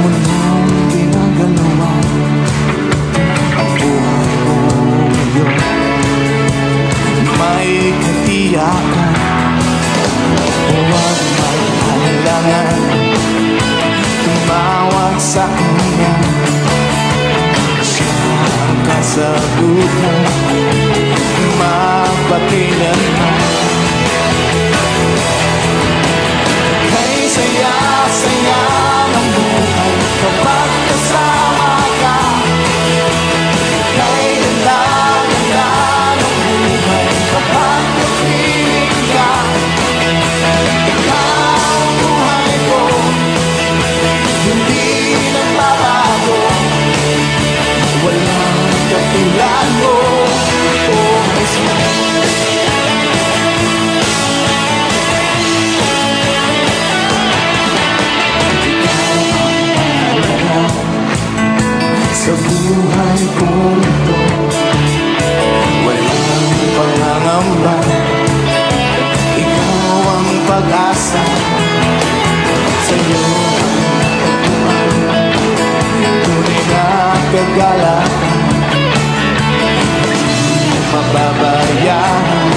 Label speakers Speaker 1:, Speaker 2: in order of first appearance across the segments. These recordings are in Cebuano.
Speaker 1: Mundong ginagalawan. Ang buhay mo ngayon may katiyakan. Huwag mag-alinlangan, tumawag sa Kanya. Siya ang kasagutan magpakailanman. Kay saya-saya ng buhay kapag kasama ka. Kay ganda-ganda ng buhay kapag kapiling ka. Ikaw ang buhay ko, hindi nagbabago. Walang katulad mo, oh Jesus. Ikaw ang mahalaga sa buhay kong ito. Walang pangangamba, ikaw ang pag-asa. Sa'yo ang natagpuan, tunay na kagalakan. Hindi mababayaan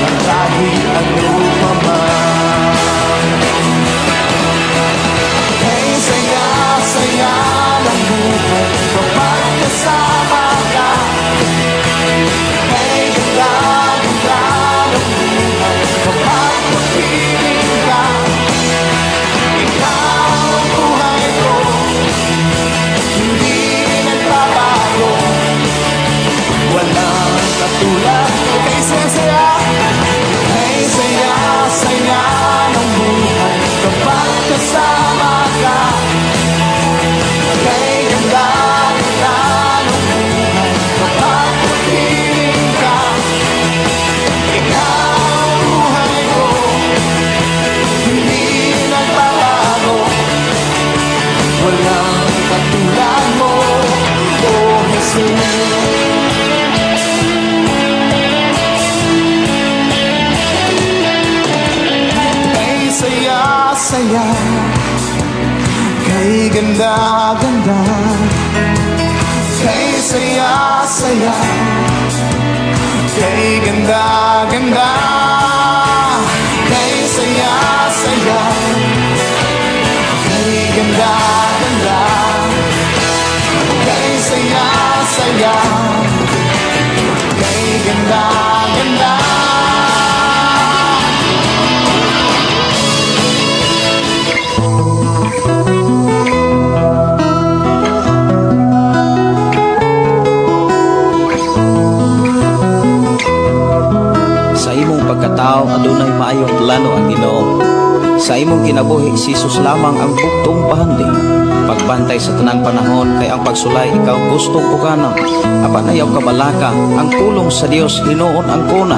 Speaker 1: ang kahit ano pa man. Kay saya-saya ng buhay kapag kasama ka. Kay ganda-ganda ng buhay kapag kapiling ka. Ikaw ang buhay ko, hindi nagbabago. Walang katulad mo. Kay saya-saya, kay saya-saya ng buhay kapag kasama ka. Kay ganda-ganda ng buhay kapag kapiling ka. Ikaw ang buhay ko, hindi nagbabago. Walang katulad mo, oh Jesus. Kay saya-saya, kay ganda-ganda. Kay saya-saya, kay ganda-ganda. Kay saya-saya, kay ganda-ganda. Kay saya-saya, kay ganda-ganda.
Speaker 2: Sa imong pagkatao adunay maayong plano ang Ginoo. Sa imong kinabuhi si Jesus lamang ang buktong bahandi. Pagbantay sa tanang panahon kay ang pagsulay ikaw gustong pukanon. Apan ayaw kabalaka, ang pulong sa Dios hinuon ang kuna.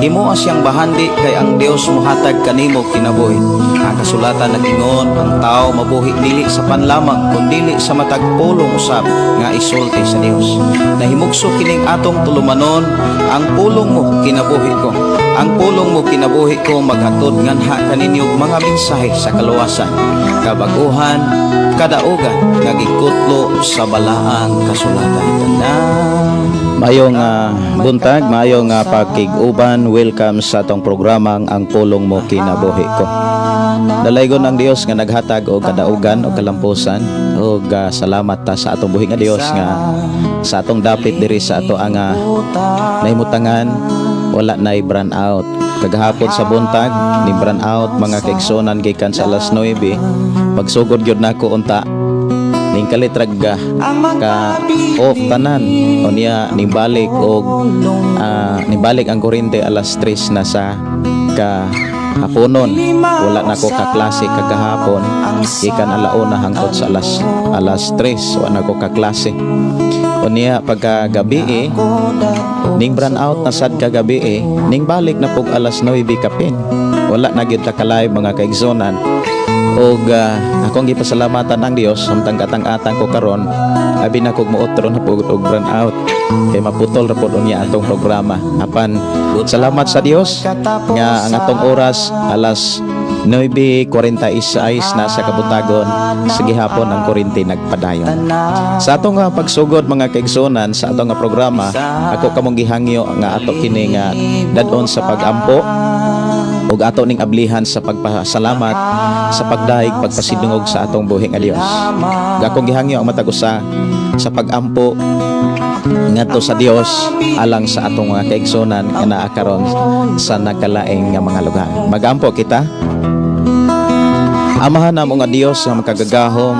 Speaker 2: Himoa siyang bahandi kay ang Dios mohatag kanimo kinabuhi. Ang kasulatan nag-ingon, ang tao mabuhi dili sa panlamang kundili sa matag pulong usab nga isulti sa Dios. Nahimugso kining atong tulumanon, ang pulong mo kinabuhi ko. Ang pulong mo kinabuhi ko maghatod nganha kaninyo mga mensahe sa kaluwasan, kabaguhan, kadaugan nga gikutlo sa balaang kasulatan. Tanan. Maayong buntag, maayong pagkig-uban, welcome sa atong programang Ang Pulong Mo Kinabuhi Ko. Dalaygon ang Dios nga naghatag og kadaugan o kalampusan ug salamat ta sa atong buhi nga Dios nga sa atong dapit diri sa ato ang nahimutangan wala nay brand out. Kagahapon sa buntag ni brand out, mga kaigsunan, gikan sa alas 9. Pagsugod gyud nako unta ning kalit ra ga ka off tanan. Unya nibalik og nibalik ang kuryente alas 3 na sa ka haponon. Wala na ko kaklase kagahapon gikan alauna hangtod sa alas 3, wala na ko kaklase. Unya pagkagabi ning brand out na sad kagabi ning balik na pug alas 9 kapin. Wala na gyud ta ka-live, mga kaigsonan. Og akong gipasalamatan ang Dios samtang katang-atang ko karon, abi na kog muotro na pug og brand out kay maputol ra pod unya atong programa. Apan salamat sa Dios nga ang atong oras alas 9 9:46 na sa kabuntagon sa gihapon ang kuryente nagpadayon. Sa atong pagsugod, mga kaigsunan, sa atong nga programa, ako kamong gihangyo nga ato kini nga dadon sa pagampo ug ato ning ablihan sa pagpasalamat sa pagdayeg, pagpasidungog sa atong buhi nga Dios. Ug akong gihangyo ang matag usa sa pagampo ngadto sa Dios alang sa atong mga kaigsunan nga naa karon sa nagkalaing nga mga lugar. Magampo kita. Amahan namo nga Dios nga makagagahom,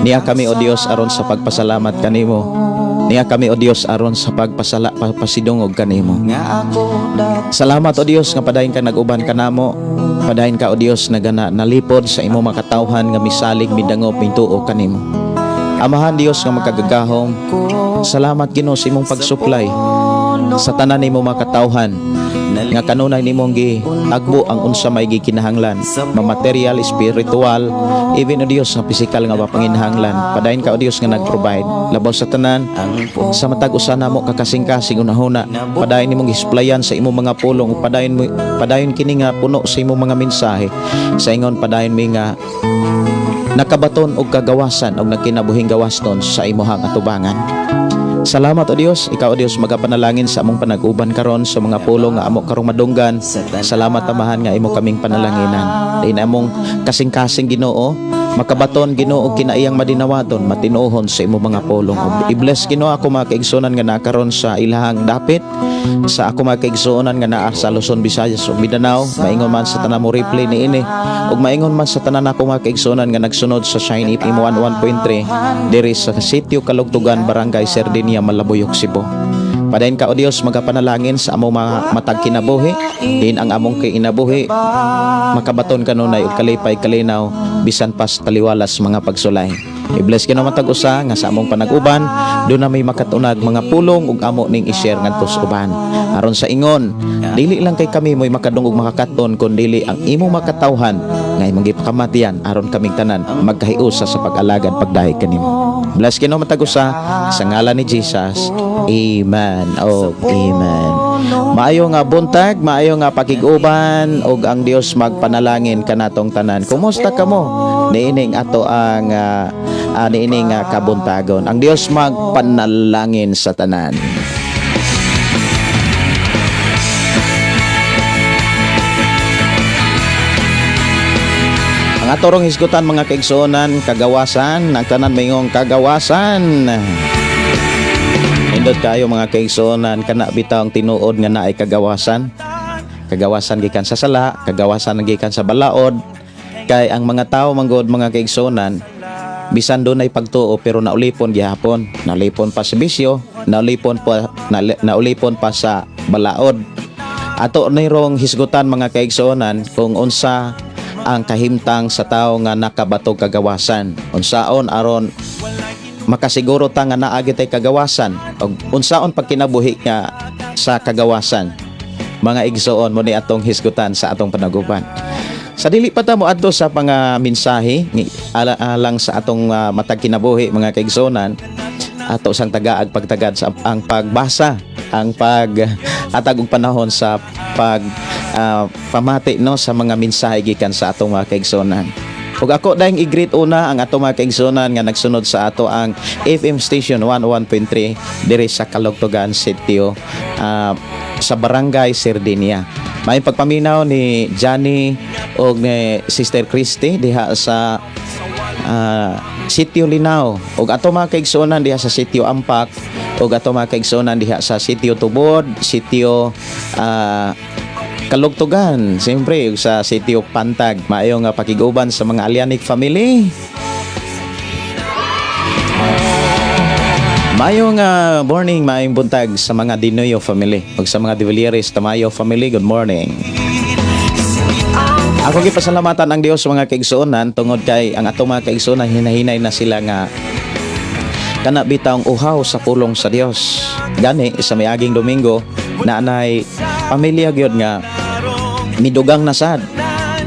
Speaker 2: niya kami, o Dios, aron sa pagpasalamat kanimo. Niya kami, o Dios, aron sa pagpasidungog kanimo. Salamat, o Dios, nga padayon ka nag-uban kanamo. Padayon ka, o Dios, nagana nalipod sa imo makatawhan nga misalig, midangop, mituo kanimo. Amahan Dios nga makagagahom, salamat, Ginoo, sa imong pagsuplay sa tanan nimo makatawhan nga kanunay nimong gitagbo ang unsa may gikinahanglan, ma-material, spiritual, even, O Dios, nga pisikal nga mapanginahanglan. Padayon ka, O Dios, nga nag-provide. Labaw sa tanan, sa matag usa namo kakasing-kasing unahuna, padayon nimong gisplayan sa imong mga pulong. Padayon mo, padayon kini nga puno sa imong mga mensahe sa ingon padayon mi nga nakabaton og kagawasan og nagkinabuhing gawaston sa imuhang atubangan. Salamat, O Dios, ikaw, O Dios, magapanalangin sa among panag-uban karon sa mga pulong nga amo karong madunggan. Salamat, Amahan, nga imo kaming panalanginan. Din among kasing-kasing, Ginoo, makabaton, Ginoo, og kinaiyang madinawaton, matinuohon sa imo mga pulong. Ug i-bless, Ginoo, ako mga kaigsunan nga nakaron sa ilahang dapit, sa ako mga kaigsuonan nga naa sa Luzon, Visayas ug Mindanao, maingon man sa tanan mo replay niini, ug maingon man sa tanan ako mga kaigsuonan nga nagsunod sa Shine FM 101.3 diri sa Sitio Kalugtugan, Barangay Sardinia, Malabuyok, Cebu. Padayon ka, O Dios, magapanalangin sa among mga matag kinabuhi, din ang among kinabuhi makabaton kanunay og kalipay, kalinaw, bisan pas taliwalas mga pagsulay. I-bless kino matag usa nga sa among panag-uban do na may makatunag mga pulong ug amo ning i-share ngadto sa uban. Aron sa ingon, dili lang kay kami mo'y makadungog, makakaton, kun dili ang imong makatawhan nga imong gipakamatian aron kaming tanan magkahiusa sa pag-alagad, pagdayeg kanimo. Bless kino matag usa sa ngalan ni Jesus. Amen. Oh, amen. Maayo nga buntag, maayo nga pakig-uban ug ang Dios magpanalangin kanatong tanan. Kumusta kamo? Niining ato ang niining kabuntagon. Ang Dios magpanalangin sa tanan. Ang atorong hisgutan, mga kaigsuonan, kagawasan, ang tanan mayong kagawasan. Indot kayo, mga kaigsuonan, kana bitaw ang tinuod nga naay kagawasan. Kagawasan gikan sa sala, kagawasan gikan sa balaod. Kay ang mga tao manggod, mga kaigsuonan, bisan dunay pagtuo pero naulipon gihapon, naulipon pa sa bisyo, naulipon pa sa balaod. Ato nirong hisgutan, mga kaigsuonan, kung unsa ang kahimtang sa tao nga nakabatog kagawasan. Unsaon aron makasiguro ta nga naa tay kagawasan og unsaon pagkinabuhi nga sa kagawasan. Mga igsoon, mo ni atong hisgutan sa atong panaguban. Sa dili pa ta mo adto sa mga mensahe alang sa atong matag kinabuhi, mga kaigsuonan, ato sang tagaag pagtagad sa ang pagbasa, ang pag atag og panahon sa pag pamati, no, sa mga mensahe gikan sa atong mga kaigsuonan. Ug ako dahing i-greet una ang atong mga kaigsuonan nga nagsunod sa ato ang FM station 101.3 diri sa Kalugtugan Sitio, sa Barangay Sardinia. May pagpaminaw ni Johnny og ni Sister Christy diha sa Sitio Linao ug ato mga kaigsuonan diha sa Sitio Ampak ug ato mga kaigsuonan diha sa Sitio Tubod, Sitio Kalugtugan, siyempre ug sa Sitio Pantag. Maayo nga pakig-uban sa mga Alianic family. Maayo nga morning, maayong buntag sa mga Dinoyo family ug sa mga De Villieres Tamayo family. Good morning. Ako gipasalamatan ang Dios, mga kaigsuonan, tungod kay ang atong mga kaigsuonan hinahinay na sila nga kana bitawng uhaw sa pulong sa Dios. Gani sa miaging Domingo na anay pamilya gyud nga midugang na sad.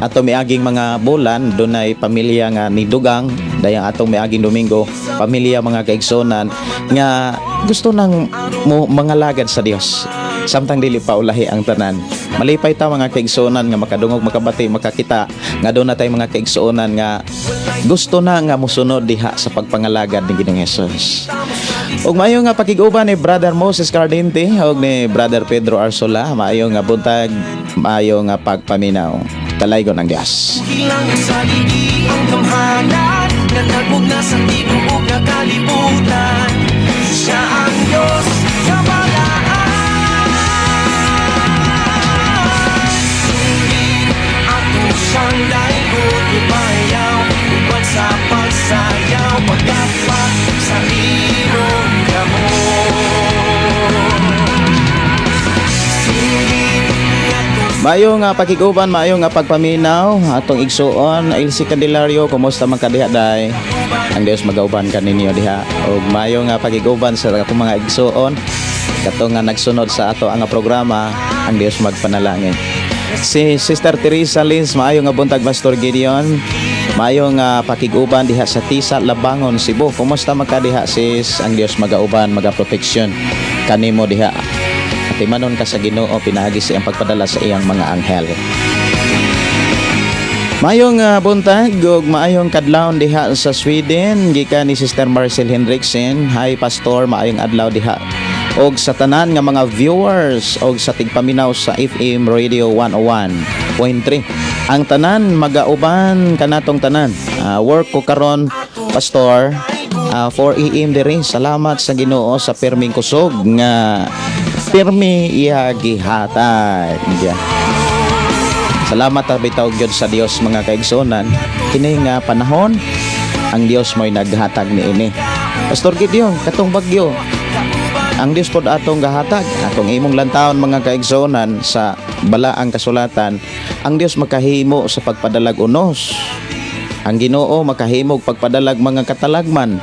Speaker 2: Ato miaging mga bulan dunay pamilya nga nidugang, dayang atong miaging Domingo, pamilya, mga kaigsuonan, nga gusto nang mo mangalagad sa Dios samtang dili pa ulahi ang tanan. Malipay ta, mga kaigsuonan, nga makadungog, makabati, makakita nga duna tay mga kaigsuonan nga gusto na nga musunod diha sa pagpangalagad ni Ginoong Hesus. Ug maayo nga pakig-uban ni Brother Moses Cardente ug ni Brother Pedro Arsola. Maayo nga buntag, maayo nga pagpaminaw. Dalaygon ang Dios.
Speaker 3: Ilang sa ligi ang gamhanan nga nagmugna sa tibuok nga kalibutan. Siya ang Diyos sa balaan. Sundin ato siyang daygon. Umayaw, uban sa pagsayaw. Paggapak sa imong kamot. Sundin ato
Speaker 2: Maayo nga pakig-uban, maayo nga pagpaminaw atong igsuon Elsie Candelario, kumusta man ka diha, day? Ang Dios magauban kaninyo diha. Ug maayo nga pakig-uban sa akong mga igsuon kato nga nagsunod sa ato ang programa, ang Dios magpanalangin. Si Sister Teresa Lins, maayo nga buntag, Pastor Gideon. Maayo nga pakig-uban diha sa Tisa, Labangon, Cebu. Kumusta man ka diha, sis? Ang Dios magauban, magaproteksyon kanimo diha. Atimanon ka sa Ginoo pinaagi sa iyang pagpadala sa iyang mga anghel. Maayong buntag ug maayong kadlawon diha sa Sweden gikan ni Sister Marcel Hendrickson. Hi, Pastor, maayong adlaw diha. Og sa tanan nga mga viewers og sa tigpaminaw sa FM Radio 101.3. Ang tanan magauban kanatong tanan. Work ko karon, Pastor, 4 AM diri. Salamat sa Ginoo sa pirming kusog nga pirmi iya gihatag. Yeah. Salamat ta bitaw gyud sa Dios, mga kaigsuonan. Kini nga panahon ang Dios mo'y naghatag niini. Pastor Gideon, katong bagyo. Ang Dios pod atong gahatag, atong imong lantawon, mga kaigsuonan, sa balaang kasulatan, ang Dios makahimo sa pagpadalag unos. Ang Ginoo makahimog pagpadalag mga katalagman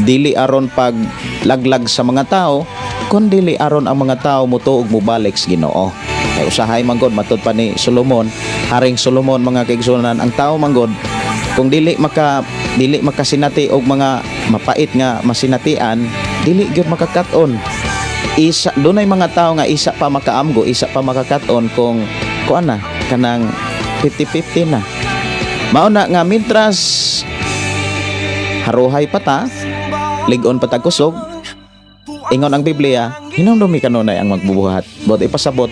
Speaker 2: dili aron paglaglag sa mga tao, kundili aron ang mga tao mutuog, mobalik sa Ginoo. Kay usahay manggod, matud pa ni Solomon, Haring Solomon, mga kaigsuonan, ang tao manggod kung dili makasinati og mga mapait nga masinatian, dili gyud makakat-on. Isa dunay mga tao nga isa pa makaamgo, isa pa makakat-on kung kuan na kanang 50-50 na. Mao na nga mintras haruhay pa ta, lig-on pa ta kusog, ingon ang Biblia, hinumdumi kanunay ang magbubuhat. But ipasabot,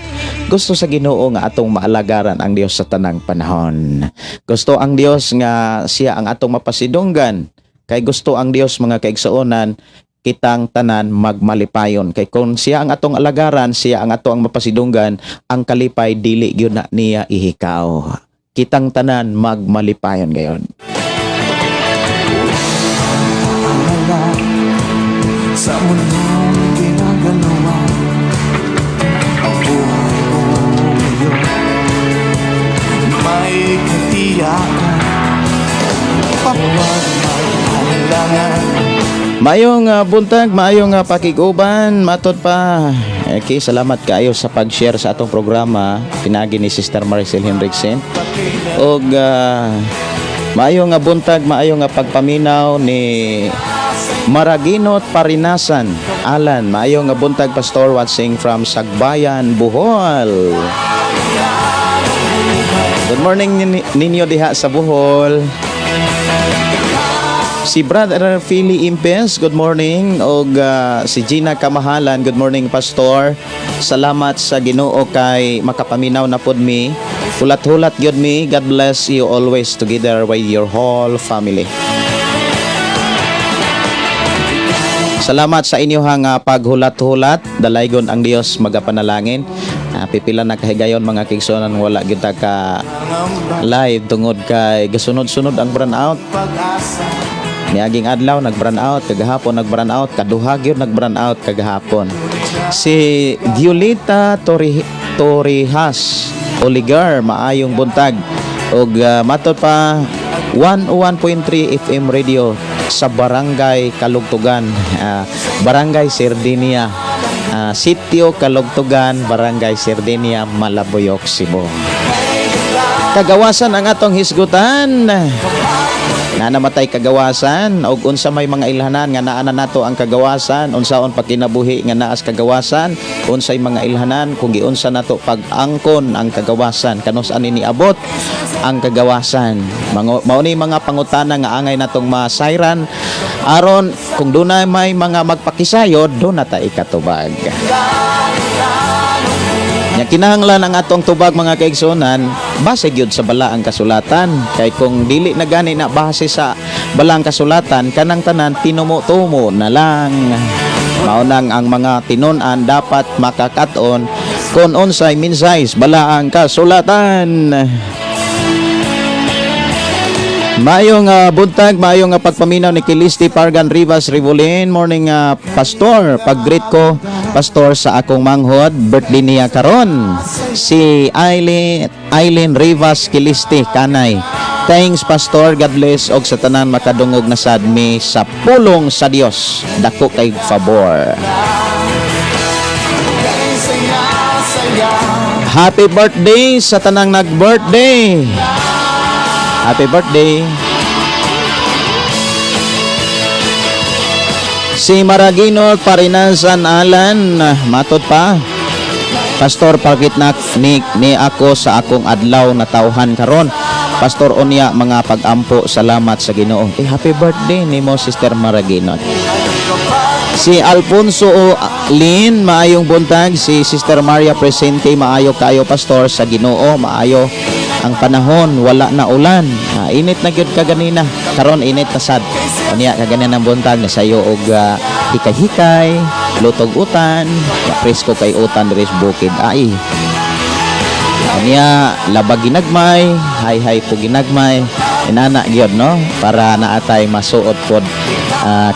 Speaker 2: gusto sa Ginoo nga atong maalagaran ang Dios sa tanang panahon. Gusto ang Dios nga siya ang atong mapasidunggan. Kay gusto ang Dios, mga kaigsuonan, kitang tanan magmalipayon. Kay kung siya ang atong alagaran, siya ang ato ang mapasidunggan, ang kalipay dili gyud na niya ihikaw. Kitang tanan magmalipayon gayon.
Speaker 1: Alala sa mundong ginagalawa. Ang buhay ko ngayon may katiyakan. Huwag mag-alinlangan.
Speaker 2: Maayong buntag, maayong pakig-uban, matod pa. Okay, salamat kaayo sa pag-share sa atong programa pinaagi ni Sister Maricel Hendrickson. Og maayong buntag, maayong pagpaminaw ni Maraginot Parinasan. Alan, maayong buntag, Pastor, watching from Sagbayan, Bohol. Good morning ninyo diha sa Bohol. Si Brother Philly Impes, good morning. Og si Gina Kamahalan, good morning, Pastor. Salamat sa Ginoo kay makapaminaw na pod mi. Hulat-hulat gyud mi. God bless you always together with your whole family. Salamat sa inyong paghulat-hulat. Dalaygon ang Dios magapanalangin. Pipila na kahigayon, mga kaigsuonan, wala gyud ta ka live tungod kay gasunod-sunod ang brown out.
Speaker 1: Pag-asa.
Speaker 2: Niaging adlaw nag-brown out, kagahapon nag-brown out, kaduha gyud nag-brown out kagahapon. Si Violeta Torijas Oligar, maayong buntag. Og matod pa 101.3 FM radio sa Barangay Kalugtugan, Barangay Sardinia, Sitio Kalugtugan, Barangay Sardinia, Malabuyoc, Cebu. Kagawasan ang atong hisgutan. Na namatay kagawasan og unsa may mga ilhanan nga naa na nato ang kagawasan, unsaon pagkinabuhi nga naas kagawasan, unsay mga ilhanan kung giunsa nato pag-angkon ang kagawasan, kanus ani niabot ang kagawasan. Mao ni mga pangutana nga angay natong masayran aron kung dunay may mga magpakisayod, do na ta ikatubag. Nya kinahanglan ang atong tubag, mga kaigsuonan, base gyud sa balaang kasulatan, kay kung dili na gani na base sa balaang kasulatan, kanang tanan tinumo-tumo na lang. Mao nang ang mga tinun-an dapat makakat-on kung unsay mensahe balaang kasulatan. Maayong buntag, maayong pagpaminaw ni Kilisti Pargan Rivas Rivolin. Morning, Pastor. Pag-greet ko, Pastor, sa akong manghod, birthday niya karon. Si Eileen, Eileen Rivas Kilisti Kanay. Thanks, Pastor. God bless og sa tanan makadungog na sad mi sa pulong sa Dios. Dako kay favor. Happy birthday sa tanang nag-birthday. Happy birthday. Si Maragino Parinasan Alan, matod pa. Pastor, pakit na ni ako sa akong adlaw na tawhan karon. Pastor, unya mga pag-ampo, salamat sa Ginoo. Eh, happy birthday nimo, Sister Maragino. Si Alfonso O. Lin, maayong buntag. Si Sister Maria Presente, maayo kayo, Pastor, sa Ginoo, maayo ang panahon, wala na ulan. Ah, init na gyud kaganina. Karon init na sad. Unya kaganina ng buntag na sayo og hikay-hikay, lutog utan, presko kay utan diri sa bukid. Ay. Unya labag ginagmay, hay-hay po ginagmay. Inana gyud, no, para naatay masuot pod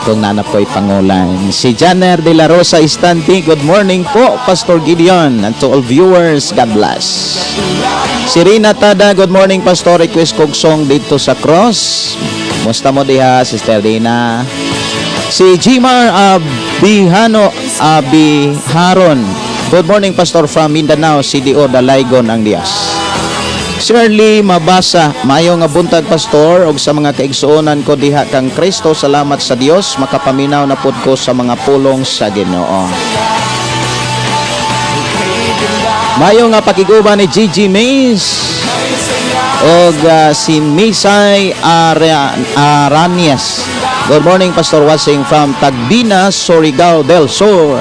Speaker 2: kung naana po'y pangulan. Si Janer de la Rosa Istante, good morning po, Pastor Gideon, and to all viewers, God bless. Si Rina Tada, good morning, Pastor, request kog song "Dito sa Cross". Musta mo diha, Sister Rina? Si Jimar Abihano Abiharon, good morning, Pastor, from Mindanao, CDO Dalaygon ang Dios. Shirley Mabasa, maayo nga buntag, Pastor, og sa mga kaigsuonan ko diha kang Kristo, salamat sa Dios, makapaminaw na pud ko sa mga pulong sa Ginoo. Maayo nga pakiguban ni Gigi Mays og si Misay Aranias. Good morning, Pastor, watching from Tagbina, Surigao del Sur.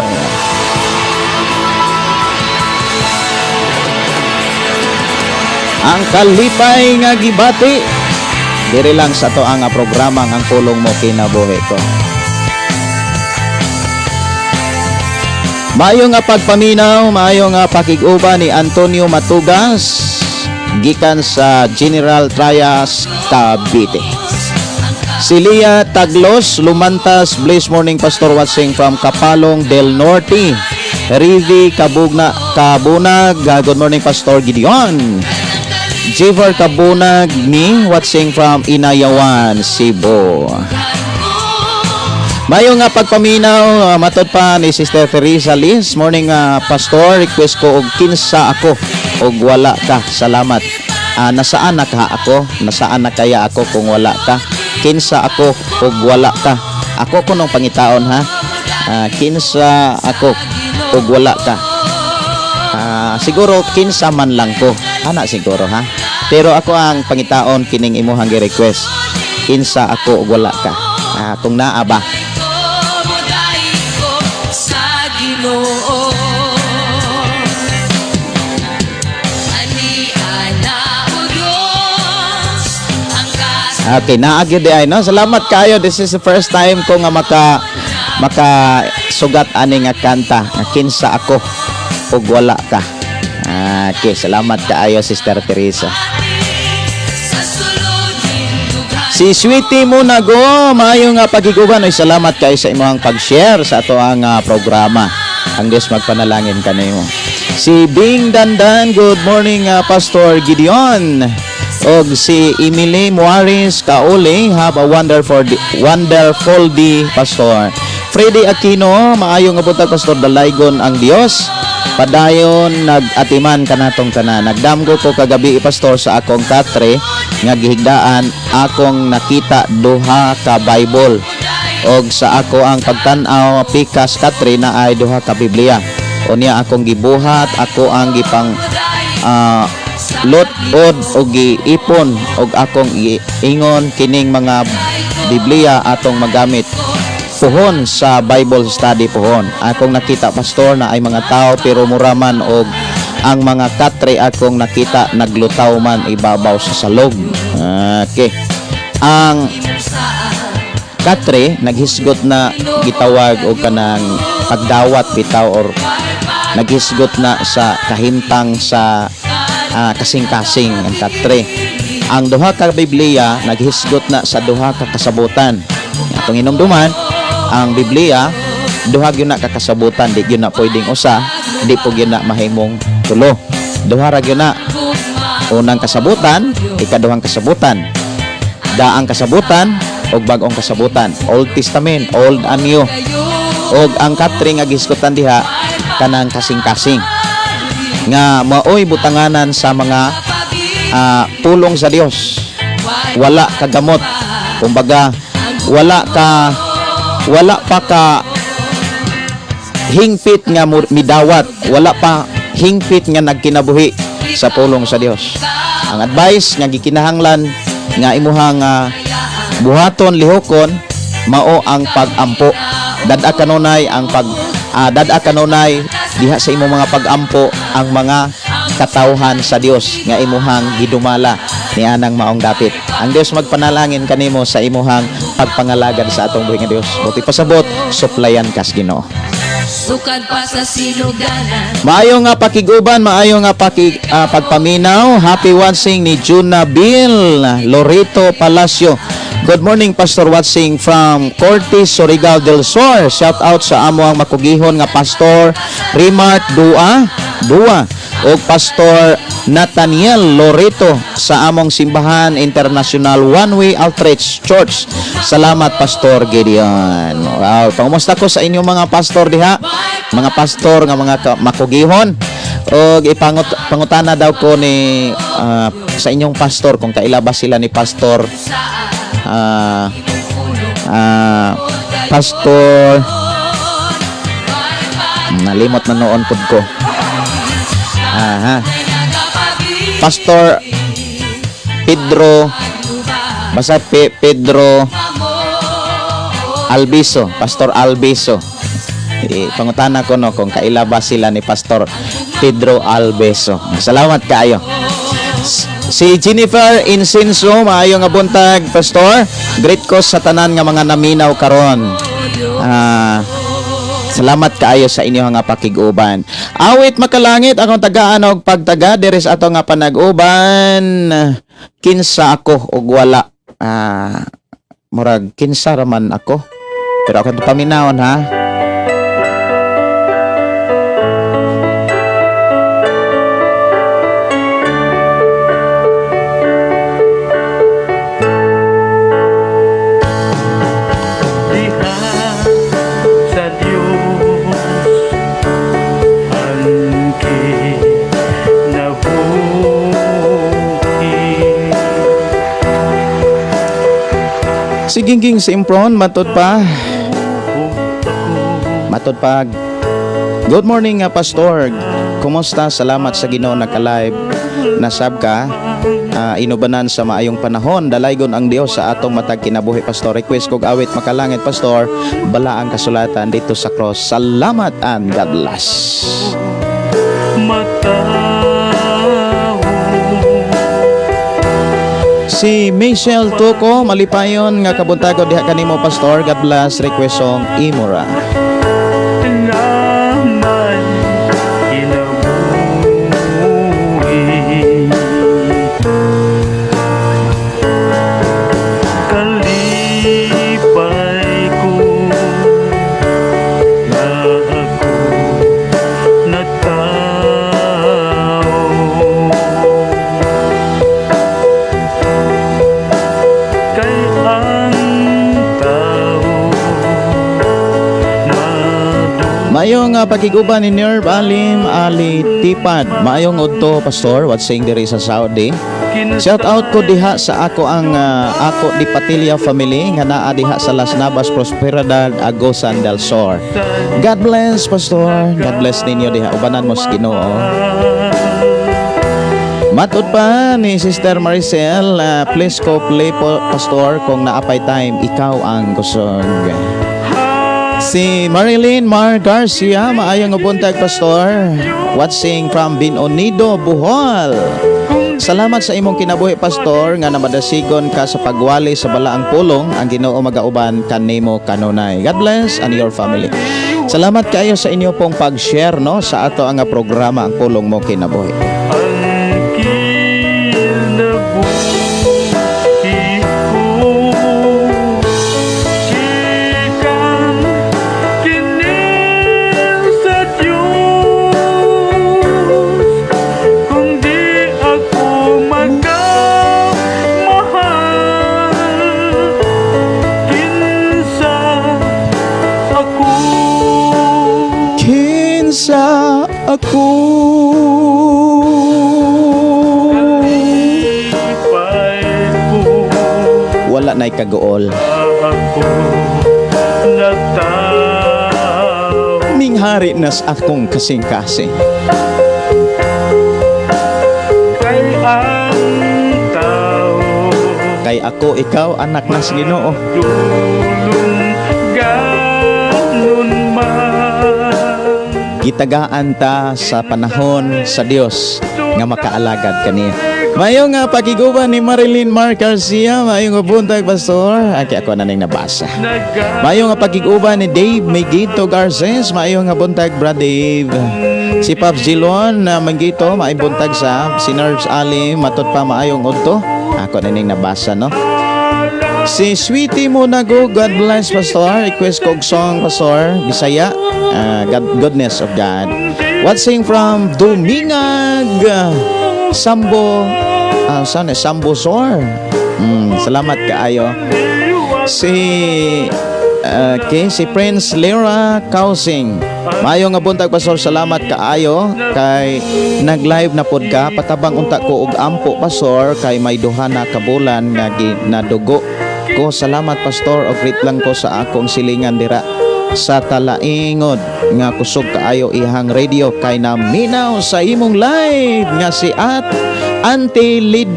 Speaker 2: Ang kalipay nga gibati diri lang sa ato ang programa "Ang Pulong Mo Kinabuhi Ko". Maayo nga pagpaminaw, maayo nga pakig-uban ni Antonio Matugas gikan sa General Trias, Cavite. Si Lia Taglos Lumantas, bless morning, Pastor, watching from Kapalong del Norte. Rivi Kabugna Kabunag, good morning, Pastor Gideon. Jiver Kabunag ni watching from Inayawan, Cebu. Mayo nga pagpaminaw, matod pa ni Sister Teresa Liz. Morning, Pastor, request ko og "Kinsa Ako og Wala Ka". Salamat. Nasaan na ka ako? Nasaan na kaya ako kung wala ka? Kinsa ako og wala ka? Ako kunong pangitaon ha. Kinsa ako og wala ka? Siguro kinsa man lang ko. Ana siguro ha. Pero ako ang pangitaon kining imuhang gi-request. "Kinsa ako og wala ka?" Kung naa ba?
Speaker 4: Ko sa Ginoo. Ani ana o Dios ang kas
Speaker 2: Okay, naa gyud di ay, no. Salamat kayo. This is the first time ko nga maka maka sugat ani nga kanta nga "Kinsa Ako ug Wala Ka". Okay, salamat kaayo, Sister Teresa.
Speaker 4: Sa sulod hindughan.
Speaker 2: Si Sweetie Munago, maayo nga pagiguban ay salamat kayo sa imong pag-share sa ato ang programa. Ang Diyos magpanalangin kanimo. Si Bing Dandan, good morning, Pastor Gideon. Og si Emily Muaris Kauli, have a wonderful day, Pastor. Freddy Aquino, maayo nga buntag, Pastor, dalaygon ang Dios. Padayon nag-atiman kanatong tanan. Nagdamgo ko kagabi, Pastor, sa akong katre nga gihigdaan, akong nakita duha ka Bible. Og sa ako ang pagtan-aw pikas katre na ay duha ka Biblia. Unya akong gibuhat, ako ang gipang lot-od og giipon og akong giingon, kining mga Biblia atong magamit puhon sa Bible study puhon. Akong nakita, Pastor, na ay mga tao pero mura man og ang mga katre akong nakita naglutaw man ibabaw sa salog. Okay. Ang katre naghisgot na gitawag og kanang pagdawat bitaw or naghisgot na sa kahimtang sa kasing-kasing ang katre. Ang duha ka Biblia naghisgot na sa duha ka kasabutan. Atong hinumduman, ang Biblia duha gyud na ka kasabutan, di gyud na pwedeng usa, di po gyud na mahimong tulo. Duha ra gyud na. Unang kasabutan, ikaduhang kasabutan. Daang kasabutan ug bag-ong kasabutan. Old Testament, Old and New. Og ang katre nga gisgutan diha kanang kasing-kasing nga maoy butanganan sa mga pulong sa Dios. Wala kagamot. Kumbaga, wala pa ka hingpit nga midawat, wala pa hingpit nga nagkinabuhi sa pulong sa Dios. Ang advice nga gikinahanglan nga imuhang buhaton lihokon mao ang pag-ampo. Dad-a kanunay ang pag dad-a kanunay diha sa imong mga pag-ampo ang mga katawhan sa Dios nga imuhang gidumala nianang maong dapit. Ang Dios magpanalangin kanimo sa imuhang pagpangalagad sa atong buhi nga Dios. Buti pasabot, suplayan kas Ginoo.
Speaker 4: Sukad pa sa sinuganan.
Speaker 2: Maayo nga pakiguban, maayo nga pagpaminaw. Happy watching ni Juna Bill Lorito Palacio. Good morning, Pastor, watching from Cortes, Surigao del Sur. Shout out sa amo ang makugihon nga Pastor Remart Dua Dua o Pastor Nathaniel Loreto sa among simbahan International One Way Outreach Church. Salamat, Pastor Gideon. Wow, pangumusta ko sa inyong mga pastor diha, mga pastor nga mga makugihon. Og ipangut pangutana daw ko ni sa inyong pastor kung kaila ba sila ni Pastor Pastor, nalimot na noon pud ko. Aha. Pastor Pedro, basta Pedro Albiso, Pastor Albiso. Eh, pangutana ko no kung kaila ba sila ni Pastor Pedro Albeso. Salamat kaayo. Si Jennifer Insinso, maayo nga buntag, Pastor. Greet ko sa tanan nga mga naminaw karon. Salamat kaayo sa inyo nga pakig-uban. Awit Makalangit akong tagaan og pagtaga diri sa ato nga panag-uban. Kinsa ako og wala. Murag kinsa raman ako. Pero ako paminawon ha.
Speaker 5: Diha sa Diyos ang kinabuhi.
Speaker 2: Si Gingging Simpron, matod pa. Matod pa. Good morning nga, Pastor. Kumusta? Salamat sa Ginoo, naka-live. Nasab ka. Inubanan sa maayong panahon. Dalaygon ang Dios sa atong matag kinabuhi, Pastor. Request kog Awit Makalangit, Pastor. Balaang Kasulatan dito sa cross. Salamat and God bless.
Speaker 5: Matawo.
Speaker 2: Si Michelle Tuco, malipayon nga kabuntago diha kanimo, Pastor. God bless. Request song, Imora.
Speaker 5: Naman kinabuhi. Kalipay ko na ako natao. Kay ang tao
Speaker 2: Maayong pakiguban ni Nerv Alim Ali Tipad. Maayong udto, Pastor, watching diri sa Saudi. Shout out ko diha sa ako ang ako di Patilia family nga naa diha sa Las Navas, Prosperidad, Agusan del Sur. God bless, Pastor. God bless ninyo diha, ubanan mo sa Ginoo. Matud pa ni Sister Maricel, please ko play po, Pastor, kung naapay time, "Ikaw ang Kusog." Si Marilyn Mar Garcia, maayong buntag, Pastor. Watching from Binonido, Bohol. Salamat sa imong kinabuhi, Pastor, nga namadasigon ka sa pagwali sa balaang pulong. Ang Ginoo magauban kanimo kanunay. God bless and your family. Salamat kaayo sa inyo pong pag-share, no, sa ato ang programa Ang Pulong Mo Kinabuhi.
Speaker 5: Ang kinabuhi ko gikan kini sa Diyos. Kung di ako magmahal, kinsa ako?
Speaker 2: Kinsa ako?
Speaker 5: Kalipay ko.
Speaker 2: Wala na'y kaguol.
Speaker 5: Ako nataw.
Speaker 2: Minghari nas akong kasing-kasing.
Speaker 5: Kay ang tao
Speaker 2: Kay ako, ikaw, anak nas Ginoo.
Speaker 5: Dulungganon man.
Speaker 2: Gitagaan ta sa panahon sa Dios nga makaalagad kaniya. Maayong nga pakiguban ni Marilyn Mark Garcia, maayong buntag, Pastor. Aki ako na ning nabasa. Maayong nga pakiguban ni Dave Megito Garces, maayong nga buntag, Brad Dave. Si Pops Gilon na Mangito, maayong buntag sa si Nerves Ali, matud pa, maayong udto. Ako na ning nabasa, no. Si Sweetie Monago, God bless, Pastor. Request kog song, Pastor, Bisaya, God, Goodness of God. Watching from Dumingag, Sambo, saan eh? Sambo Sor. Salamat kaayo. Si okay, si Prince Lera Kausing. Maayo nga buntag, Pastor, salamat kaayo kay nag-live na pod ka. Patabang unta ko og ampo, Pastor, kay may duha na ka bulan nga nadugo ko. Salamat, Pastor, og greet lang ko sa akong silingan dira sa Talaingod nga kusog kaayo ihang radio kay naminaw sa imong live nga si at Auntie Lid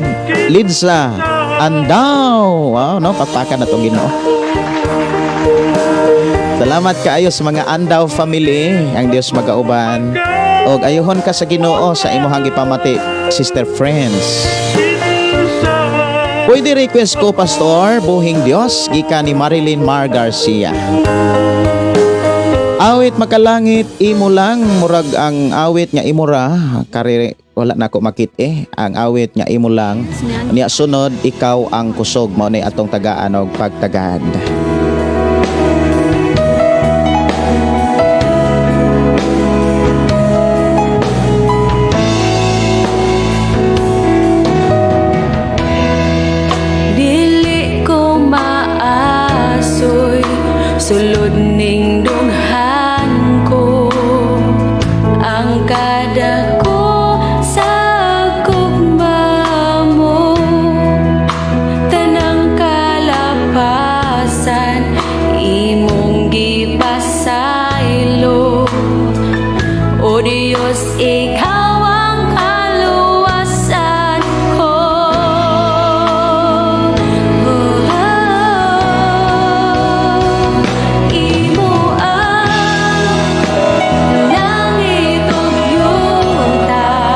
Speaker 2: Lidsa Andaw. Wow, no, pakpakan na tong Ginoo. Salamat kaayo sa mga Andaw family. Ang Dios magauban. Og ayuhon ka sa Ginoo sa imong gipamati, Sister Friends. Pwede request ko, Pastor, "Buhing Dios," gikan ni Marilyn Mar Garcia. Awit "Makalangit Imo Lang", murag ang awit nga "Imo Ra" kari wala na ko makit eh ang awit nga "Imo Lang" niya, sunod "Ikaw ang Kusog", mao ni atong tagaan og pagtagad.
Speaker 4: Dili ko maasoy sulod ning dughan ko ang kadako sa gugma mo, tanang kalapasan imong gipasaylo. O Diyos, ikaw ang kaluwasan ko. Oh, imo ang langit ug yuta,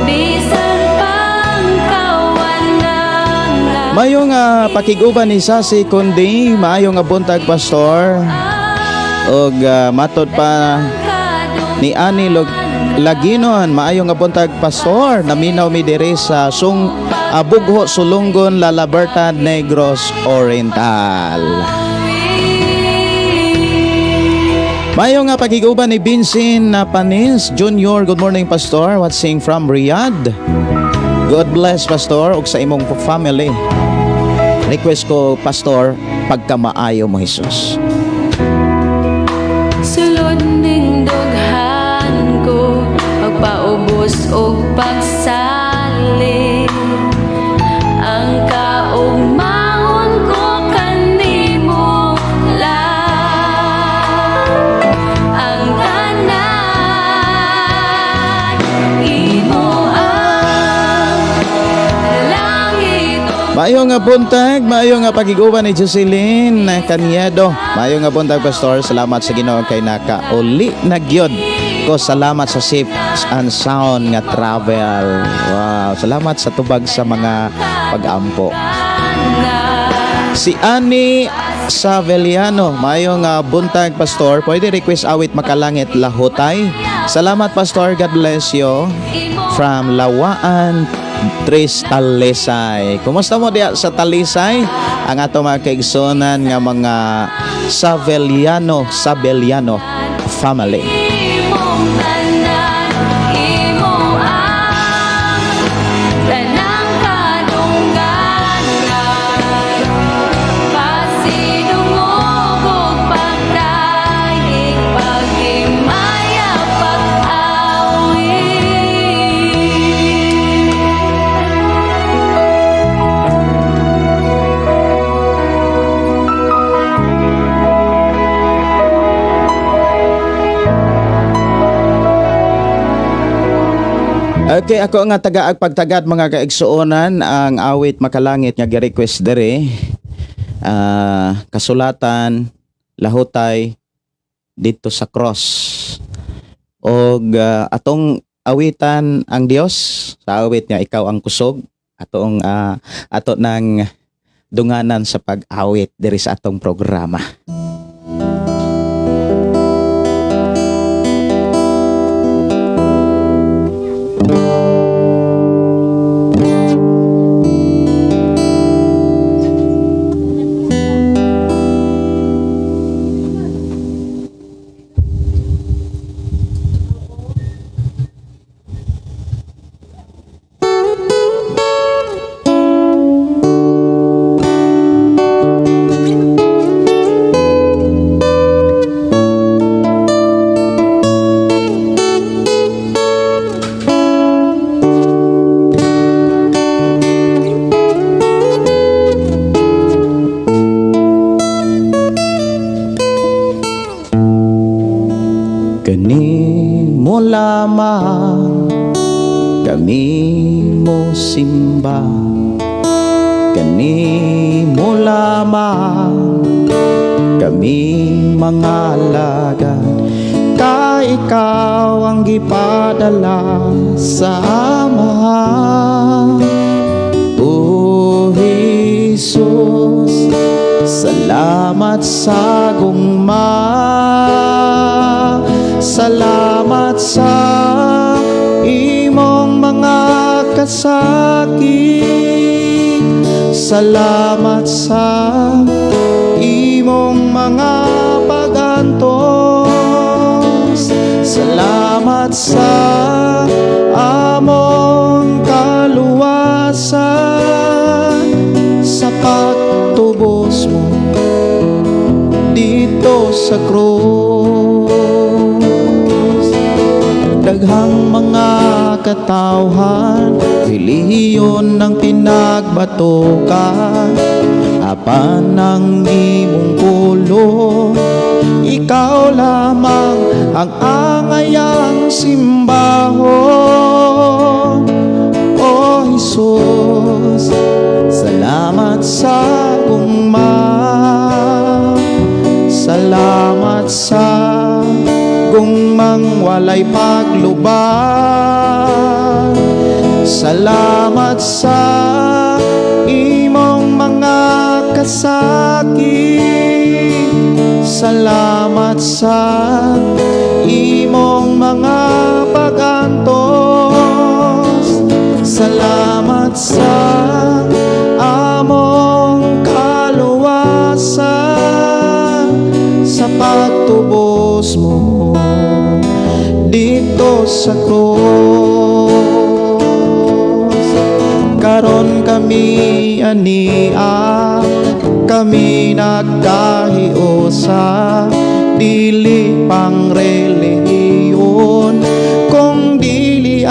Speaker 4: bisan pang kawanangan.
Speaker 2: Maayong pakiguban ni Sasi Kundi, maayo nga buntag, Pastor. Og matod pa ni Ani Log Laginon, maayo nga buntag, Pastor. Naminaw mi diri sa Sung Bugho, Sulungon, La Libertad, Negros Oriental. Maayo nga pakiguban ni Vincent na Panis Jr. Good morning, Pastor. Watching from Riyadh. God bless, Pastor, ug sa imong family. Request ko, Pastor, "Pagkamaayo Mo Jesus."
Speaker 4: Sulod Pagtubos ug pagsalig. Ang kaugmaon ko kanimo lang. Ang tanan, imo ang langit ug
Speaker 2: Maayo nga buntag, maayo nga pagiguban ni Jocelyn Caniedo. Maayo nga buntag, Pastor. Salamat sa Ginoo kay nakauli na gyud ko. Salamat sa safe and sound nga travel. Wow, salamat sa tubag sa mga pag-ampo. Si Annie Saveliano, maayo nga buntag, Pastor. Pwede request awit "Makalangit Lahutay"? Salamat, Pastor. God bless you. From Lawaan Tres Talisay. Kumusta mo diya sa Talisay? Ang ato mga kaigsunan nga mga Saveliano, Sabeliano family.
Speaker 4: Imong tanan, imo ang tanang kadungganan. Pasidungog ug pagtayig, paghimaya, pag-awit.
Speaker 2: Okay, ako nga tagaag pagtagad, mga kaigsuonan, ang awit "Makalangit" nga gi-request dere. Kasulatan "Lahutay" dito sa cross. Og atong awitan ang Dios sa awit nga "Ikaw ang Kusog", atong ato nang dunganan sa pag-awit diri sa atong programa. Kanimo lamang kami mo simba, kanimo lamang kami mangalagad, kay ikaw ang gipadala sa Amahan. O Jesus, salamat sa gugma. Salamat sa imong mga kasakit. Salamat sa imong mga pagantos. Salamat sa among kaluwasan, sa pagtubos mo dito sa krus. Daghang mga katawhan, relihiyon ng pinagbatukan, apan ang imong pulong, ikaw lamang ang angayang simbahon. O Jesus, salamat sa gugma. Salamat sa gugmang walay paglubad. Salamat sa imong mga kasakit. Salamat sa imong mga pagantos. Salamat sa among kaluwasan, sa pagtubos mo dito sa krus. Karon kami ania, kami nagkahiusa, dili pang relihiyon kung dili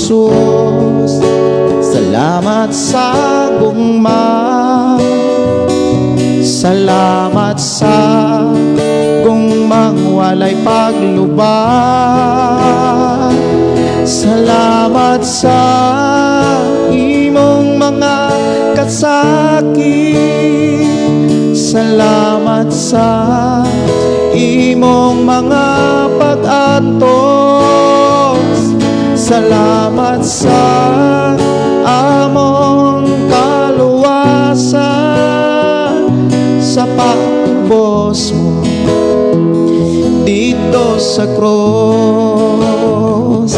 Speaker 1: Jesus. Salamat sa gugma. Salamat sa gugmang walay paglubad. Salamat sa imong mga kasakit. Salamat sa imong mga pag-antos. Salamat sa among kaluwasan, sa pagtubos mo didto sa krus,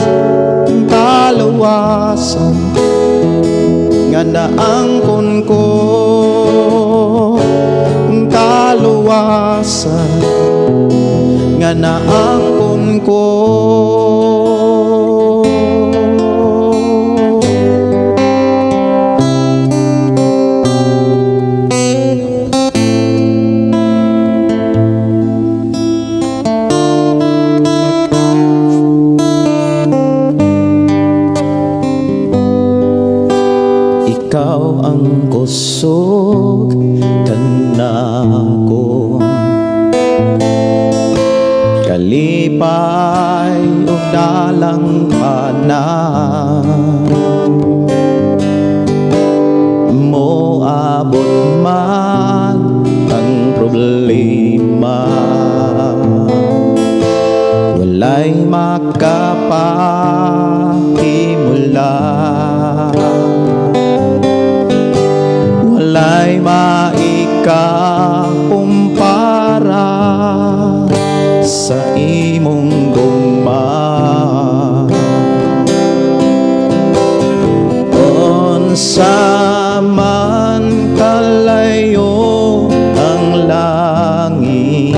Speaker 1: kaluwasan nga naangkon ko, kaluwasan nga naangkon ko. Ikaw ang kusog kanako, kalipay ug dalang pana. Moabot man ang problema, walay makapahimula, walay maikakumpara sa imong gugma. Unsa man kalayo ang langit,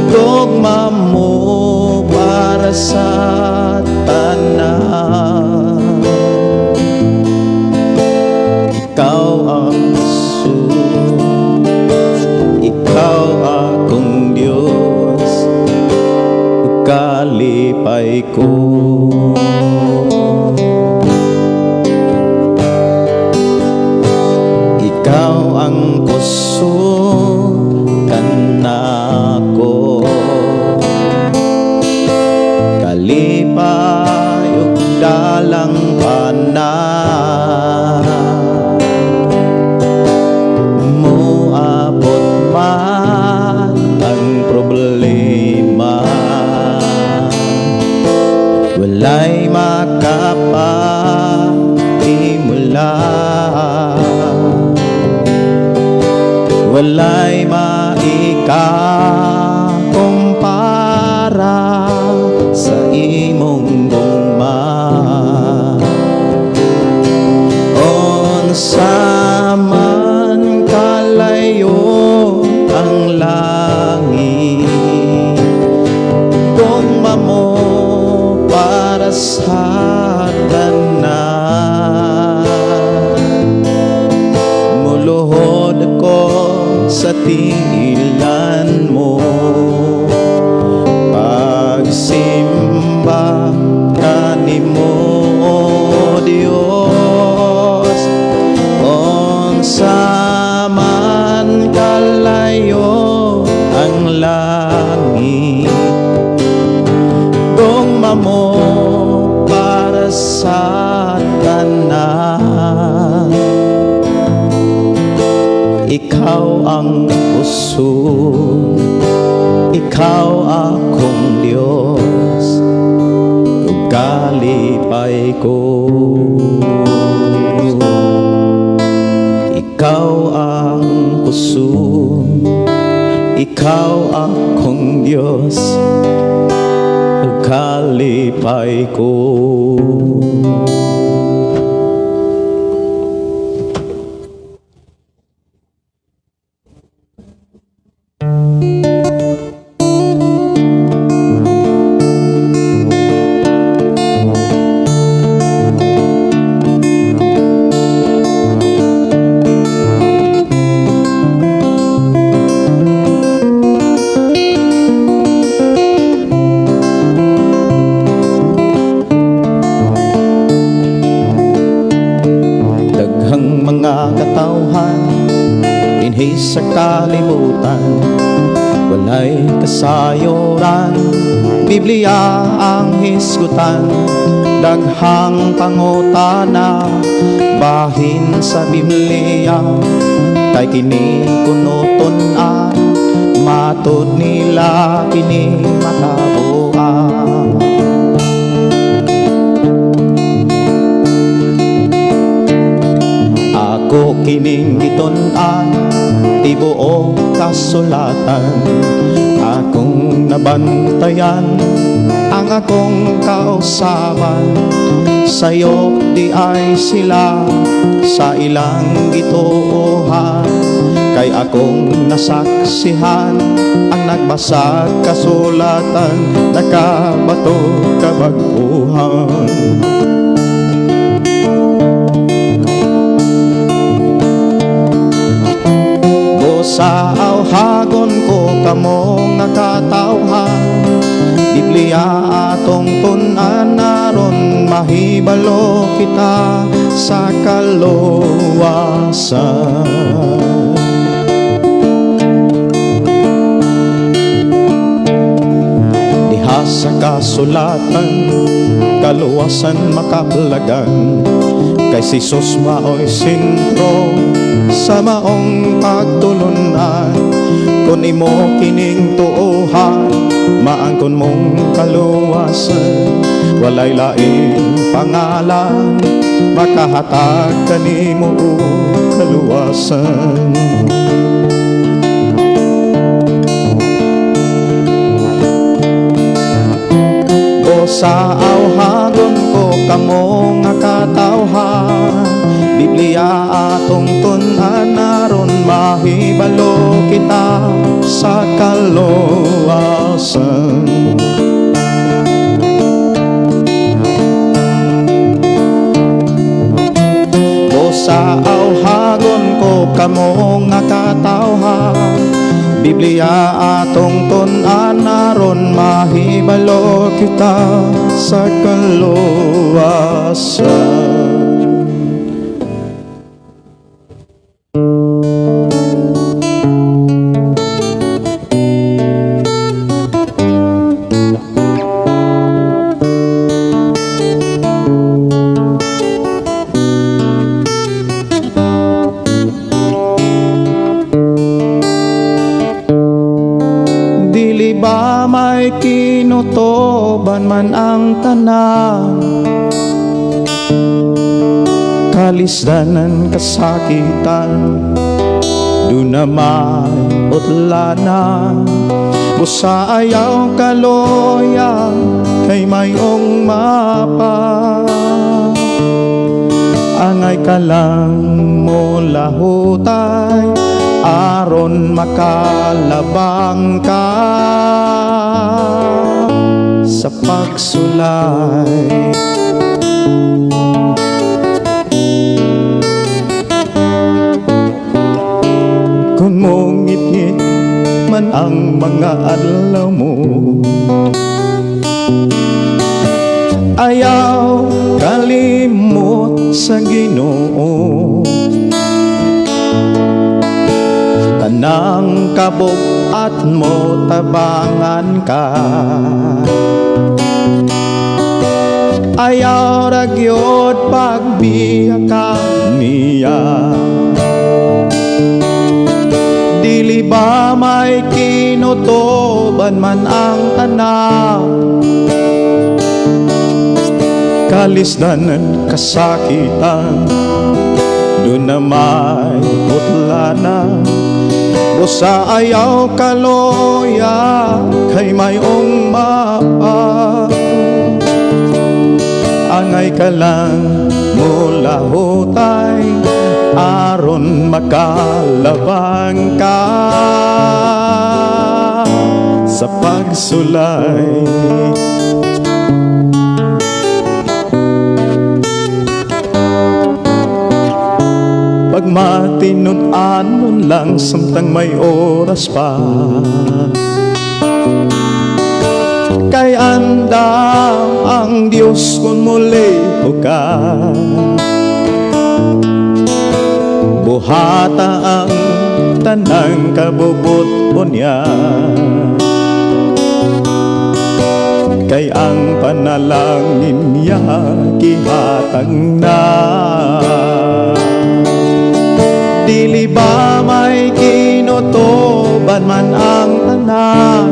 Speaker 1: gugma mo para sa tanan. Ikaw ang kusog, ikaw akong Diyos, kalipay ko. Ikaw ang kusog kanako, kalipay ug dalang pana. Moabot man ang problema, walay makapahimula, walay maikakumpara sa imong gugma. Unsa man kalayo ang langit, gugma mo para sa tanan. Muluhod ako sa tiilan mo, pagsimba kanimo, Diyos. Unsa man kalayo ang langit, gugma mo para sa tanan. Ikaw ang kusog, ikaw akong Diyos, ug kalipay ko. Ikaw ang kusog, ikaw akong Diyos, ug kalipay ko. Mga katawhan dinhi sa kalibutan, walay kasayuran, Biblia ang hisgutan. Daghang pangutana bahin sa Biblia, kay kini kuno tun-an, matud nila kini matabuan. Ako kining gitun-an, tibuok kasulatan. Akong nabantayan ang akong kausaban. Sayop di ay sila sa ilang gituohan, kay akong nasaksihan ang nagbasa kasulatan, nakabato kabag-uhan. Sa awhagon ko kamo nga katawhan, Biblia atong tun-an aron mahibalo kita sa kaluwasan. Diha sa kasulatan, kaluwasan makaplagan, kay si Jesus mao'y sentro sa maong pagtulunan. Kung imo kining tuohan, maangkon mong kaluwasan. Walay laing pangalan makahatag kanimo og kaluwasan. O sa awhagon ko kamo nga katawhan, Biblia atong tun-an aron mahibalo kita sa kaluwasan. O sa awhagon ko kamo nga katawhan, Biblia atong tun-an aron mahibalo kita sa kaluwasan. Dili ba may kinutoban man ang tanan, kalisdanan kasakitan, duna may utlanan. Busa ayaw kaloya kay mayong mapa, angay ka lang mo lahutay aron makalabang ka sa pagsulay. Kung mongit-ngit man ang mga adlaw mo, ayaw kalimot sa Ginoo. Tanang kabug-at mo tabangan ka, ayaw ra gyud pagbiya ka niya. Dili ba may kinutoban man ang tanan, kalisdanan kasakitan, duna may putlana. Busa ayaw kaloya kay mayong mapa, angay ka lang mulahutay aron makalabang ka sa pagsulay. Pagmatinud-anon lang samtang may oras pa, kay andam ang Diyos kung muli ka. Buhata ang tanang kabubut niya, kay ang panalangin niya gihatag na. Dili ba may kinutuban man ang tanan,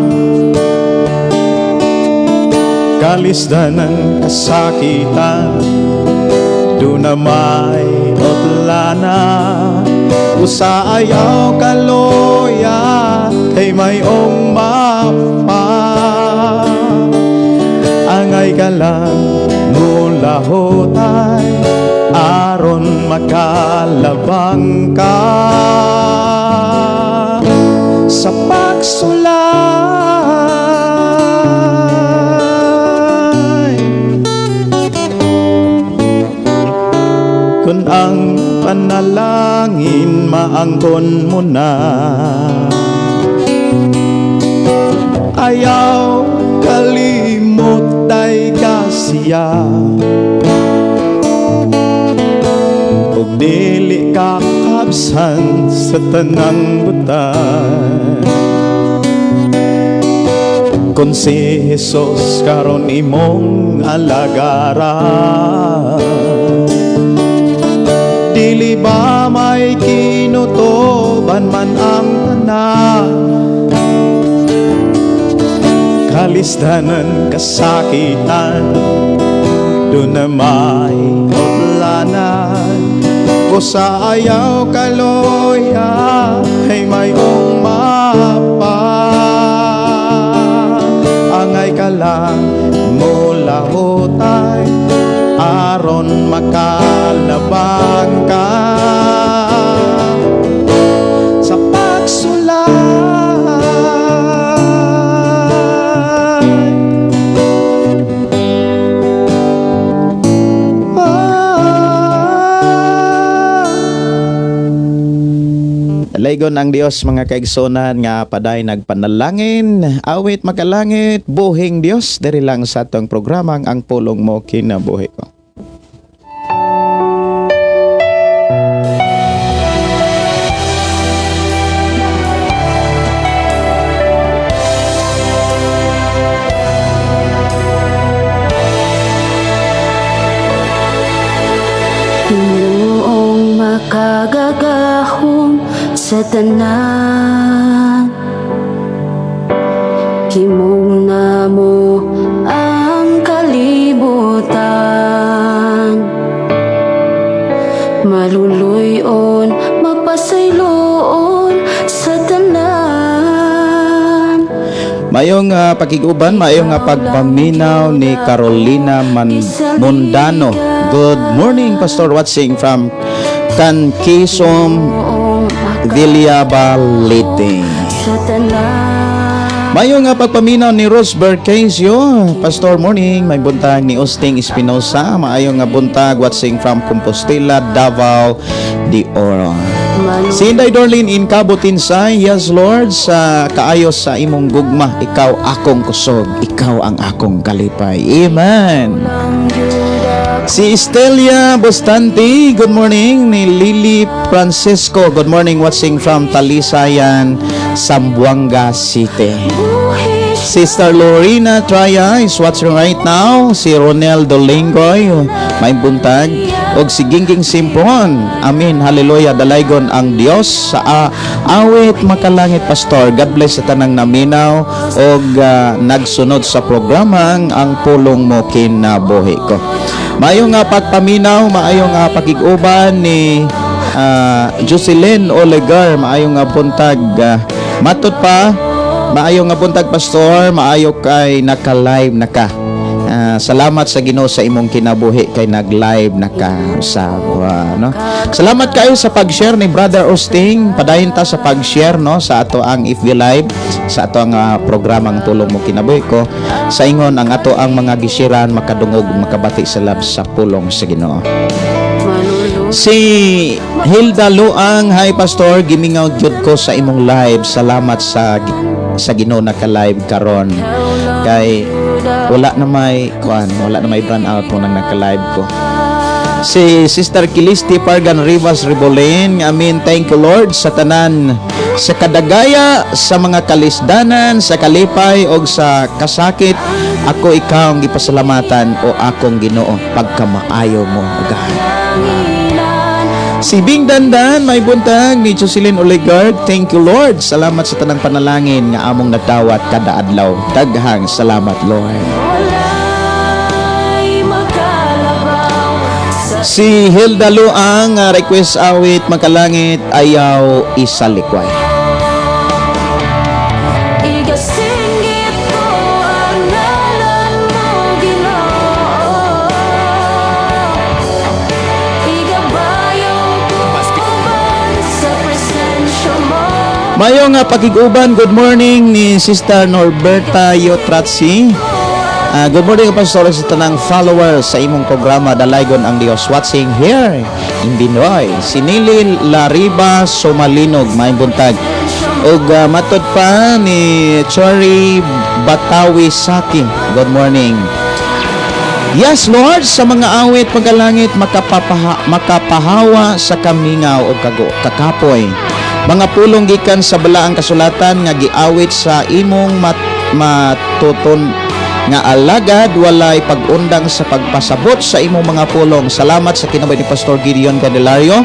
Speaker 1: kalisdanan, kasakitan, duna may utlana. Usa ayaw kaloya kay mayong mapa. Angay ka lang mulahutay aron makalabang ka sa pagsulay. Kung ang panalangin maangkon mo na, ayaw kalimot ay kasiya. Ug dili ka kabsan sa tanang butang, kung si Jesus karon imong alagaran. Dili ba may kinutuban man ang tanan, kalisdanan, kasakitan, duna may utlanan. Usa ayaw kaloya kay mayong mapa. Angay ka lang mulahutay aron makalabang ka sa pagsulay. Ah. Dalaygon ang Dios, mga kaigsunan nga paday nagpanalangin, awit makalangit, buhing Dios, diri lang sa atong programang Ang Pulong Mo Kinabuhi Ko.
Speaker 4: Ginoong makagagahom sa tanan, himog namo ang kalibutan. Maluluyon, mapasayloon sa tanan.
Speaker 2: Mayong pakiguban, mayong pagpaminaw ni Carolina Mondano. Good morning, Pastor, watching from Canquisom,
Speaker 4: Ginoong
Speaker 2: Villaba, Leyte.
Speaker 4: sa tanan.
Speaker 2: Mayong pagpaminaw ni Rose Bercasio. Pastor, morning. May buntag ni Austin Espinosa. Maayong nga buntag, watching from Compostela, Davao de Oro. Si Inday Dorlin in Cabutinsay, yes Lord, sa kaayo sa imong gugma, ikaw akong kusog, ikaw ang akong kalipay. Amen. Si Estelia Bustante, good morning. Ni Lily Francisco, good morning, watching from Talisayan, Zamboanga City. Sister Lorena Traya is watching right now. Si Ronel Dolingoy, may buntag. Og si Gingging Simpron, amin, hallelujah, dalaygon ang Dios sa awit makalangit, Pastor. God bless sa tanang naminaw og nagsunod sa programang Ang Pulong Mo Kinabuhi Ko. Maayo nga pagpaminaw, maayo nga pakig-uban ni Jocelyn Olegar, maayo nga buntag. Matod pa, maayo nga buntag, Pastor, maayo kay naka-live na ka. Salamat sa Ginoo sa imong kinabuhi kay nag-live na ka sa no. Salamat kayo sa pag-share ni Brother Austin. Padayon ta sa pag-share, no, sa ato ang FB Live, sa ato ang programang Pulong Mo Kinabuhi Ko. Sa ingon ang ato ang mga gisiran makadungog, makabati sa lab sa pulong sa Ginoo. Si Hilda Luang, hi Pastor, gimingaw jud ko sa imong live. Salamat sa Ginoo naka-live karon. Kay wala na may kuan, wala na may brownout mo nang naka-live ko.
Speaker 1: Si Sister Kilisti Pargan Rivas Ribolin, amin, thank you Lord sa tanan, sa kadagaya, sa mga kalisdanan, sa kalipay og sa kasakit, ako ikaw ang gipasalamatan o akong Ginoo pagkamaayo mo, O God. Si Bing Dandan, may buntag ni Jocelyn Oligard. Thank you Lord. Salamat sa tanang panalangin nga among nadawat kada adlaw. Daghang salamat, Lord.
Speaker 4: Wala'y makalabaw sa
Speaker 1: Si Hilda Luang, request awit makalangit, "Ayaw Isalikway."
Speaker 4: Igasinggit ko ang ngalan mo, Ginoo. Igabayaw ko uban sa presensya mo.
Speaker 1: Mayo nga pakig-uban, good morning ni Sister Norberta Yotratsi. Good morning, Pastor, sa tanang followers sa imong programa Dalaygon ang Dios, watching here in Binoy. Si Nili Lariba Somalinog, may buntag. Ug matod pa ni Chori Batawi Saki. Good morning. Yes, Lord, sa mga awit pagkalangit makapahawa sa kamingaw o kakapoy. Mga pulong gikan sa balaang kasulatan nga giawit sa imong matuton nga alagad, walay pag-undang sa pagpasabot sa imong mga pulong. Salamat sa kinabuhi ni Pastor Gideon Candelario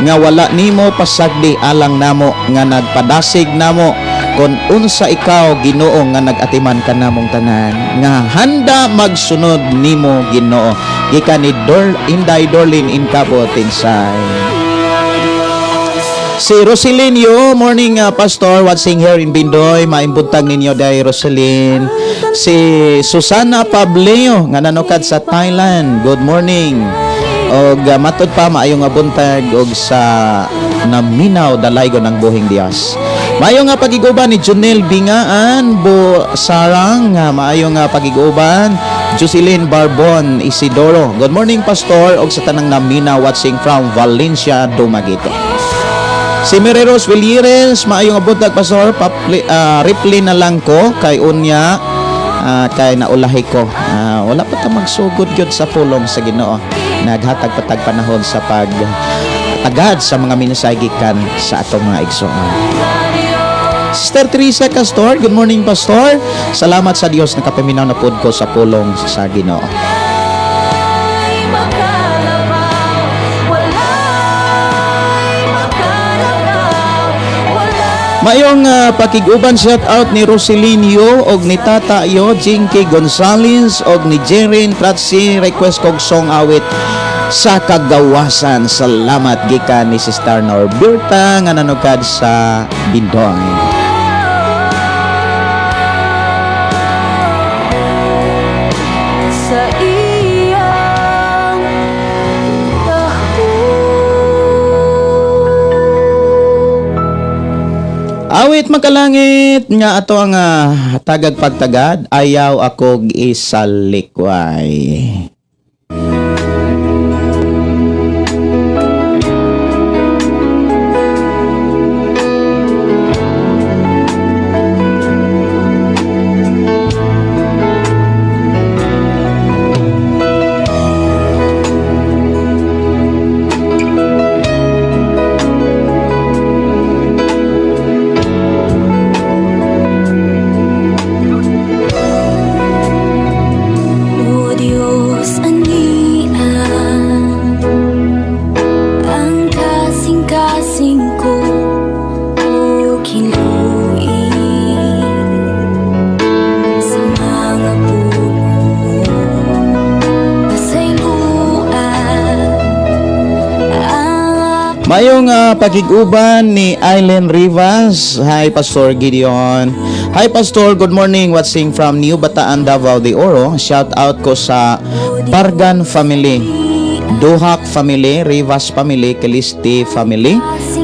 Speaker 1: nga wala nimo pasagdi alang namo, nga nagpadasig namo kon unsa ikaw, Ginoo, nga nag-atiman kanamong tanan nga handa magsunod nimo, Ginoo. Gikan ni Dor Inday Dorlin in Cabo Tinsay. Si Roseline Yo, morning, Pastor, watching here in Bindoy, maimbuntag ninyo day, Roseline. Si Susana Pableo nga nanukad sa Thailand, good morning. Og matod pa, maayo nga buntag og sa naminaw dalaygon ang buhing Dios. Maayo nga pagiguban ni Junel Bingaan Bo Sarang, maayo nga pagiguban Jocelyn Barbon Isidoro. Good morning, Pastor, og sa tanang naminaw watching from Valencia, Dumaguete. Si Mary Rose Villires, maayong buntag, Pastor, reply na lang ko kay unya kay naulahi ko. Wala pa ta magsugod gyud sa pulong sa Ginoo. Naghatag patag panahon sa pag tagad sa mga mensahe gikan sa atong mga igsoon. Sister Teresa Castor, good morning, Pastor. Salamat sa Dios, nakapaminaw na pud ko sa pulong sa Ginoo.
Speaker 4: Wala'y makalabaw, wala'y makalabaw, wala'y
Speaker 1: Mayong pakig-uban, shout out ni Roselinio og ni Tata Yo, Jinky Gonzales og ni Jerin Tratsi, request kog song awit "Sa Kagawasan". Salamat gikan ni Sister Norberta nga nanukad sa Bindoy.
Speaker 4: Sa iyang taho.
Speaker 1: Awit makalangit nga ato ang tagag pagtagad, "Ayaw Akog Isalikway."
Speaker 4: O Diyos, ania ang kasing-kasing ko o kiluin sa mga pulong mo pasayloan ang
Speaker 1: Mayong pakig-uban ni Aileen Rivas. Hi, Pastor Gideon. Hi, Pastor, good morning. Watching from New Bataan, Davao de Oro. Shout out ko sa Pargan family, Duhak family, Rivas family, Calisti family,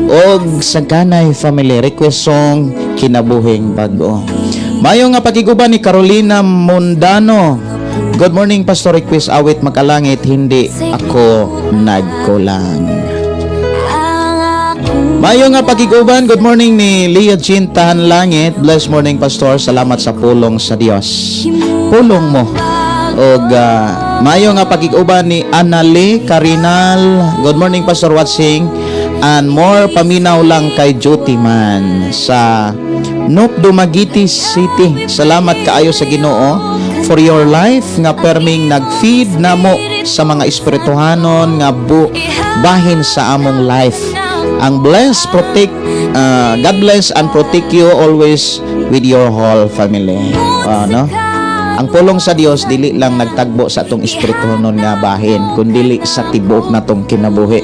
Speaker 1: og sa Ganay family. Request song "Kinabuhing Bag-o". Mayo nga pakiguban ni Carolina Mondano. Good morning, Pastor, request awit makalangit, "Hindi Ako Nagkulang".
Speaker 4: Ang akong
Speaker 1: Mayo nga pakiguban, good morning ni Leah Jean Tahan Langit. Bless morning, Pastor. Salamat sa pulong sa Dios. Pulong mo. Og Mayo nga pakig-uban ni Anali Carinal. Good morning, Pastor, watching and more paminaw lang kay duty man sa Noop, Dumaguete City. Salamat kaayo sa Ginoo for your life nga perming nag-feed namo sa mga espirituhanon nga bahin sa among life. Ang bless, protect, God bless and protect you always with your whole family. No? Ang pulong sa Dios dili lang nagtagbo sa atong espirituhanon nga bahin, kundili sa tibuok natong kinabuhi.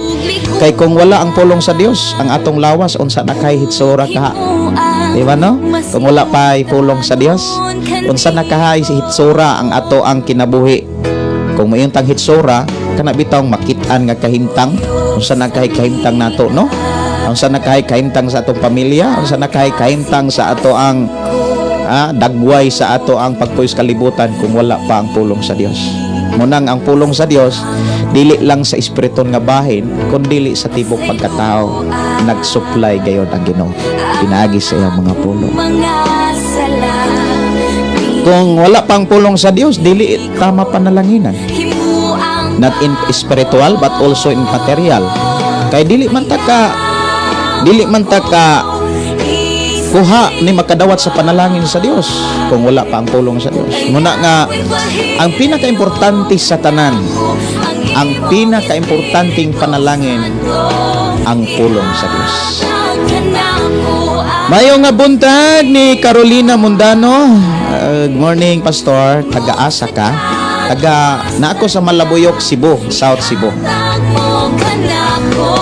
Speaker 1: Kay kung wala ang pulong sa Dios, ang atong lawas unsa na kay hitsura ka? Di ba, no? Kung wala pa pulong sa Dios, unsa na kahay si hitsura ang ato ang kinabuhi? Kung mayon tang hitsura, kana bitawng makit-an nga kahimtang, unsa na kay kahimtang nato, no? Unsa na kay kahimtang sa atong pamilya, unsa na kay kahimtang sa ato ang dagway sa ato ang pagpuyo sa kalibutan kung wala pa ang pulong sa Dios. Munang ang pulong sa Dios dili lang sa espiritu nga bahin kundi sa tibok pagkatao nag-supply gayon ang Ginoo pinaagi sa iyang mga pulong.
Speaker 4: Mga sala.
Speaker 1: Kung wala pang pulong sa Dios, dili tama panalanginan.
Speaker 4: Himuang
Speaker 1: Not in spiritual but also in material. Kay dili man ta ka kuha ni makadawat sa panalangin sa Dios kung wala pa ang pulong sa Dios. Muna nga ang pinakaimportante sa tanan, ang pinakaimportanteng panalangin, ang pulong sa Dios. Mayo nga buntag ni Carolina Mundano. Good morning, Pastor. Taga-asa ka? Taga na ako sa Malabuyok, Cebu, South Cebu.
Speaker 4: Mo kanako,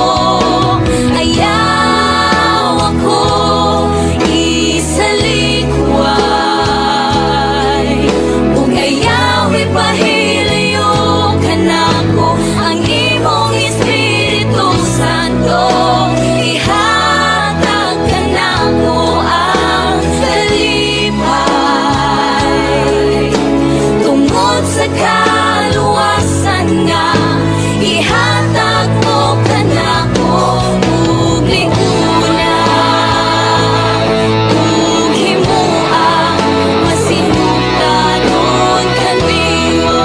Speaker 4: ayaw ako isalikway ug ayaw ipahilayo kanako ang imong Espiritu Santo. Ihatag kanako ang kalipay tungod sa kaluwasan nga ihatag mo kanako ug liuna ug himua masinugtanon kanimo.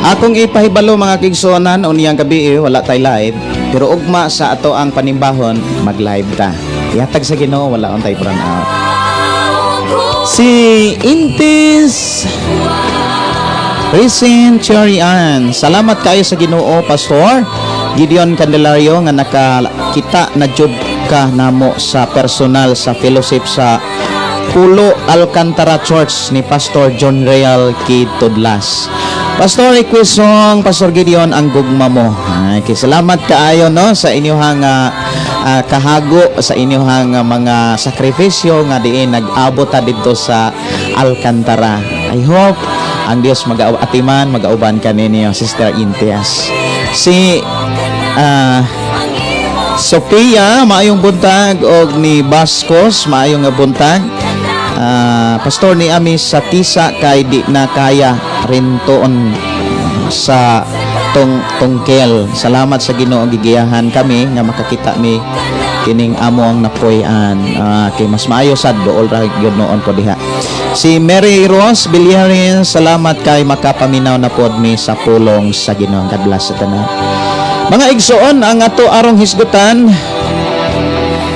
Speaker 1: Akong ipahibalo, mga kaigsuonan, unyang gabi eh, wala tay live. Pero ugma sa ato ang panimbahon, mag-live ta. Ihatag sa Ginoo, wala on tay brown out. Si Intis Recent Cherry Ann. Salamat kayo sa Ginoo, Pastor Gideon Candelario, nga nakakita na jud ka namo sa personal sa fellowship sa Pulo Alcantara Church ni Pastor John Real Kitudlas. Pastor, request song, Pastor Gideon, "Ang Gugma Mo." Ay, okay, salamat kaayo, no, sa inyong kahago, sa inyong mga sakripisyo nga diin nag-abot ta didto sa Alcantara. I hope ang Dios mag-atiman, mag-auban kaninyo, Sister Intias. Si Sophia, maayong buntag, og ni Bascos, maayong nga buntag. Pastor, ni ami sa Tisa kay di na kaya rintoon sa tong tungkel. Salamat sa Ginoo, gigiyahan kami nga makakita mi kining amo ang napuy-an. Kay mas maayo sad dool ra gyud noon po diha. Si Mary Rose Villarin, salamat kay makapaminaw na pod mi sa pulong sa Ginoo. God bless sa tanan. Mga igsoon, ang ato arong hisgutan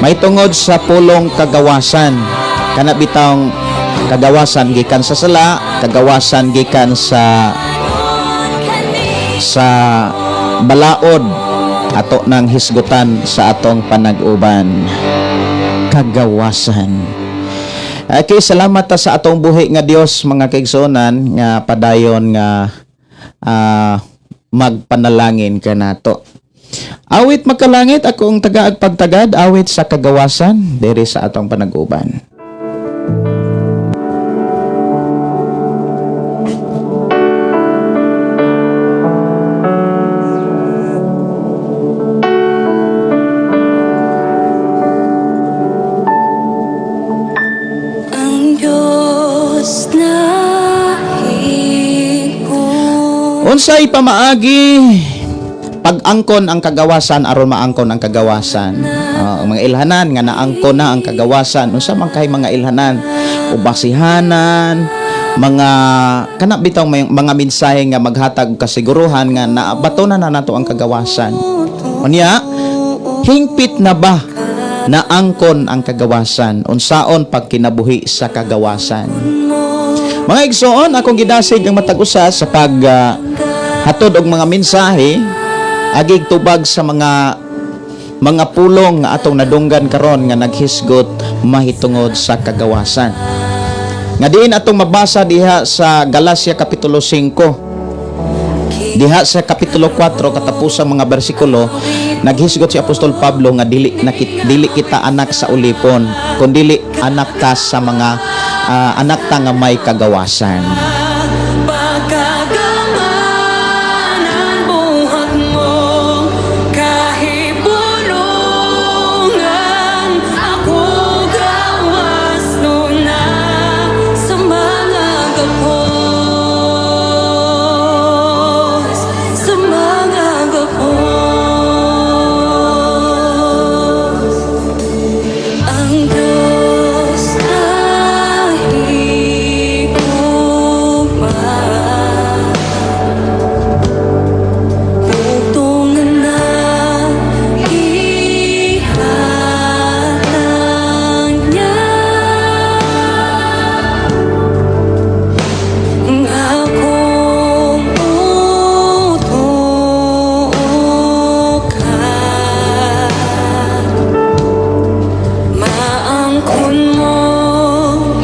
Speaker 1: may tungod sa pulong kagawasan. Kana bitawng kagawasan gikan sa sala, kagawasan gikan sa balaod, ato nang hisgutan sa atong panag-uban. Kagawasan. Okay, salamat ta sa atong buhi nga Dios, mga kaigsuonan, nga padayon nga magpanalangin kanato. Awit makalangit, akong tagaag pagtagad, awit sa kagawasan diri sa atong panag-uban. Unsay pamaagi pag-angkon ang kagawasan aron maangkon ang kagawasan? Ang mga ilhanan nga naangkon na ang kagawasan, unsa man kay mga ilhanan o basihanan, mga kana bitaw may mga mensahe nga maghatag og kasiguruhan nga naabatonan na nato ang kagawasan? Unya, hingpit na ba naangkon ang kagawasan? Unsaon pagkinabuhi sa kagawasan? Mga igsoon, akong gidasig ang matag usa sa pag hatod og mga mensahe agig tubag sa mga pulong nga atong nadunggan karon nga naghisgot mahitungod sa kagawasan. Nga diin atong mabasa diha sa Galacia kapitulo 5. Diha sa kapitulo 4, katapusang mga bersikulo, naghisgot si Apostol Pablo nga dili kita anak sa ulipon, kundili anak ta sa mga anak ta nga may kagawasan.
Speaker 4: Pagkagamanan buhat mo kahibulungan ako gawas na sa mga gapos, sa mga gapos. Ang Diyos ay higugma. Bugtong na ihatag niya ang akong utukan. Maangkon mo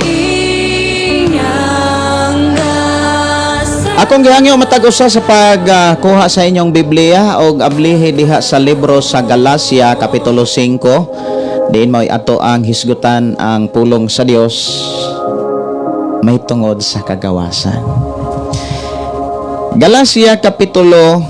Speaker 4: iyang gasa.
Speaker 1: Akong gihangyo matag usa sa pagkuha sa inyong Biblia og ablihi diha sa libro sa Galacia kapitulo 5. Diin mo'y ato ang hisgutan ang pulong sa Dios mahitungod sa kagawasan. Galacia kapitulo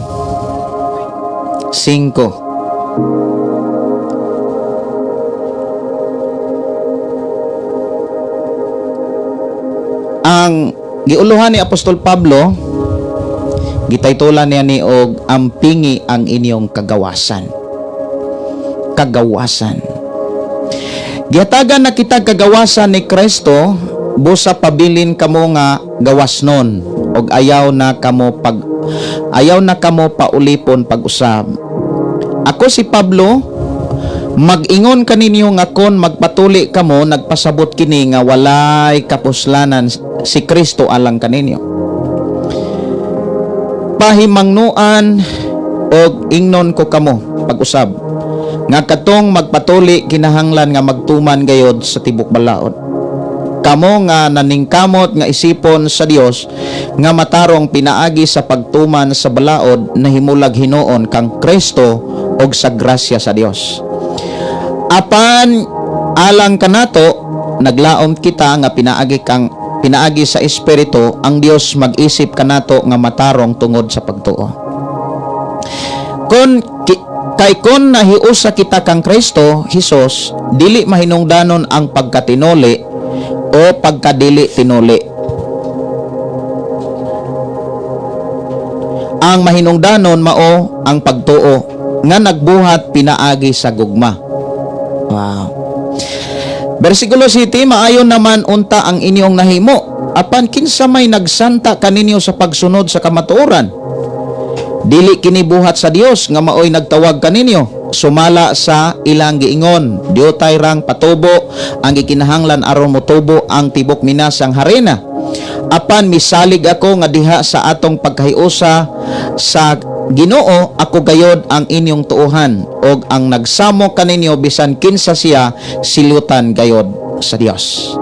Speaker 1: 5. Ang giuluhan ni Apostol Pablo, gitaytolan niya ni og "Ampingi ang inyong kagawasan." Kagawasan. Gihatagan na kita kagawasan ni Kristo, busa pabilin kamo nga gawasnon og ayaw na kamo paulipon pag-usab. Ako si Pablo mag-ingon kaninyo nga kon magpatuli kamo, nagpasabot kini nga walay kapuslanan si Kristo alang kaninyo. Pahimangnuan og ingnon ko kamo pag-usab nga katong magpatuli kinahanglan nga magtuman gayod sa tibok balaod. Kamo nga naningkamot nga isipon sa Dios nga matarong pinaagi sa pagtuman sa balaod, nahimulag hinuon kang Kristo og sa grasya sa Dios. Apan alang kanato, naglaom kita nga pinaagi sa Espiritu ang Dios mag-isip kanato nga matarong tungod sa pagtuo. Kay kon nahiusa kita kang Kristo Hesus, dili mahinungdanon ang pagkatinuli o pagkadili tinuli. Ang mahinungdanon mao ang pagtuo nga nagbuhat pinaagi sa gugma. Wow. Versikulo 7, "Maayo naman unta ang inyong nahimo. Apan kinsa may nagsanta kaninyo sa pagsunod sa kamatuoran? Dili kini buhat sa Dios nga maoy nagtawag kaninyo. Sumala sa ilang giingon, diutay rang patubo ang gikinahanglan aron motubo ang tibok minasang harina. Apan misalig ako nga diha sa atong pagkahiusa sa Ginoo, ako gayod ang inyong tuohan og ang nagsamok kaninyo, bisan kinsa siya, silutan gayod sa Dios.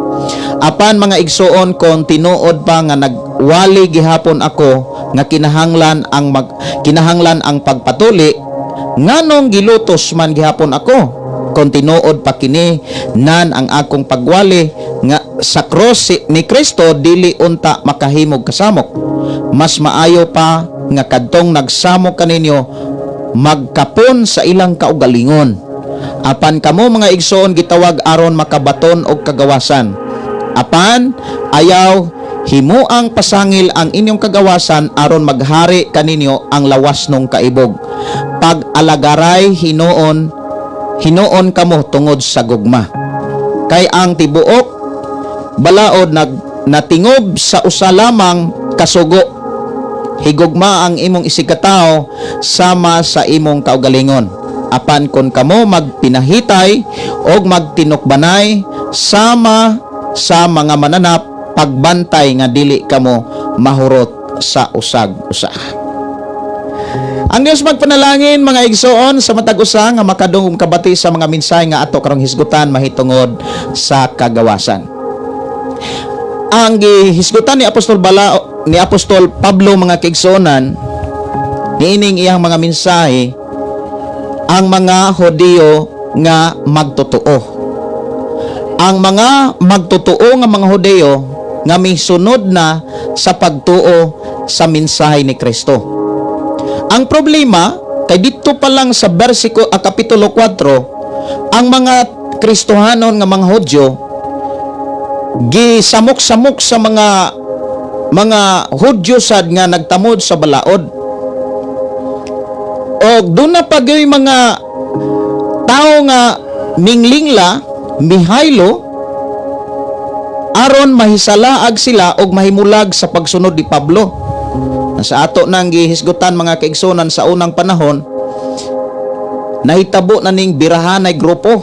Speaker 1: Apan mga igsuon, kon tinuod pa nga nagwali gihapon ako nga kinahanglan ang pagpatuli, nganong gilutos man gihapon ako? Kon tinuod pa kini nan ang akong pagwali nga sa cross ni Kristo dili unta makahimog kasamok. Mas maayo pa nga kadtong nagsamok kaninyo magkapon sa ilang kaugalingon. Apan kamo, mga igsoon, gitawag aron makabaton og kagawasan. Apan ayaw Himuang pasangil ang inyong kagawasan aron maghari kaninyo ang lawasnong kaibog. Pag-alagaray hinuon hinuon kamo tungod sa gugma. Kay ang tibuok balaod nag natingob sa usa lamang kasugo: higugma ang imong isigkatao sama sa imong kaugalingon. Apan kon kamo magpinahitay og magtinukbanay sama sa mga mananap, pagbantay nga dili kamo mahurot sa usag usa. Ang Dios magpanalangin, mga igsoon, sa matag usa nga makadungog kabati sa mga mensahe nga ato karong hisgutan mahitungod sa kagawasan. Ang gihisgutan ni Apostol Pablo, mga kaigsuonan, niining iyang mga mensahe ang mga Hudiyo nga magtotoo. Ang mga magtotoo nga mga Hudiyo nga misunod na sa pagtuo sa mensahe ni Kristo. Ang problema kay dito pa lang sa versiko a kapitulo 4, ang mga Kristohanon nga mga Hudyo gisamok-samok sa mga Hudyo sad nga nagtamod sa balaod. Og doon na pa gyud mga tao nga minglingla, mihaylo aron mahisalaag sila og mahimulag sa pagsunod ni Pablo. Sa ato nang gihisgutan, mga kaigsunan, sa unang panahon nahitabo na ning birahanay grupo,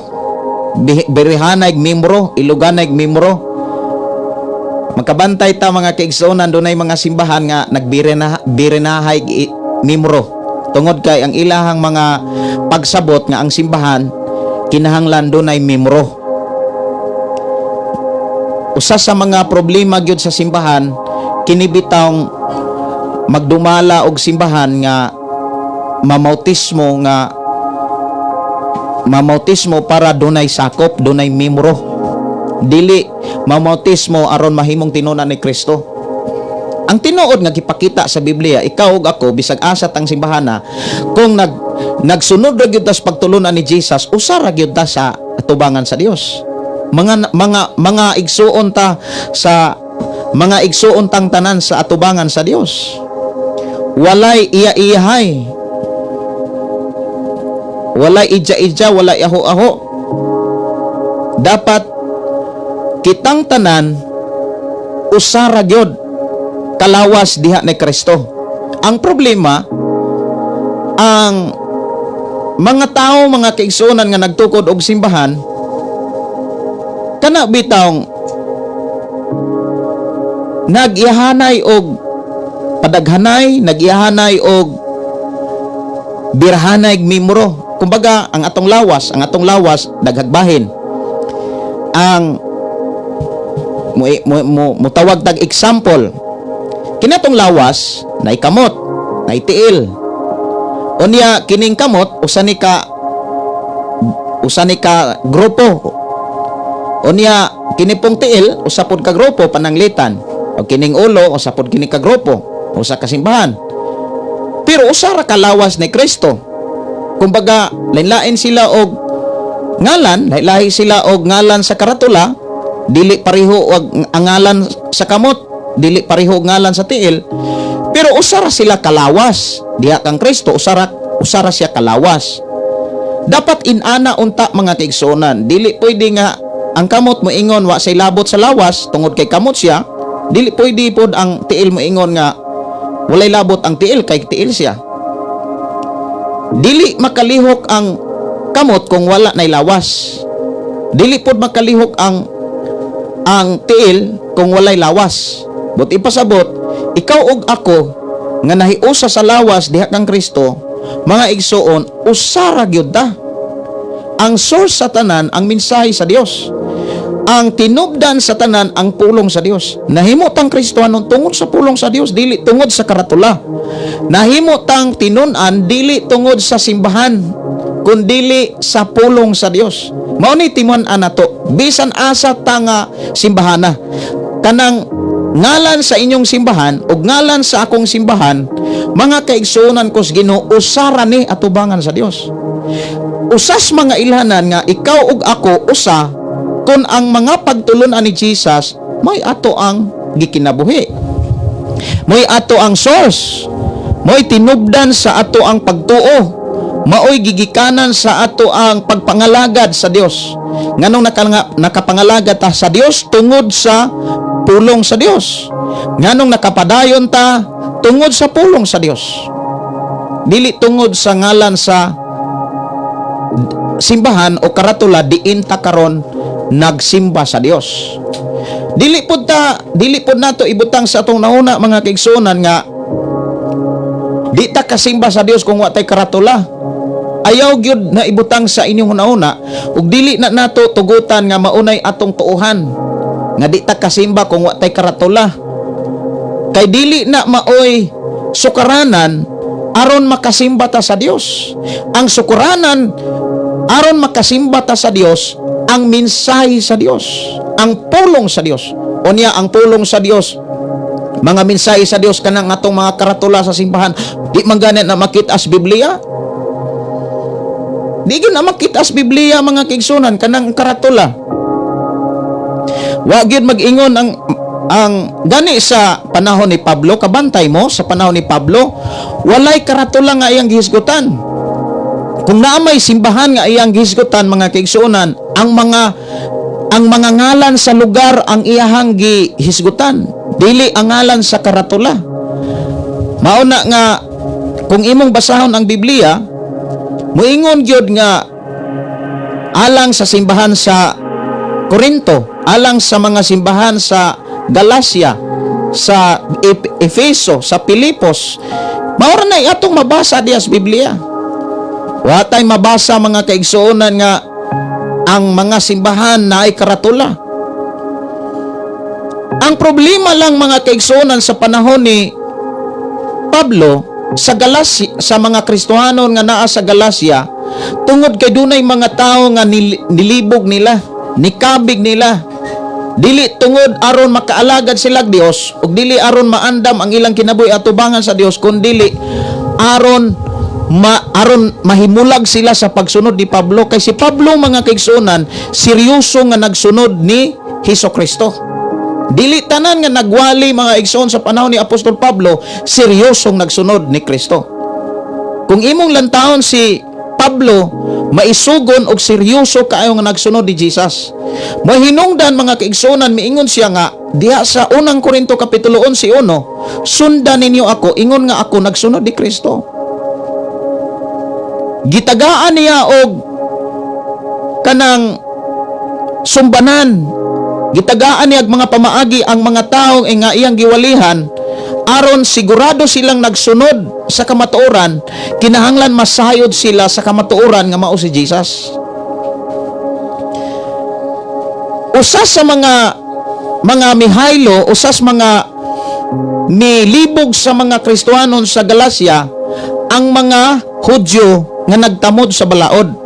Speaker 1: birahanay membro, iluganay membro. Magkabantay ta, mga kaigsuonan, dunay mga simbahan nga nagbirena birenahay membro tungod kay ang ilahang mga pagsabot nga ang simbahan kinahanglan dunay membro. Usa sa mga problema gyud sa simbahan kini bitawng magdumala og simbahan nga mamautismo, nga mamautismo para dunay sakop, dunay membro, dili mamautismo aron mahimong tinun-an ni Kristo. Ang tinuod nga gipakita sa Biblia, ikaw ug ako, bisag asa tang simbahana, kung nagsunod ra gyud ta sa pagtulunan ni Jesus, usa ra gyud ta sa atubangan sa Dios. Mga igsuon ta sa mga igsuon tang tanan sa atubangan sa Dios. Walay iya-iyahay. Walay ija-ija, walay aho-aho. Dapat kitang tanan usa ra gyud kalawas diha ni Kristo. Ang problema, ang mga tao, mga kaigsuonan, nga nagtukod og simbahan, kana bitawng nag-ihanay og padaghanay, nag-ihanay og birhanay membro. Kumbaga, ang atong lawas daghagbahin. Ang mo, mo, mo, mutawag tag example, kinatong lawas na ikamot, na itiil. Unya kining kamot usa ni ka grupo. Unya kini pong tiil usa pod ka grupo, pananglitan. O kining ulo usa pod kini ka grupo, usa ka simbahan. Pero usa ra ka lawas ni Kristo. Kumbaga, lain-lain sila og ngalan, lahi sila og ngalan sa karatula, dili pareho og ang ngalan sa kamot, dili pareho og ngalan sa tiil. Pero usa ra sila kalawas. Diha kang Kristo, usa ra siya kalawas. Dapat inana unta, mga kaigsuonan, dili pwede nga ang kamot mo ingon wa say labot sa lawas tungod kay kamot siya, dili pwede pod ang tiil mo ingon nga walay labot ang tiil kay tiil siya. Dili makalihok ang kamot kung wala nay lawas. Dili pod makalihok ang tiil kung walay lawas. But ipasabot, ikaw ug ako nga nahiusa sa lawas diha kang Kristo, mga igsuon, usa ra gyud ta. Ang source sa tanan ang mensahe sa Dios. Ang tinubdan sa tanan ang pulong sa Dios. Nahimo tang Kristohanon tungod sa pulong sa Dios, dili tungod sa karatula. Nahimo tang tinun-an dili tungod sa simbahan, kundili sa pulong sa Dios. Mao ni timun-an nato bisan asa ta nga simbahana. Kanang ngalan sa inyong simbahan ug ngalan sa akong simbahan, mga kaigsuonan ko sa Ginoo, usa ra ni atubangan sa Dios. Usas mga ilhanan nga ikaw ug ako usa kung ang mga pagtulunan ni Jesus may ato ang gikinabuhi. Mo'y ato ang source, mo'y tinubdan sa ato ang pagtuo, maoy gigikanan sa ato ang pagpangalagad sa Dios. Nganong nakapangalagad ta sa Dios? Tungod sa pulong sa Dios. Nganong nakapadayon ta? Tungod sa pulong sa Dios, dili tungod sa ngalan sa simbahan o karatula diin ta karon nagsimba sa Dios. Dili pud nato ibutang sa atong nauna, mga kaigsuonan, nga di ta kasimba sa Dios kung wa tay karatula. Ayaw gyud na ibutang sa inyong hunahuna ug dili na nato tugutan nga maunay atong tuohan nga di ta kasimba kung wa tay karatula, kay dili na maoy sukaranan aron makasimba ta sa Dios. Ang sukaranan aron makasimba ta sa Dios, ang mensahe sa Dios, ang pulong sa Dios. Unya ang pulong sa Dios, mga mensahe sa Dios, kanang atong mga karatula sa simbahan, di man gani na makita sa Biblia. Di gyud na makita sa Biblia, mga kaigsuonan, kanang karatula. Wa gyud mag-ingon ang gani sa panahon ni Pablo. Kabantay mo, sa panahon ni Pablo, walay karatula nga iyang gihisgutan. Kung naa may simbahan nga iyang gihisgutan, mga kaigsuonan, ang mga ngalan sa lugar ang iyahang gihisgutan, dili ang ngalan sa karatula. Mao na nga kung imong basahon ang Biblia, muingon gyud nga alang sa simbahan sa Corinto, alang sa mga simbahan sa Galacia, sa Efeso, sa Pilipos. Mao ra na atong mabasa diya sa Biblia. Wa tay mabasa, mga kaigsuonan, nga ang mga simbahan na ay karatula. Ang problema lang, mga kaigsuonan, sa panahon ni Pablo sa Galacia, sa mga Kristohanon nga naa sa Galacia, tungod kay dunay mga tawo nga nilibog nila, nikabig nila. Dili tungod aron makaalagad sila Dios ug dili aron maandam ang ilang kinabuhi atubangan sa Dios, kun dili aron mahimulag sila sa pagsunod ni Pablo, kay si Pablo, mga kaigsuonan, seryoso nga nagsunod ni Hesus Kristo. Dili tanan nga nagwali, mga igsoon, sa panahon ni Apostol Pablo seryosong nagsunod ni Kristo. Kung imong lantawon si Pablo, maisugon og seryoso kaayo nga nagsunod ni Jesus. Mahinungdan, mga kaigsuonan, miingon siya nga diha sa Unang Korinto kapitulo 11:1, "Sundan ninyo ako ingon nga ako nagsunod ni Kristo." Gitagaan niya og kanang sumbanan. Gitagaan niya og mga pamaagi ang mga taong nga iyang giwalihan aron sigurado silang nagsunod sa kamatuoran, kinahanglan masayod sila sa kamatuoran nga mao si Jesus. Usa sa mga mihaylo, usa sa mga nilibog sa mga Kristohanon sa Galacia, ang mga Hudyo nga nagtamod sa balaod.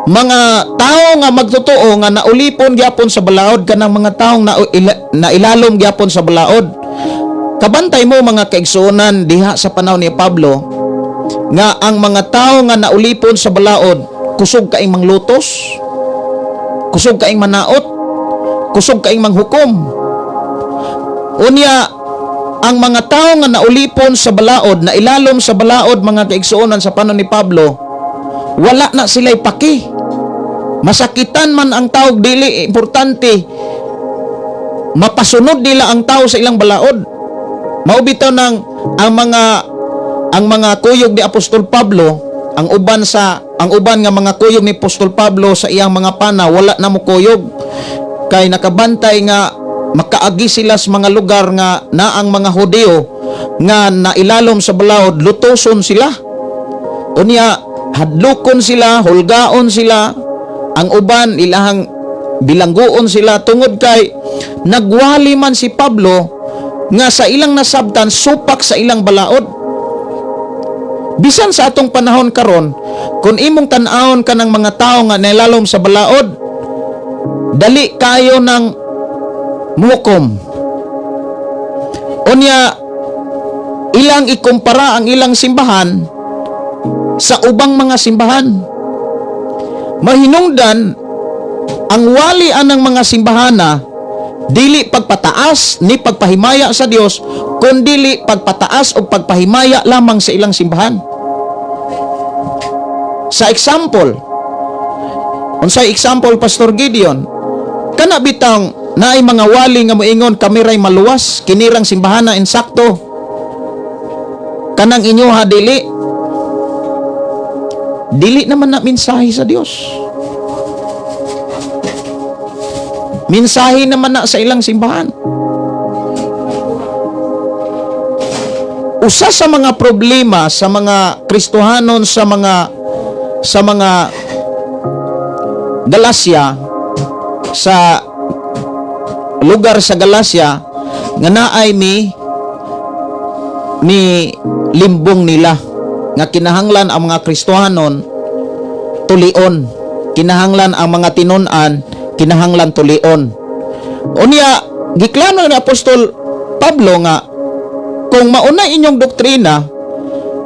Speaker 1: Mga tao nga magtotoo nga naulipon gyapon sa balaod, kanang mga taong nailalom gyapon sa balaod. Kabantay mo, mga kaigsuonan, diha sa panahon ni Pablo nga ang mga tao nga naulipon sa balaod, kusog kaing manglutos, kusog kaing manaot, kusog kaing manghukom. Unya ang mga tao nga naulipon sa balaod, nailalom sa balaod, mga kaigsuonan, sa panahon ni Pablo, wala na sila'y paki. Masakitan man ang tao, dili importante, mapasunod nila ang tao sa ilang balaod. Mao bitaw nang ang mga kuyog ni Apostol Pablo, ang uban nga mga kuyog ni Apostol Pablo sa iyang mga pana, wala na mo kuyog kay nakabantay nga makaagi sila sa mga lugar nga naang mga Hudyo nga nailalom sa balaod, lutoson sila. Unya hadlokon sila, hulgaon sila, ang uban ilahang bilangguon sila, tungod kay nagwali man si Pablo nga sa ilang nasabtan supak sa ilang balaod. Bisan sa atong panahon karon, kung imong tan-awon ka ng mga tao nga nailalom sa balaod, dali kayo ng muhukom. Unya ilang ikumpara ang ilang simbahan sa ubang mga simbahan. Mahinungdan ang wali anang mga simbahana, Dili pagpataas ni pagpahimaya sa Dios, kundili pagpataas o pagpahimaya lamang sa ilang simbahan. Sa example, unsay example, Pastor Gideon? Kana bitang naay mga wali nga moingon, "Kami ray maluwas, kinirang simbahan na insakto. Kanang inyoha dili." Dili naman na mensahe sa Dios. Mensahe naman na sa ilang simbahan. Usa sa mga problema sa mga Kristohanon sa mga Galacia, sa lugar sa Galacia, nga naay mi limbong nila nga kinahanglan ang mga Kristohanon tulion, kinahanglan ang mga tinun-an, kinahanglan tulion. Unya giklano ni Apostol Pablo nga kung mauna inyong doktrina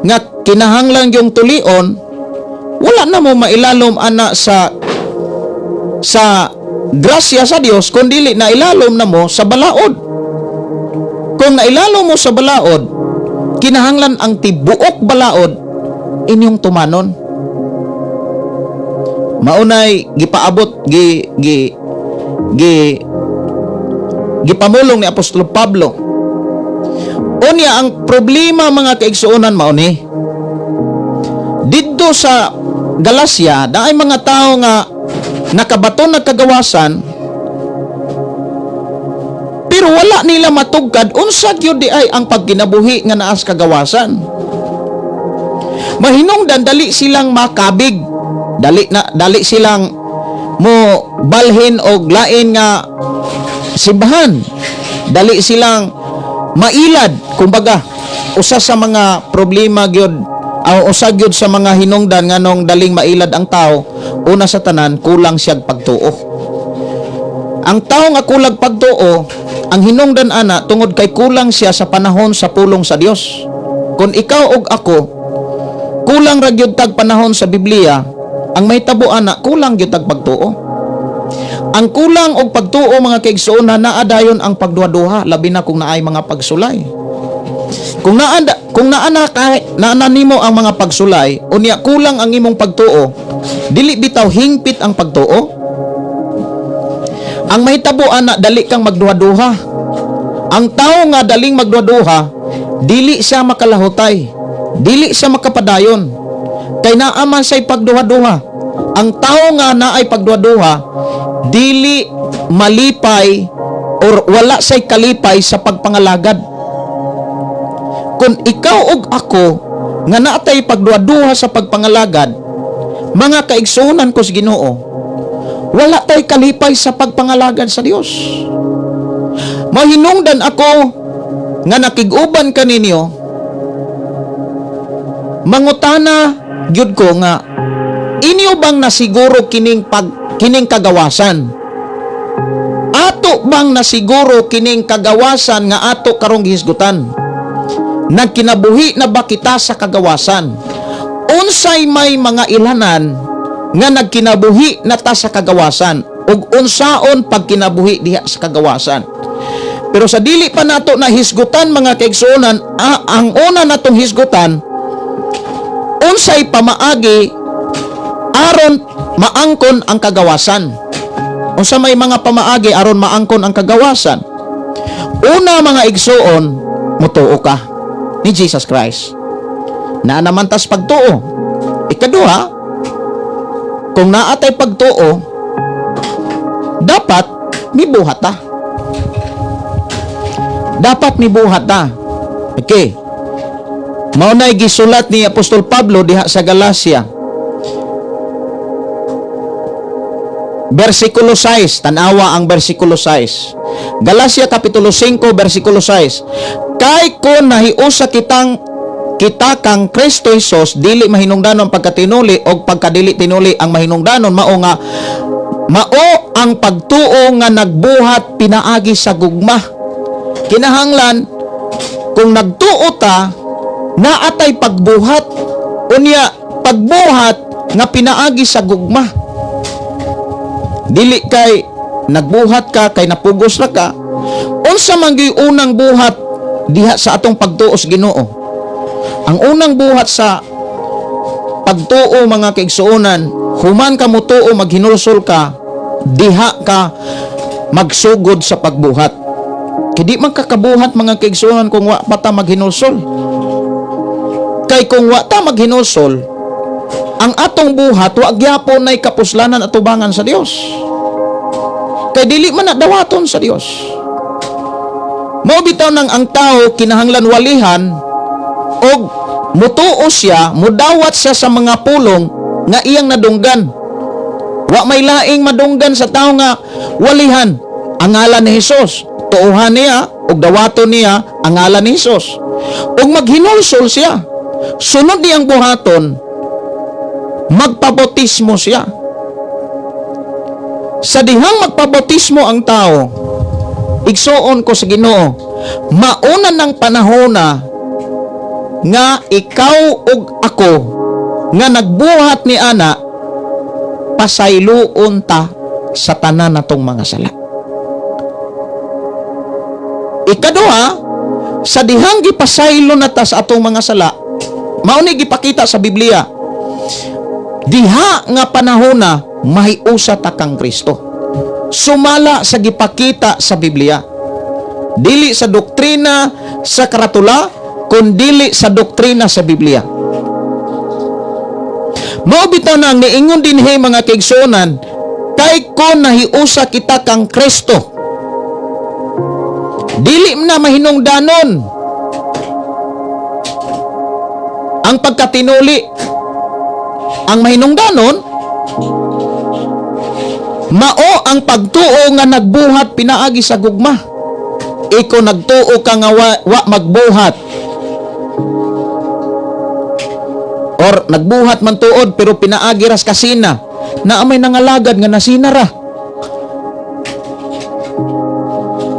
Speaker 1: nga kinahanglan yung tulion, wala na mo mailalom ana sa grasya sa Dios, kun dili na ilalom na mo sa balaod. Kung nailalom mo sa balaod, kinahanglan ang tibuok balaod inyong tumanon. Maunay gipaabot, gi gi gi gipamulong ni Apostol Pablo. Unya ang problema, mga kaigsuonan, mao ni didto sa Galacia, naay mga tao nga nakabaton nagkagawasan, pero wala nila matugkad unsa gyud di ay ang pagkinabuhi nga naas kagawasan. Mahinungdan dali silang makabig, dali na dali silang mo balhin og lain nga simbahan, dali silang mailad. Kumbaga, usa sa mga problema gyud o usa gyud sa mga hinungdan nganong daling mailad ang tao, una sa tanan, kulang siyag pagtuo. Ang tao nga kulag pagtuo, ang hinungdan ana tungod kay kulang siya sa panahon sa pulong sa Dios. Kung ikaw og ako kulang ra gyud tag panahon sa Biblia, ang mahitabo ana, kulang gyud tag pagtuo. Ang kulang og pagtuo, mga kaigsuonan, naa dayon ang pagduha-duha, labi na kung naay mga pagsulay. Kung naa na kahit naa na nimo ang mga pagsulay, unya kulang ang imong pagtuo, dili bitaw hingpit ang pagtuo? Ang mahitabo ana, dali kang magduha-duha. Ang tao nga daling magduha-duha, dili siya makalahutay, dili siya makapadayon. Kay naa man siya'y pagduha-duha. Ang tao nga naay pagduha-duha, dili malipay or wala say kalipay sa pagpangalagad. Kung ikaw ug ako nga naatay pagduha-duha sa pagpangalagad, mga kaigsuonan ko sa Ginoo, wala tay kalipay sa pagpangalagad sa Dios. Mahinungdan ako nga nakig-uban kaninyo, mangutana gyud ko nga inyo bang nasiguro kining kagawasan? Ato bang nasiguro kining kagawasan nga ato karong gihisgutan? Nagkinabuhi na ba kita sa kagawasan? Unsay may mga ilanan nga nagkinabuhi na ta sa kagawasan ug unsaon pagkinabuhi diha sa kagawasan? Pero sa dili pa nato na hisgutan, mga kaigsuonan, ang una natong hisgutan, unsay pamaagi aron maangkon ang kagawasan? Unsa may mga pamaagi aron maangkon ang kagawasan? Una, mga igsuon, mutuo ka ni Jesus Christ. Naa naman tas pagtuo. Ikaduha, kung naatay pagtuo, dapat mibuhat ta. Dapat mibuhat ta. Okay. Mao na'y gisulat ni Apostol Pablo diha sa Galacia. Versikulo 6, tanawa ang versikulo 6. Galacia Kapitulo 5, versikulo 6. Kay kung nahiusa kita kang Kristo Jesus, dili mahinungdanon pagkatinuli o pagkadili tinuli. Ang mahinungdanon mao nga mao ang pagtuo nga nagbuhat pinaagi sa gugma. Kinahanglan kung nagtuo ta, naatay pagbuhat. Unya pagbuhat nga pinaagi sa gugma. Dili kay Nagbuhat ka kay napugos ra ka. Unsa man gyud unang buhat diha sa atong pagtuo sa Ginoo? Ang unang buhat sa pagtuo, mga kaigsuonan, human ka motuo, maghinulsol ka, diha ka magsugod sa pagbuhat. Kay di man kakabuhat, mga kaigsuonan, kung wa pa ta maghinulsol. Kay kung wa ta maghinulsol, ang atong buhat wa gyapon nay kapuslanan atubangan sa Dios. Kay dili man na dawaton sa Dios. Mao bitaw nang ang tao kinahanglan walihan og mutuo siya, mudawat siya sa mga pulong nga iyang nadunggan. Wa may laing madunggan sa tao nga walihan ang ngalan ni Hesus. Tuohan niya ug dawaton niya ang ngalan ni Hesus. Ug maghinulsol siya. Sunod niyang buhaton, magpabautismo siya. Sa dihang magpabautismo ang tao, igsuon ko sa Ginoo, mauna ng panahon na nga ikaw ug ako nga nagbuhat ni ana, pasayloon ta sa tanan natong mga sala. Ikaduha, sa dihang gipasaylo na ta sa atong mga sala, mao ni gipakita sa Biblia. Diha nga panahon na mahiusa ta kang Kristo. Sumala sa gipakita sa Biblia. Dili sa doktrina sa karatula, kundili sa doktrina sa Biblia. Mao bitaw na ang niingon dinhi, mga kaigsuonan, kay kon nahiusa kita kang Kristo, dili na mahinungdanon ang pagkatinuli. Ang mahinungdanon mao ang pagtuo nga nagbuhat pinaagi sa gugma. Iko nagtuo ka nga wa magbuhat or nagbuhat man tuod pero pinaagi ras kasina, naa may nangalagad nga nasina ra,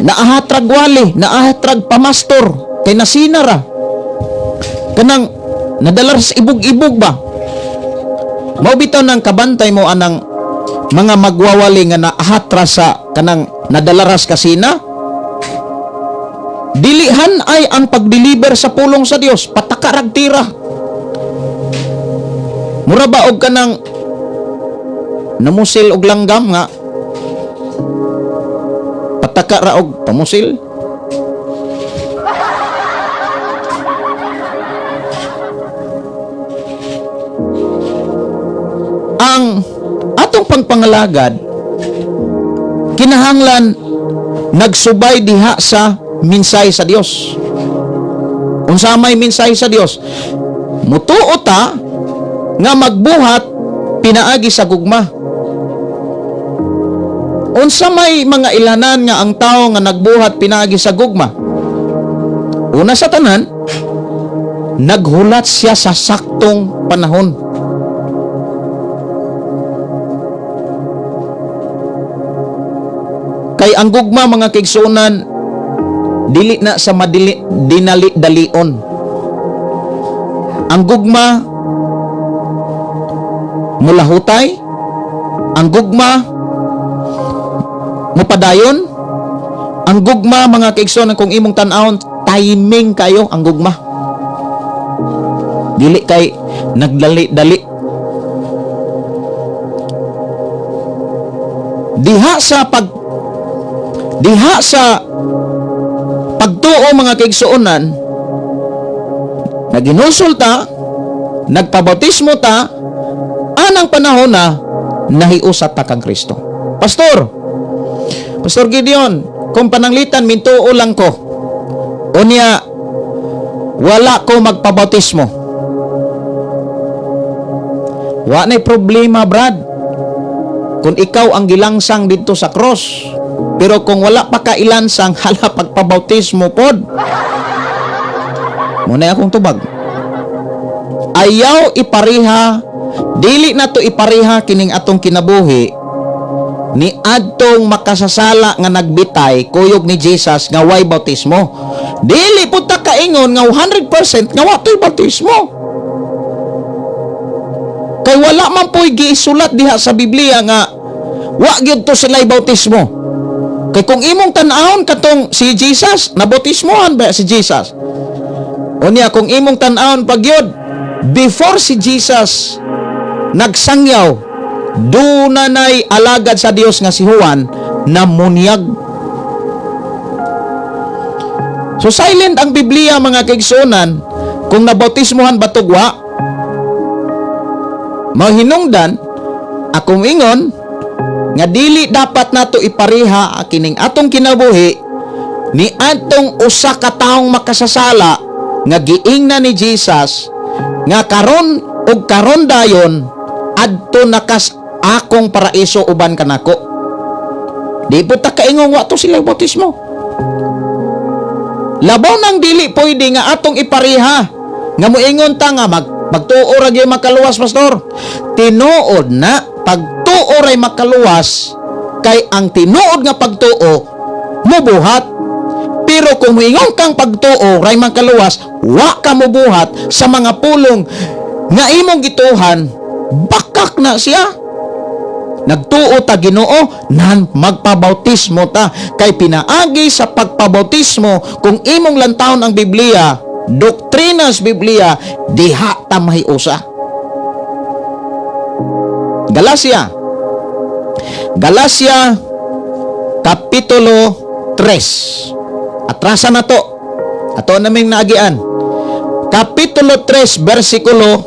Speaker 1: naahatrag wali, naahatrag pamastor kay nasina ra, kanang nadala sa ibog-ibog ba. Mao bitaw nang kabantay mo anang mga magwawali nga naahatra sa kanang nadala ras kasina. Dilihan ay ang pagdeliver sa pulong sa Dios, patakarag tira. Mura ba og kanang namusil og langgam nga pataka ra og pamusil? Ang atong pangpangalagad kinahanglan nagsubay diha sa minsay sa Dios. Unsa may minsay sa Dios? Mutuo ta nga magbuhat pinaagi sa gugma. Unsa may mga ilanan nga ang tao nga nagbuhat pinaagi sa gugma? Una sa tanan, naghulat siya sa saktong panahon. Kay ang gugma, mga kaigsuonan, dili na sa madili dinali dalion. Ang gugma mulahutay, ang gugma mupadayon, ang gugma, mga kaigsuonan, kung imong tan-awon, timing kayo ang gugma. Dili kay nagdali-dali. Diha sa pagtuo, mga kaigsuonan, naginulsol ta, nagpabautismo ta, anang panahon na nahiusa ta kang Kristo. Pastor, Pastor Gideon, kung pananglitan mintuo lang ko, unya wala ko magpabautismo. Wa na'y problema, Brad. Kung ikaw ang gilangsang dito sa cross, pero kung wala pa ka ilansang, hala pagpabautismo pod. Muna akong tubag. Ayaw ipariha, dili na to ipariha kining atong kinabuhi ni adtong makasasala nga nagbitay kuyog ni Jesus nga way bautismo. Dili pud ta kaingon nga 100% nga wa to'y bautismo. Kay wala man po'y giisulat diha sa Biblia nga wa gyud to sila'y bautismo. Kay kung imong tan-awon katong si Jesus, nabautismohan ba si Jesus? Unya kung imong tan-awon pagyud before si Jesus nagsangyaw, duna nay alagad sa Dios nga si Juan namunyag. So silent ang Biblia, mga kaigsuonan, kung nabautismohan ba tugwa. Mahinungdan akong ingon nga dili dapat nato ipareha kining atong kinabuhi ni atong usa ka taong makasasala nga giingna ni Jesus nga karon ug karon dayon adto na kas akong paraiso uban kanako. Di po ta kaingong wa to sila bautismo. Labaw nang dili pwede nga atong ipareha nga moingon ta nga magtuo ra gyud makaluwas, pastor. Tinuod na pagtuo ray makaluwas kay ang tinuod nga pagtuo mubuhat. Pero kung moingon kang pagtuo ray makaluwas, wa ka mubuhat sa mga pulong nga imong gituhan, bakak na siya. Nagtuo ta Ginoo, nan magpabautismo ta kay pinaagi sa pagpabautismo, kung imong lantawon ang Biblia, doktrinas Biblia, diha ta mahiusa. Galacia. Galacia Kapitulo 3. Atrasa na to. Ato naming naagian. Kapitulo 3, versikulo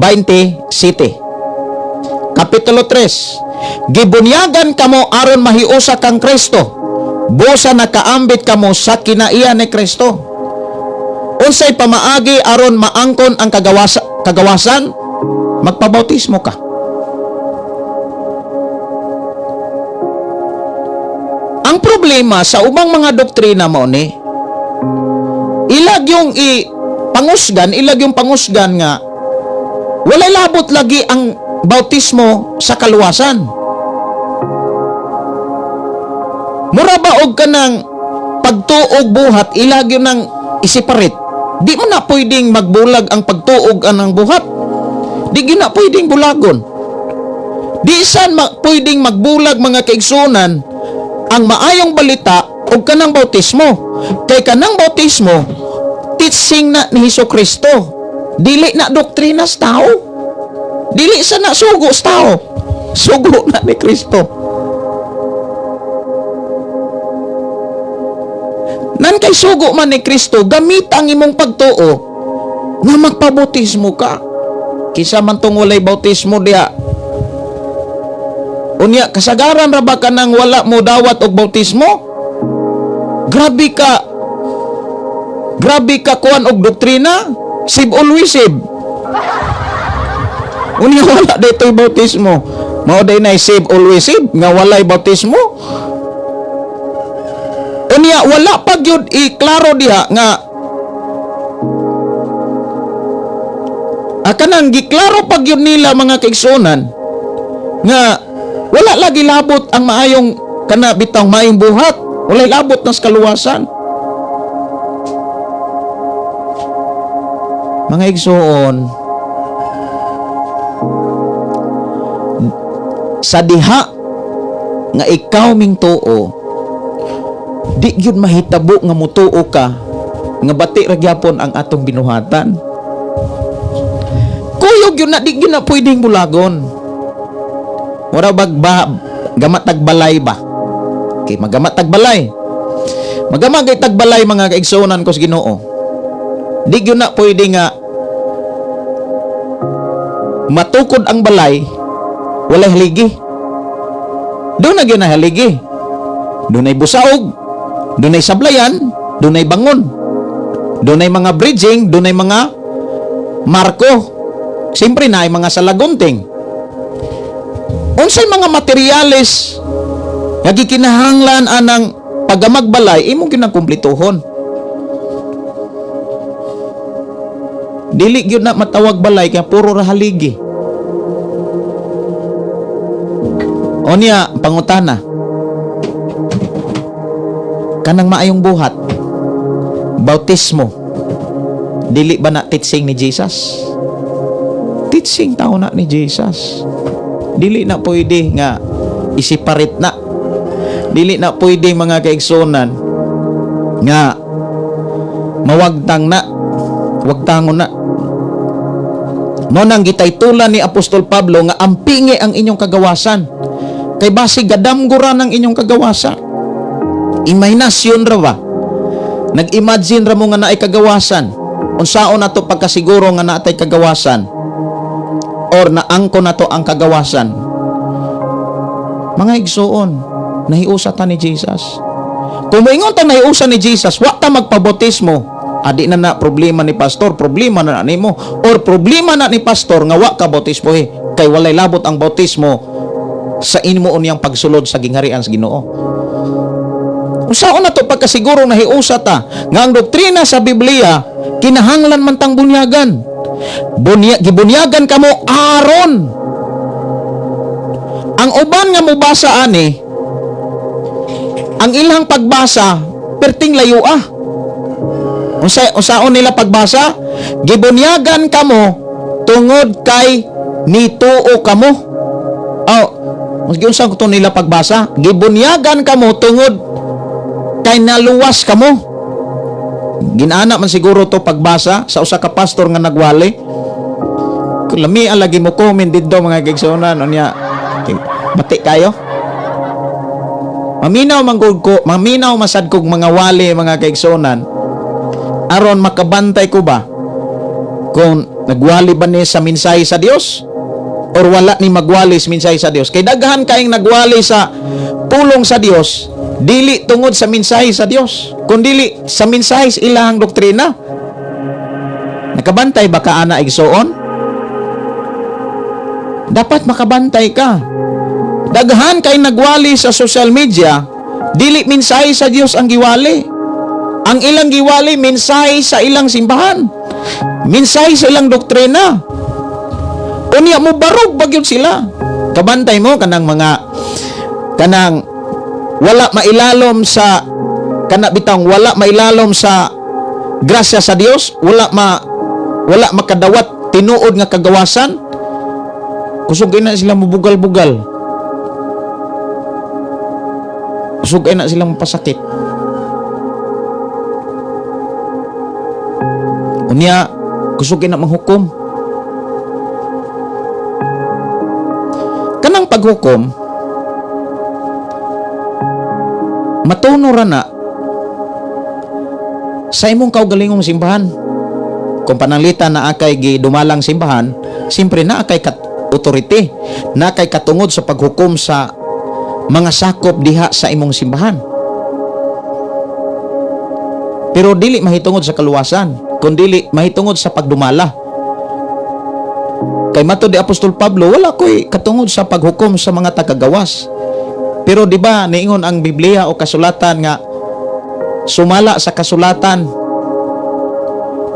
Speaker 1: 27. Kapitulo 3. Gibunyagan kamo aron mahiusa kang Kristo. Busa nakaambit kamo sa kinaiya ni Kristo. Unsay pamaagi aron maangkon ang kagawasan? Magpabautismo ka. Ang problema sa ubang mga doktrina mo ni ilag yung i pangusgan, ilag yung pangusgan nga walay labot lagi ang bautismo sa kaluwasan. Mura ba og kanang pagtuog buhat ilag yun ng isiparit? Di mo na pwedeng magbulag ang pagtuog anang buhat. Di gyud na pwedeng bulagon. Di san pwedeng magbulag, mga kaigsunan, ang maayong balita og kanang bautismo. Kay kanang bautismo, teaching na ni Hesus Kristo. Dili na doktrina sa tao. Dili sa na sugo sa tao. Sugo na ni Kristo. Nan kay sugo man ni Kristo, gamit ang imong pagtuo nga magpabautismo ka. Kisa man tong walay bautismo diha. Unya, kasagaran ra ba ka nang wala mo dawat og bautismo? Grabe ka. Grabe ka kuan og doktrina. Save always save. Unya wala dito'y bautismo. Mao day na save always save nga walay bautismo. Unya wala pa gyud iklaro diha nga kanang giklaro pa gyud nila, mga kaigsuonan, nga wala lagi labot ang maayong kana bitang maayong buhat, walay labot nas kaluwasan. Mga igsoon, sa diha nga ikaw mingtuo, di gyud mahitabo nga mutuo ka nga bati ra gyapon ang atong binuhatan. Kuyog yun na, di gyud na pwedeng bulagon. Mura bag ba, gamat tagbalay ba? Okay, magamat tagbalay. Magama kay tagbalay, mga kaigsuonan ko sa Ginoo. Di gyud na pwede nga matukod ang balay walay haligi. Doon na gyud na haligi. Dunay busaog, dunay sablayan, dunay bangon. Dunay mga bridging, dunay mga marko. Siyempre na ay mga salagunting. Unsay mga materyales nga gikinahanglan anang paggamagbalay imong ginakumplituhon. Dili gyud na matawag balay kay puro ra haligi. Onya pangutana. Kanang maayong buhat, bautismo, dili ba na teaching ni Jesus? Teaching tao na ni Jesus. Dili na pwede nga isiparit na. Dili na pwede, mga kaigsunan, nga mawagtang na, wagtangon na. Mao nang gitaytulan ni Apostol Pablo nga ampingi ang inyong kagawasan. Kay basi gadamgo ra ng inyong kagawasan. Imahinasyon ra ba? Nag-imagine ra mo nga naay kagawasan. Unsaon nato pagkasiguro nga naatay kagawasan? Or naangko nato ang kagawasan? Mga igsuon, nahiusa ta ni Jesus. Kung moingon ta nahiusa ni Jesus, wa ta magpabautismo. Adi na na problema ni pastor, problema na na nimo or problema na ni pastor nga wa ka bautismo eh. Kay walay labot ang bautismo sa imo unyang pagsulod sa gingharian sa Ginoo. Unsaon na to pagkasiguro nahiusa ta nga ang doktrina sa Biblia kinahanglan man tang bunyagan? Gibunyagan kamo aron ang uban nga mobasa ani, ang ilang pagbasa perting layo ah. Unsaon nila pagbasa? Gibunyagan kamo tungod kay nituo kamo. Oh, giunsa ko to nila pagbasa? Gibunyagan kamo tungod kay naluwas kamo. Ginana man siguro to pagbasa sa usa ka pastor nga nagwali. Lami ang lagi mo comment didto, mga kaigsuonan, unya bati kayo. Maminaw man gud ko, maminaw masad kog mga wali, mga kaigsuonan. Aron makabantay ko ba kung nagwali ba ni sa mensahe sa Dios or wala ni magwali sa mensahe sa Dios. Kay daghan kaayong nagwali sa pulong sa Dios dili tungod sa mensahe sa Dios, kundili sa mensahe sa ilahang doktrina. Nakabantay ba ka ana, igsuon? Dapat makabantay ka. Daghan kay nagwali sa social media, dili mensahe sa Dios ang giwali. Ang ilang giwali, mensahe sa ilang simbahan. Mensahe sa ilang doktrina. Unya mo barog ba gyud sila. Kabantay mo kanang mga kanang wala mailalom sa kana bitang wala mailalom sa grasya sa Dios, wala makadawat tinuod nga kagawasan. Kusog na sila mubugal-bugal. Kusog na silang pasakit. Unya, kusog na manghukom. Kanang paghukom, matuno ra na sa imong kaugalingong simbahan. Kung pananglitan naa kay gidumalang simbahan, siyempre naa kay authority, naa kay katungod sa paghukom sa mga sakop diha sa imong simbahan. Pero dili mahitungod sa kaluwasan, kundili mahitungod sa pagdumala. Kay matod ni Apostol Pablo, wala ko'y katungod sa paghukom sa mga tagagawas. Pero di ba niingon ang Biblia o kasulatan nga sumala sa kasulatan,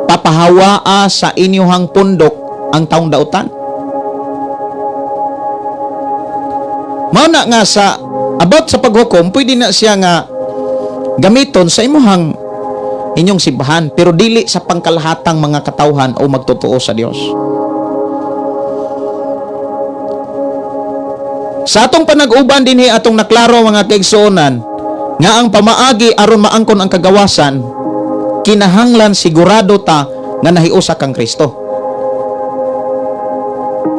Speaker 1: papahawaa sa inyuhang pundok ang taong dautan? Mao na nga sa about sa paghukom, pwede na siya nga gamiton sa imuhang inyong simbahan, pero dili sa pangkalahatang mga katawhan o magtotoo sa Dios. Sa atong panag-uban dinhi, atong naklaro, mga kaigsuonan, nga ang pamaagi aron maangkon ang kagawasan, kinahanglan sigurado ta nga nahiusa kang Kristo.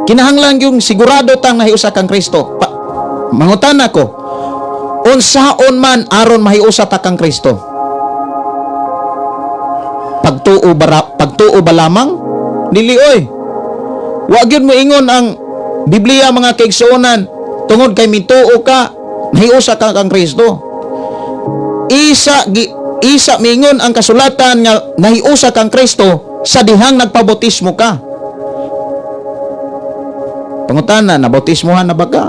Speaker 1: Kinahanglan yung sigurado ta nga nahiusa kang Kristo. Mangutana ko, unsaon man aron mahiusa ta kang Kristo? Pagtuo ba lamang? Dili oy. Wa gyud mo ingon ang Biblia, mga kaigsuonan, tungod kay mituo ka, nahiusa ka kang Kristo. Isa mingon ang kasulatan nga nahiusa kang Kristo sa dihang nagpabautismo ka. Pangutana, nabautismohan na ba ka?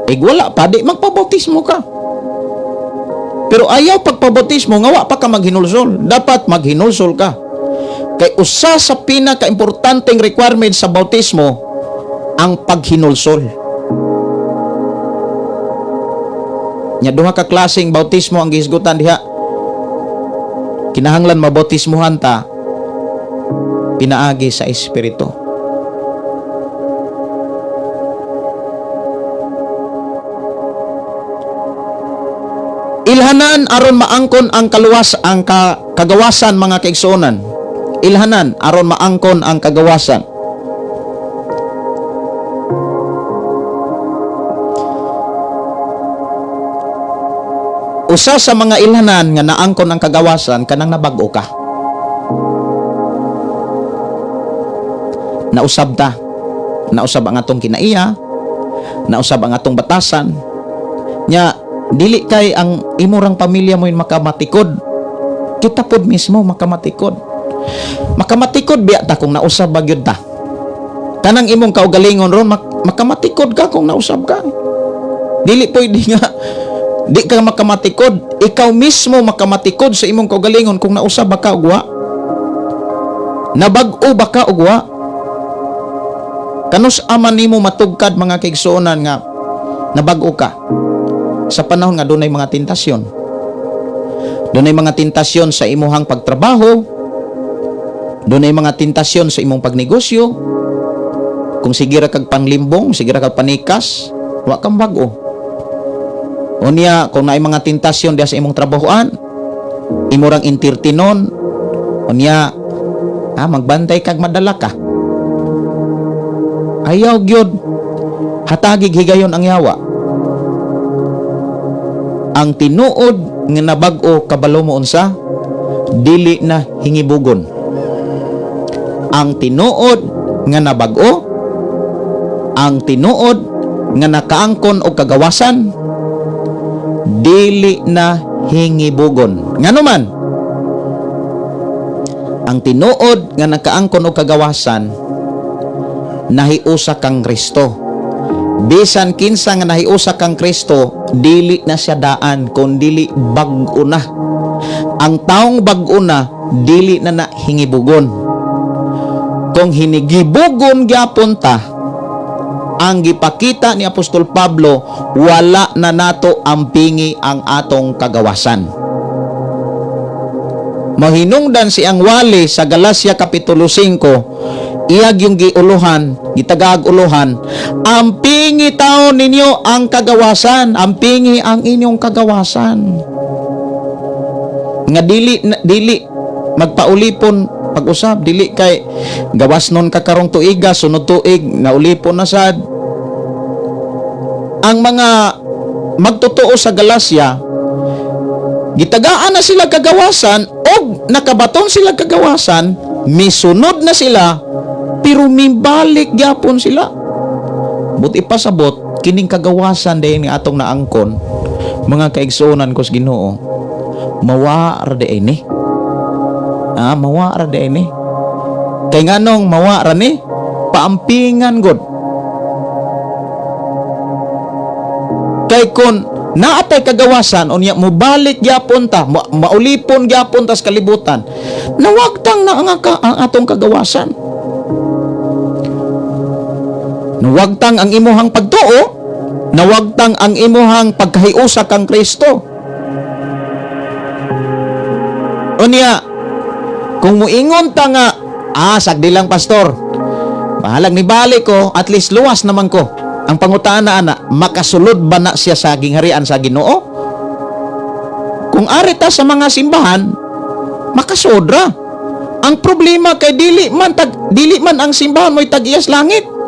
Speaker 1: Eh wala pa, di magpabautismo ka. Pero ayaw pagpabautismo nga wa pa ka maghinulsol. Dapat maghinulsol ka. Kay usa sa pinakaimportanteng requirement sa bautismo ang paghinulsol. Nya duha ka klaseng bautismo ang gihisgutan diha. Kinahanglan mabautismohan ta pinaagi sa Espiritu. Ilhanan aron maangkon ang kaluwas ang kagawasan, mga kaigsuonan. Ilhanan aron maangkon ang kagawasan. Usa sa mga ilhanan nga naangkon ang kagawasan, kanang nabag-o ka. Nausab ta. Nausab ang atong kinaiya, nausab ang atong batasan. Nya dili kay ang imurang pamilya mo yung makamatikod. Kita pod mismo makamatikod. Makamatikod biya ta kung nausab ba gyud ta. Kanang imong kaugalingon ron makamatikod ka kung nausab ka. Dili pwede nga di ka makamatikod. Ikaw mismo makamatikod sa imong kaugalingon kung nausab ba ka og wa. Nabag-o ba ka og wa? Kanus aman nimo matugkad, mga kaigsuonan, nga nabag-o ka sa panahon nga dunay mga tentasyon. Dunay mga tentasyon sa imuhang pagtrabaho, dunay mga tentasyon sa imong pagnegosyo. Kung sige ra kag panglimbong, sige ra kag panikas, wa kang bag-o. Unya, kung naay mga tentasyon diha sa imong trabahoan, imurang entertainon, unya, magbantay kag madala ka. Ayaw gyud hatagig higayon ang yawa. Ang tinuod nga nabag-o, kabalo mo unsa? Dili na hingibugon. Ang tinuod nga nabag-o, ang tinuod nga nakaangkon og kagawasan, dili na hingibugon. Ngano man? Ang tinuod nga nakaangkon og kagawasan, nahiusa kang Kristo. Bisan kinsa nga nahiusa kang Kristo, dili na siya daan kun dili bag-o na. Ang taong bag-o na, dili na na hingibugon. Kung hinigibugon gyapon ta, ang gipakita ni Apostol Pablo, wala na nato ampingi ang atong kagawasan. Mahinungdan si ang wali sa Galacia Kapitulo 5, iyag yung giuluhan, gitagaag uluhan, ampingi taon ninyo ang kagawasan, ampingi ang inyong kagawasan. Nga dili, dili magpaulipon pag-usab, dili kay gawas nun ka karong tuiga, sunod tuig naulipon na sad. Ang mga magtotoo sa Galacia, gitagaan na sila kagawasan og nakabaton sila kagawasan, misunod na sila, pero mibalik gyapon sila. But ipasabot kining kagawasan din nga atong naangkon, mga kaigsuonan ko sa Ginoo, mawa ra di ni. Mawa ra di ni. Kay nganong mawa ra ni? Paampingan god. Kay kun naatay kagawasan unya mobalik gyapon ta, maulipon gyapon tas kalibutan, nawagtang na ang atong kagawasan. Nawagtang ang imuhang pagtuo, nawagtang ang imuhang pagkahiusa kang Kristo. Unya, kung muingon ta nga, sagdi lang pastor, bahalag ni balik ko, at least luwas naman ko. Ang pangutaan na ana, makasulod ba na siya sa gingharian sa Ginoo? Kung ari ta sa mga simbahan, makasodra. Ang problema kay dili man ang simbahan mo'y tag-iyas langit.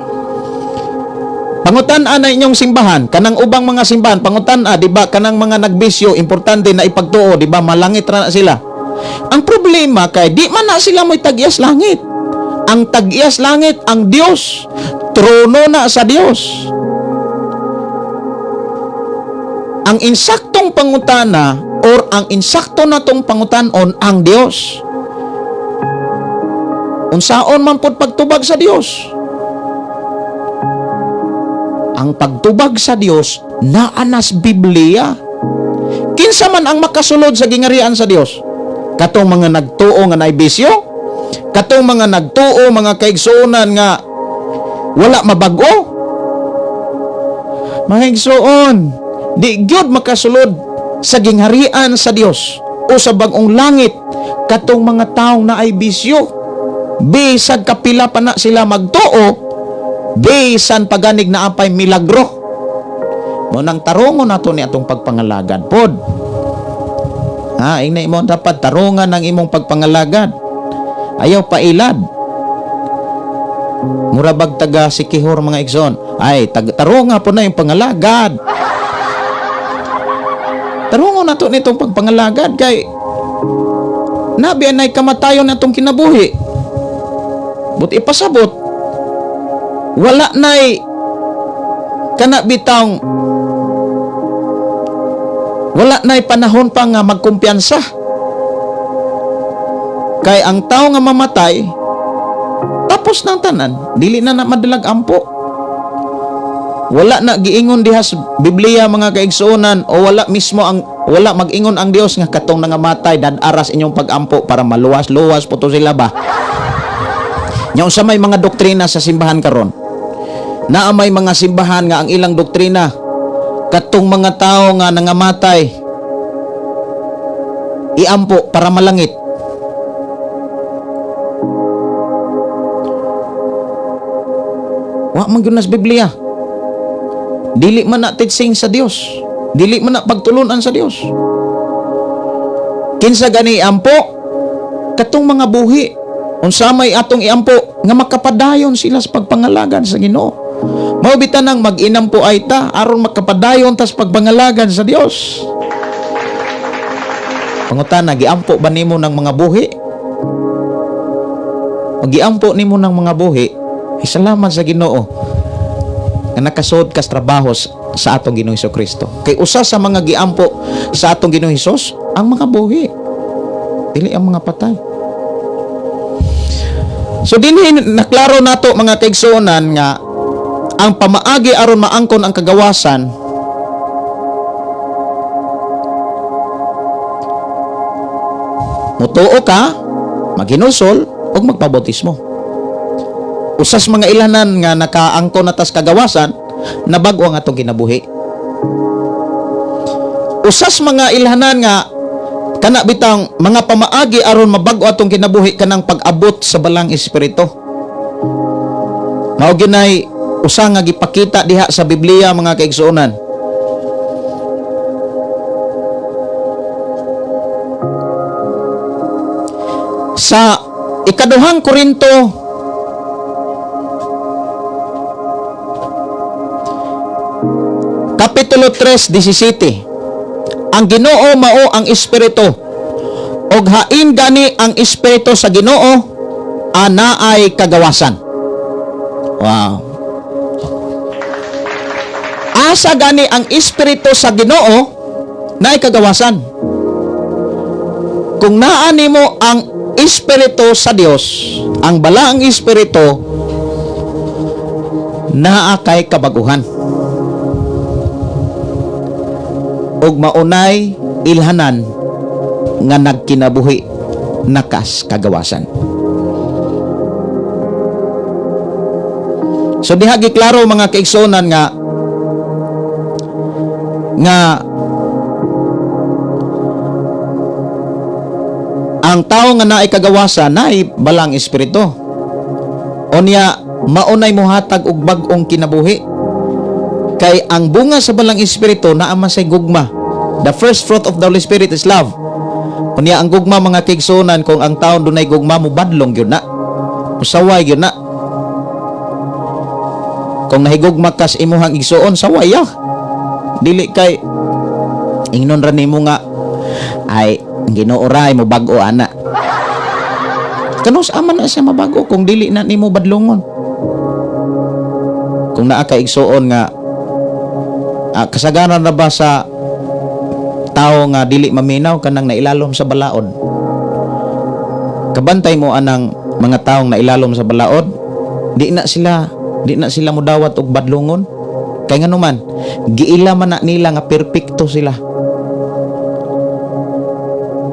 Speaker 1: Pangutan-a na inyong simbahan, kanang ubang mga simbahan, pangutan-a, di ba, kanang mga nagbisyo, importante na ipagtuo, di ba, malangit ra na sila. Ang problema kay di man na sila mo'y tag-iyas langit. Ang tag-iyas langit ang Dios, trono na sa Dios. Ang insaktong pangutana or ang insakto natong pangutanon ang Dios. Unsaon man pud pagtubag sa Dios? Ang pagtubag sa Dios naa nas Biblia. Kinsa man ang makasulod sa gingarian sa Dios? Katong mga nagtuo nga naay bisyo? Katong mga nagtuo, mga kaigsuonan nga wala mabag-o? Mga igsoon, di gyud makasulod sa gingharian sa Dios o sa bag-ong langit katong mga taong naay bisyo. Bisag kapila pa na sila magtuo, bisan paganig na apay milagro. Mo nang tarongon nato ni atong pagpangalagad pod. Ha, ingna imo dapat tarungan ang imong pagpangalagad. Ayaw pailad. Mura bag taga Sikihor, mga igsoon. Ay, tarunga po na yung pangalagad. Tarungon na to nitong pagpangalagad kay nabi anay kamatayon na itong kinabuhi. But ipasabot, wala na'y kana bitang wala na'y panahon pa nga magkumpiyansa. Kay ang tao nga mamatay, tapos ng tanan, dili na na madalag ampo. Wala na giingon diha sa Biblia, mga kaigsuonan, o wala mismo ang wala mag-ingon ang Dios nga katong nangamatay dad-aras inyong pag-ampo para maluwas-luwas po to sila ba. Nya unsa may mga doktrina sa simbahan karon? Naa may mga simbahan nga ang ilang doktrina, katong mga tao nga nangamatay iampo para malangit. Wa man gyud na sa Biblia. Dili man na teaching sa Dios. Dili man na pagtulunan sa Dios. Kinsa gani iampo? Katong mga buhi. Unsa may atong iampo nga makapadayon sila sa pagpangalagad sa Ginoo. Mao bitaw nang mag-inampo ay ta aron makapadayon tas pagpangalagan sa Dios. Pangutana, giampo ba nimo ng mga buhi? Pag giampo nimo ng mga buhi, ay salamat sa Ginoo nga nakasuod kas trabaho sa atong Ginoong Kristo. Kay usa sa mga giampo sa atong Ginoong Hesus ang mga buhi, dili ang mga patay. So dinhi naklaro nato, mga kaigsuonan, nga ang pamaagi aron maangkon ang kagawasan, mutuo ka, maghinulsol ug magpabautismo. Usas mga ilanan nga nakaangkon na tas kagawasan, nabag-o ang atong kinabuhi. Usas mga ilhanan nga kana bitang mga pamaagi aron mabag-o atong kinabuhi, kanang pag-abot sa Balang Espiritu. Mao ginay usa nga gipakita diha sa Biblia, mga kaigsuonan. Sa Ikaduhang Korinto Kapitulo 3:17, "Ang Ginoo mao ang Espiritu, ug hain gani ang Espiritu sa Ginoo, anaay kagawasan." Wow. Asa gani ang Espiritu sa Ginoo, naay kagawasan. Kung naa nimo ang Espiritu sa Dios, ang Balaang Espiritu, naa kay kabaguhan. Ug maunay ilhanan nga nagkinabuhi nakas kagawasan. So diha giklaro, mga kaigsuonan, nga nga ang tao nga naay kagawasan, naay Balang Espiritu. Unya maunay mohatag og bag-ong kinabuhi. Kay ang bunga sa Balang Espiritu naa man say gugma. The first fruit of the Holy Spirit is love. Unya ang gugma, mga kaigsuonan, kung ang tao dunay gugma, mobadlong gyud na. Musaway gyud na. Kung nahigugma ka sa imuhang igsuon, saway ya. Dili kay ingnon ra nimo nga ay ang Ginoo ra ay mobag-o ana. Kanus ama na siya mabago kung dili na nimo badlongon? Kung naa ka igsuon nga kasagaran na ba sa tao nga dili maminaw, kanang nailalom sa balaod. Kabantay mo anang mga taong nailalom sa balaod, di na sila mudawat og badlongon. Kay nganuman, giila man na nila nga perpekto sila.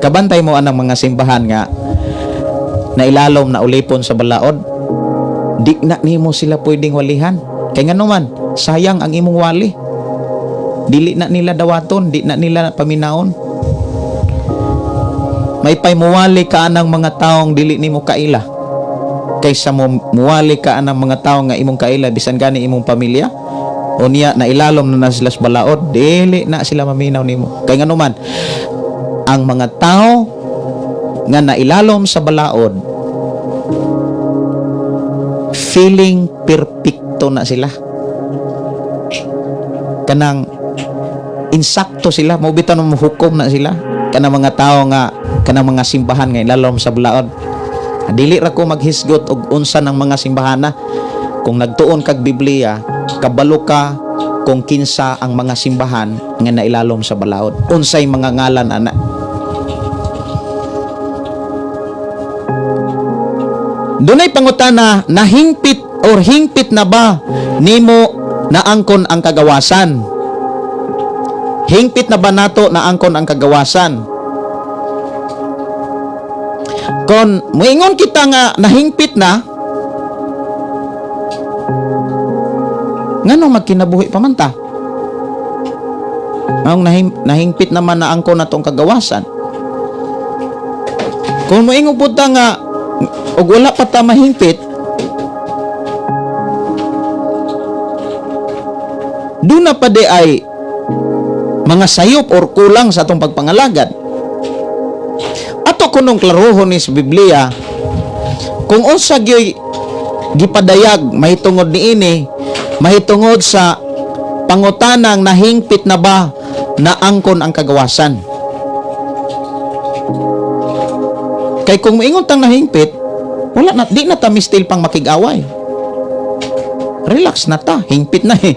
Speaker 1: Kabantay mo anang mga simbahan nga nailalom na ulipon sa balaod, di na nimo sila pwedeng walihan. Kay nganuman, sayang ang imong wali. Dili na nila dawaton, di na nila paminaon. May pay muwali ka anang mga taong dili nimo kaila kaysa mo muwali ka anang mga taong nga imong kaila, bisan gani imong pamilya. Unya nailalom na na sila sa balaod, dili na sila maminaw nimo. Kay nganuman, Ang mga tao nga nailalom sa balaod, feeling perpekto na sila. Kanang insakto sila, mo bitaw mo hukom na sila. Kanang mga tao nga, kanang mga simbahan nga ilalom sa balaod. Dili ra ko maghisgot og unsa ng mga simbahana. Kung nagtuon kag Biblia, kabalo ka kung kinsa ang mga simbahan nga nailalom sa balaod. Unsay mga ngalan ana. Dunay pangutana, nahingpit or hingpit na ba nimo naangkon ang kagawasan? Hingpit na ba nato naangkon ang kagawasan? Kon moingon kita nga nahingpit na, nganong magkinabuhi pa man ta? Ang nahingpit naman na angkon natong kagawasan. Kung moingon pud ta nga og wala pa ta mahingpit, doon na pa di ay mga sayop or kulang sa atong pagpangalagad. Ato kunong klarohon ni sa Biblia kung unsa gyoy gipadayag mahitungod niini, mahitungod sa pangutanang nahingpit na ba na angkon ang kagawasan. Kay kung moingon tang nahingpit, wala na, di na ta mistil pang makig-away. Relax na ta, hingpit na eh.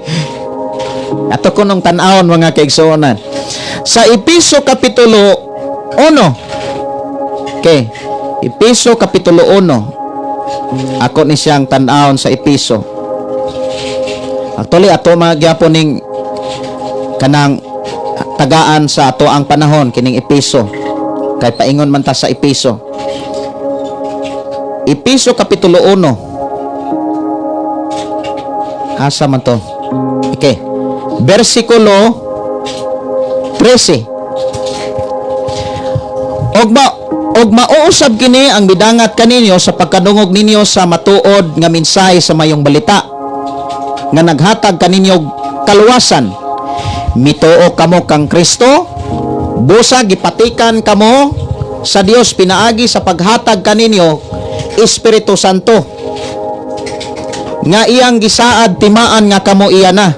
Speaker 1: Ato kunong tan-awon, mga kaigsuonan. Sa Epeso Kapitulo 1. Okay. Epeso Kapitulo 1. Ako ni siyang tan-awon sa Epeso. Actually, ato mga gyapon ning kanang tagaan sa ato ang panahon kining Epeso. Kay paingon man ta sa Epeso. Epeso Kapitulo 1. Asa man to? Okay. Versikulo 13. Og mauusab kini ang midangat kaninyo sa pagkadungog ninyo sa matuod nga mensahe sa mayong balita nga naghatag kaninyo kaluwasan. Mituo kamo kang Kristo, busa gipatikan kamo sa Dios pinaagi sa paghatag kaninyo Espiritu Santo nga iyang gisaad timaan nga kamo iya na.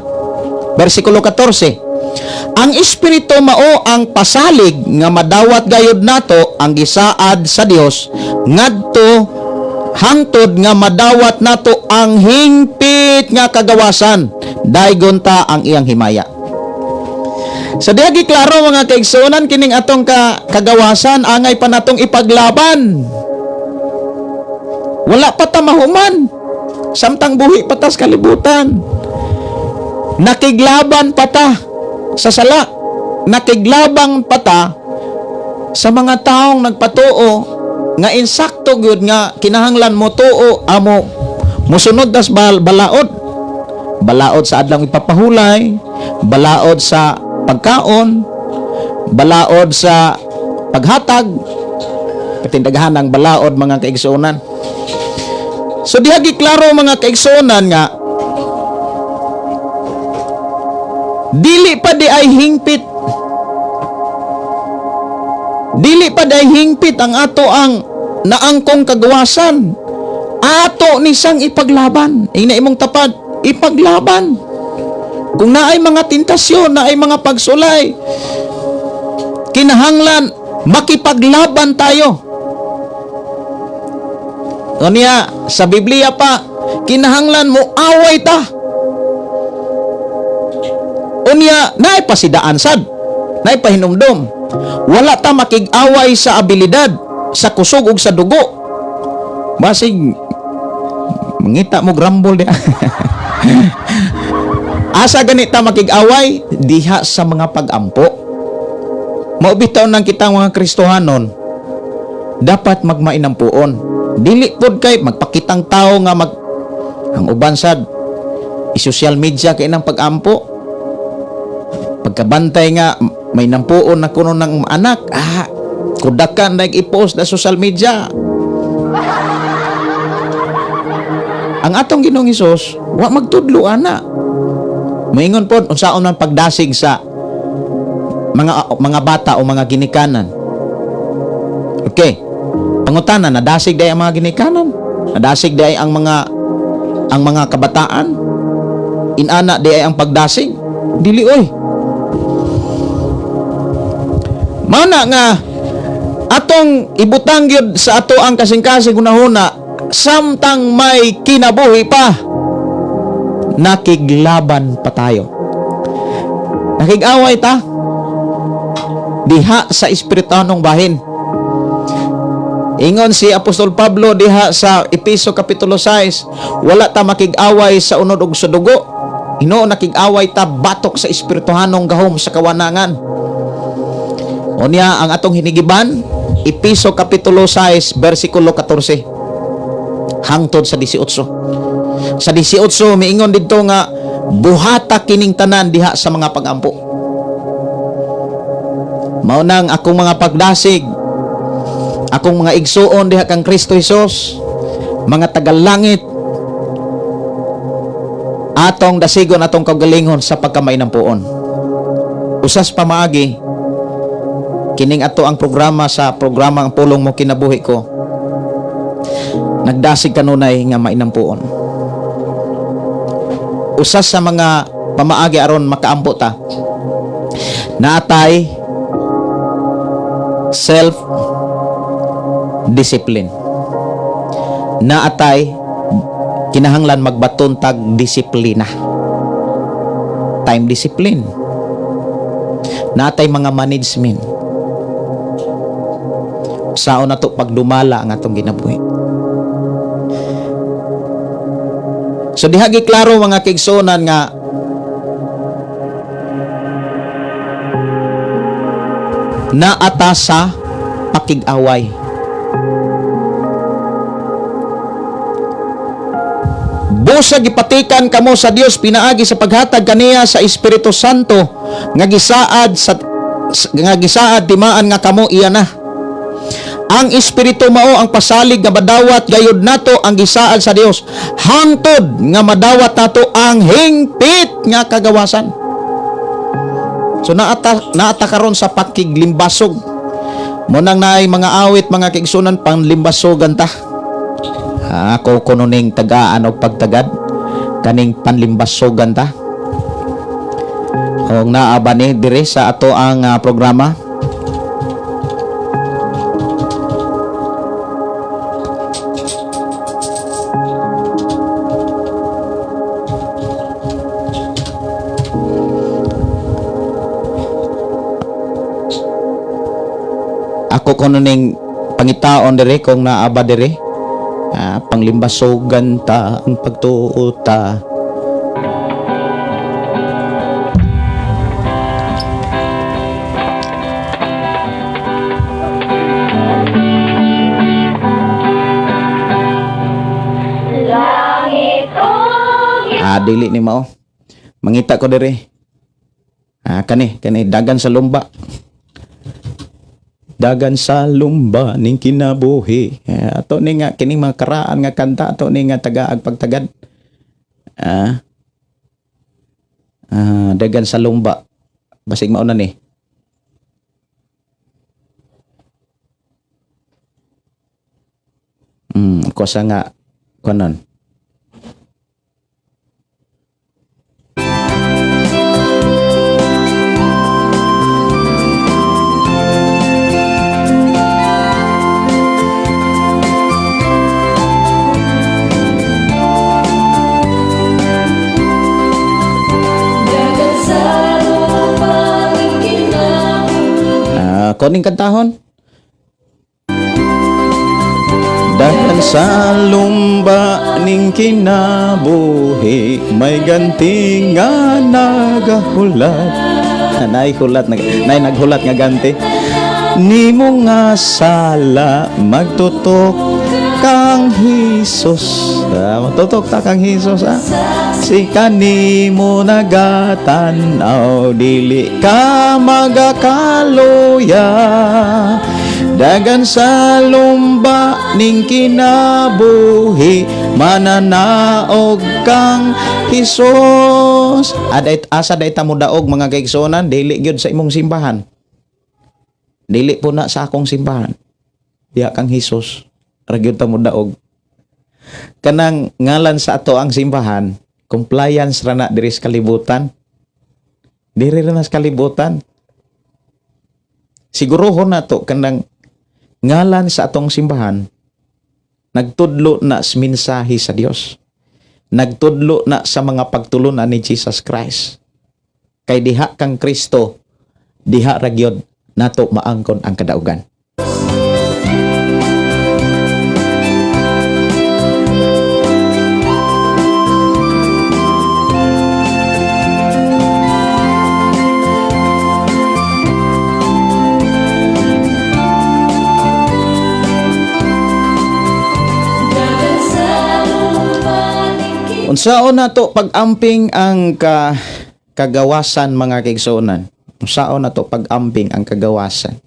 Speaker 1: Versikulo 14. Ang Espiritu mao ang pasalig nga madawat gayud nato ang gisaad sa Dios ngadto hangtod nga madawat nato ang hingpit nga kagawasan, daygon ta ang iyang himaya. Sa diha giklaro, mga kaigsuonan, kining atong kagawasan angay pa natong ipaglaban. Wala pa ta mahuman samtang buhi pa ta sa kalibutan. Nakiglaban pa ta sa sala. Nakiglabang pa ta sa mga taong nagpatuo nga insakto gyud nga kinahanglan mo tuo amo musunod tas balaod. Balaod sa adlawng ipapahulay, balaod sa pagkaon, balaod sa paghatag, katindaghan ang balaod, mga kaigsuonan. So diha giklaro, mga kaigsuonan, nga dili pa di ay hingpit. Dili pa di ay hingpit ang ato ang naangkong kagawasan. Ato ni siyang ipaglaban. Ingna imong tapad, ipaglaban. Kung naay mga tentasyon, naay mga pagsulay, kinahanglan makipaglaban tayo. Unya, sa Biblia pa, kinahanglan mo away ta. Unya, naay pasidaan sad, naay pahinumdom. Wala ta makig-away sa abilidad, sa kusog ug sa dugo. Basig mangita mo grumble diha. Asa gani ta makig-away? Diha sa mga pag-ampo. Mao bitaw nang kitang mga Kristohanon dapat magmainampuon. Dili pod kay magpakitang tao nga mag ang uban sad i-social media kay nang pag-ampo. Pagkabantay nga may nampuon na kuno ng anak, kudakan na i-post na social media. Ang atong Ginoong Hesus wa magtudlo ana. Moingon pod unsaon man pagdasig sa mga bata o mga ginikanan. Okay. Pangutana, nadasig diay ang mga ginikanan. Nadasig diay ang mga kabataan. Inana diay ang pagdasig. Dili oy. Mana nga atong ibutang gyud sa ato ang kasing-kasing hunahuna, samtang may kinabuhi pa, nakiglaban pa tayo. Nakig-away ta diha sa espirituanong bahin. Ingon si Apostol Pablo diha sa Epeso Kapitulo 6, wala ta makig-away sa unod ug sa dugo. Hinuon nakig-away ta batok sa espirituhanong gahom sa kawanangan. Unya ang atong hinigiban, Epeso Kapitulo 6 versikulo 14 hangtod sa 18. Sa 18 miingon didto nga buhata kining tanan diha sa mga pagampo. Mao nang akong mga pagdasig, akong mga igsuon diha kang Kristo Hesus, mga tagalangit, atong dasigon atong kaugalingon sa pagkamainampuon. Usas pamaagi kining ato ang programa sa programa Ang Pulong Mo Kinabuhi Ko. Nagdasig kanunay nga mainampuon. Usas sa mga pamaagi aron makaampo ta, naatay self discipline. Naatay kinahanglan magbaton tag disiplina. Time discipline. Naatay mga management. Saon na to pagdumala ang atong ginabuhi. So diha giklaro, mga kaigsuonan, nga naata sa pakig-away. Busa gipatikan kamo sa Dios pinaagi sa paghatag kaniya sa Espiritu Santo nga gisaad timaan nga kamo iya na. Ang Espiritu mao ang pasalig nga madawat gayud nato ang gisaad sa Dios hangtod nga madawat nato ang hingpit nga kagawasan. So naata naata karon sa pakiglimbasog. Mo nang naay mga awit, mga kaigsunan, panlimbasogan ta. Ako kuno ning tagaan og pagtagad kaning panlimbasogan ta. Og naa ba ni dire sa ato ang programa? Ako kuno ning pangitaon dire kung naa ba dire. Panglimbasogan ta ang pagtuo ta. Dili ni mao. Mangita ko dire. Kani kani Dagan sa Lumba. Dagan sa lumba ning kinabuhi. Ato ni nga kining mga karaan nga kanta, ato ni nga tagaag pagtagad. Dagan sa Lumba. Basig mao na ni. Kosa nga konon.
Speaker 4: Dagan sa lumba ning kinabuhi.
Speaker 1: Koning kantahon. Dagan sa lumba ning kinabuhi, may ganti nga nagahulat. Nay hulat nay naghulat nga ganti. Nimo nga sala magtutok kang Hesus. Magtutok ta kang Hesus ah. Si kanimo nagatanaw, dili ka magakaluya. Dagan sa lumba ning kinabuhi, mananaog kang Hesus. Aday asa day ta mo daog, mga kaigsuonan, dili gyud sa imong simbahan. Dili po na sa akong simbahan. Diha kang Hesus ra gyud ta modaog. Kanang ngalan sa ato ang simbahan, compliance ra na diri sa kalibutan. Diri ra na sa kalibutan. Sigurohon nato kanang ngalan sa atong simbahan, nagtudlo na sa mensahe sa Dios. Nagtudlo na sa mga pagtulunan ni Jesus Christ. Kay diha kang Kristo, diha ra gyud nato maangkon ang kadaugan.
Speaker 4: Dagan sa lupa ning
Speaker 1: Unsaon nato pag-amping ang kagawasan, mga kaigsuonan? Unsaon nato pag-amping ang kagawasan?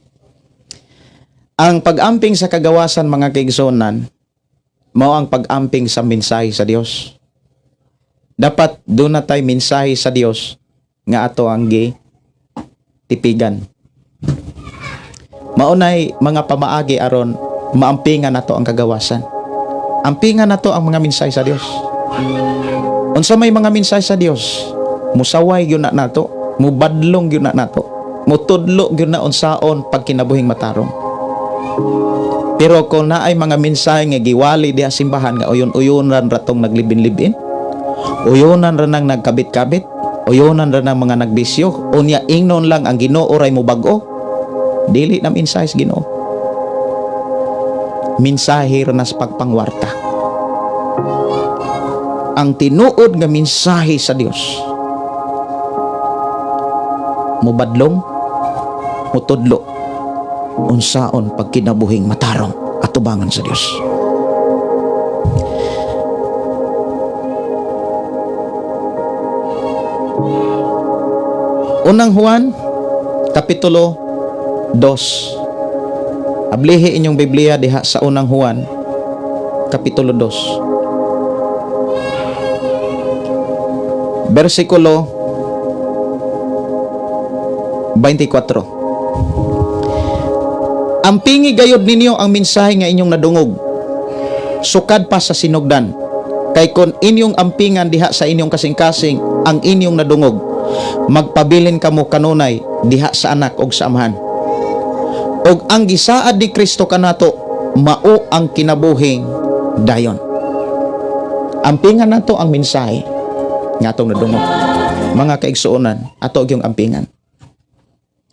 Speaker 1: Ang pag-amping sa kagawasan, mga kaigsuonan, mao ang pag-amping sa mensahe sa Dios. Dapat duna tay mensahe sa Dios nga ato ang gi tipigan. Maunay mga pamaagi aron maampingan nato ang kagawasan. Ampingan nato ang mga mensahe sa Dios. Unsa may mga mensahe sa Dios? Musaway gyud na nato, mubadlong gyud na nato, mutudlo gyud na unsaon pagkinabuhing matarong. Pero kung naay mga mensahe nga giwali diha simbahan nga uyon-uyonan ra tong naglibin-libin, uyonan ra nang nagkabit-kabit, uyonan ra nang mga nagbisyo, unya ingnon lang ang Ginoo ray mobag-o, dili na mensahe sa Ginoo. Mensahe ra na sa pagpangwarta. Ang tinuod nga mensahe sa Dios, mubadlong, mutudlo unsaon pagkinabuhing matarong atubangan sa Dios. Unang Juan, Kapitulo 2. Ablihi inyong Biblia diha sa Unang Juan, Kapitulo 2. Versikulo 24. Ampingi gayod ninyo ang mensahe nga inyong nadungog sukad pa sa sinugdan. Kay kon inyong ampingan diha sa inyong kasing-kasing ang inyong nadungog, magpabilin kamo kanunay diha sa Anak og sa Amahan. Og ang gisaad ni Kristo kanato mao ang kinabuhing dayon. Ampingan nato ang mensahe nga atong nadungog. Mga kaigsuonan, ato gyung ampingan.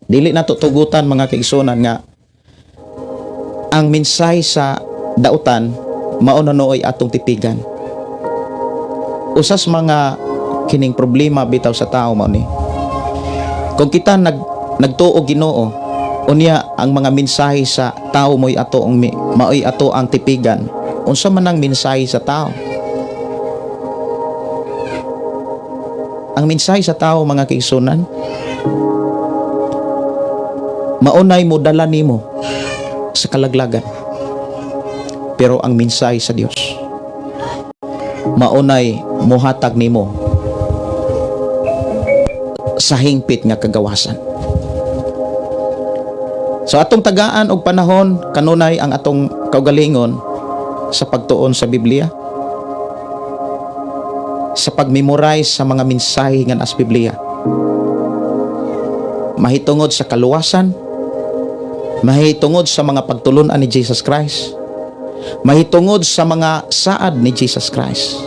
Speaker 1: Dili nato tugutan, mga kaigsuonan, nga ang mensahe sa dautan mao na nooy atong tipigan. Usas mga kining problema bitaw sa tao mao ni. Kung kita nagtuo Ginoo, unya ang mga mensahe sa tao mo'y ato ang maoy ato ang tipigan. Unsa man ang mensahe sa tao? Ang mensahe sa tao, mga kaigsuonan, maunay mo dala nimo sa kalaglagan. Pero ang mensahe sa Dios, maunay mohatag nimo sa hingpit nga kagawasan. So atong tagaan og panahon kanunay ang atong kaugalingon sa pagtuon sa Biblia, sa pag-memorize sa mga mensahe nga naa sa Biblia, mahitungod sa kaluwasan, mahitungod sa mga pagtulun-an ni Jesus Christ, mahitungod sa mga saad ni Jesus Christ.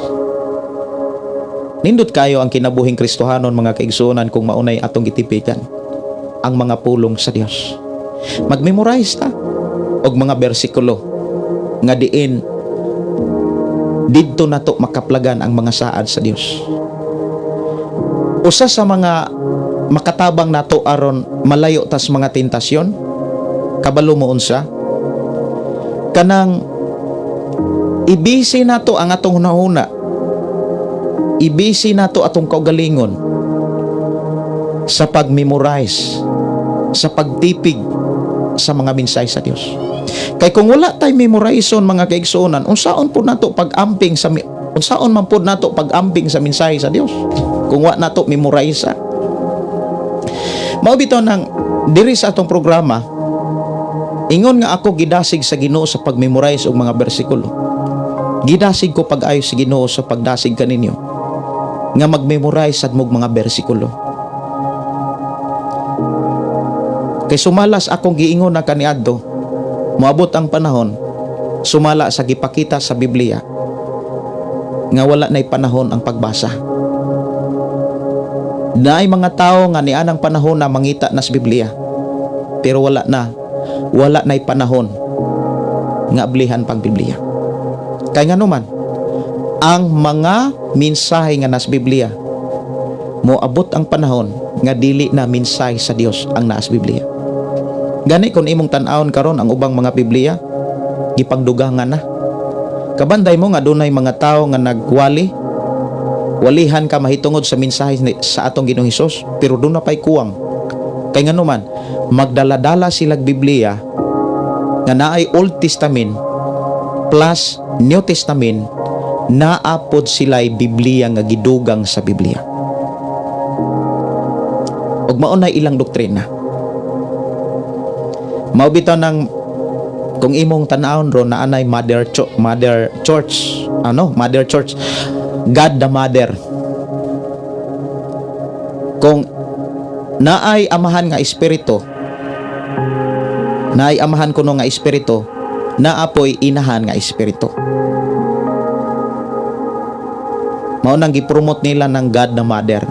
Speaker 1: Nindot kayo ang kinabuhing Kristohanon, mga kaigsuonan, kung maunay atong gitipikan ang mga pulong sa Dios. Mag-memorize ta og mga bersikulo nga diin didto nato makaplagan ang mga saad sa Dios. Usa sa mga makatabang nato aron malayo tas mga tentasyon, kabalo mo unsa? Kanang ibisi nato ang atong hunahuna, ibisi nato atong kaugalingon sa pag-memorize, sa pagtipig sa mga mensahe sa Dios. Kay kung wala tay memorizon, mga kaigsuonan, unsaon po nato pag-amping sa unsaon man pod nato pag-amping sa mensahe sa Dios kung wa nato memorize? Mao bitaw nang diri sa atong programa, Ingon nga ako gidasig sa Ginoo sa pag-memorize og mga bersikulo, gidasig ko pag-ayo sa Ginoo sa pagdasig kaninyo nga mag-memorize sad mog mga bersikulo. Kay sumalas akong giingon na kaniadto, moabot ang panahon sumala sa gipakita sa Biblia nga wala na'y panahon ang pagbasa. Naay mga tao nga nianang panahon na mangita na sa Biblia, pero wala na'y panahon nga ablihan pang Biblia. Kay ngano man, ang mga mensahe nga nas Biblia, moabot ang panahon nga dili na mensahe sa Dios ang naas Biblia. Gani kung imong tan-awon karon ang ubang mga Biblia, gipagdugangan na. Kabanday mo nga dunay mga tao nga nagwali, walihan ka mahitungod sa mensahe sa atong Ginoong Hesus, pero doon na pa'y kuwang. Kay ngano man, magdala-dala silag Biblia nga naay Old Testament plus New Testament, naapod sila'y Biblia nga gidugang sa Biblia. Ug mao na ilang doktrina. Mao bitaw nang kung imong tan-awon ron na anay Mother Church, ano? Mother Church, God the Mother. Kung naay amahan nga espiritu, naay amahan kuno nga espiritu, naapoy inahan nga espiritu. Mao nang gipromote nila ng God the Mother.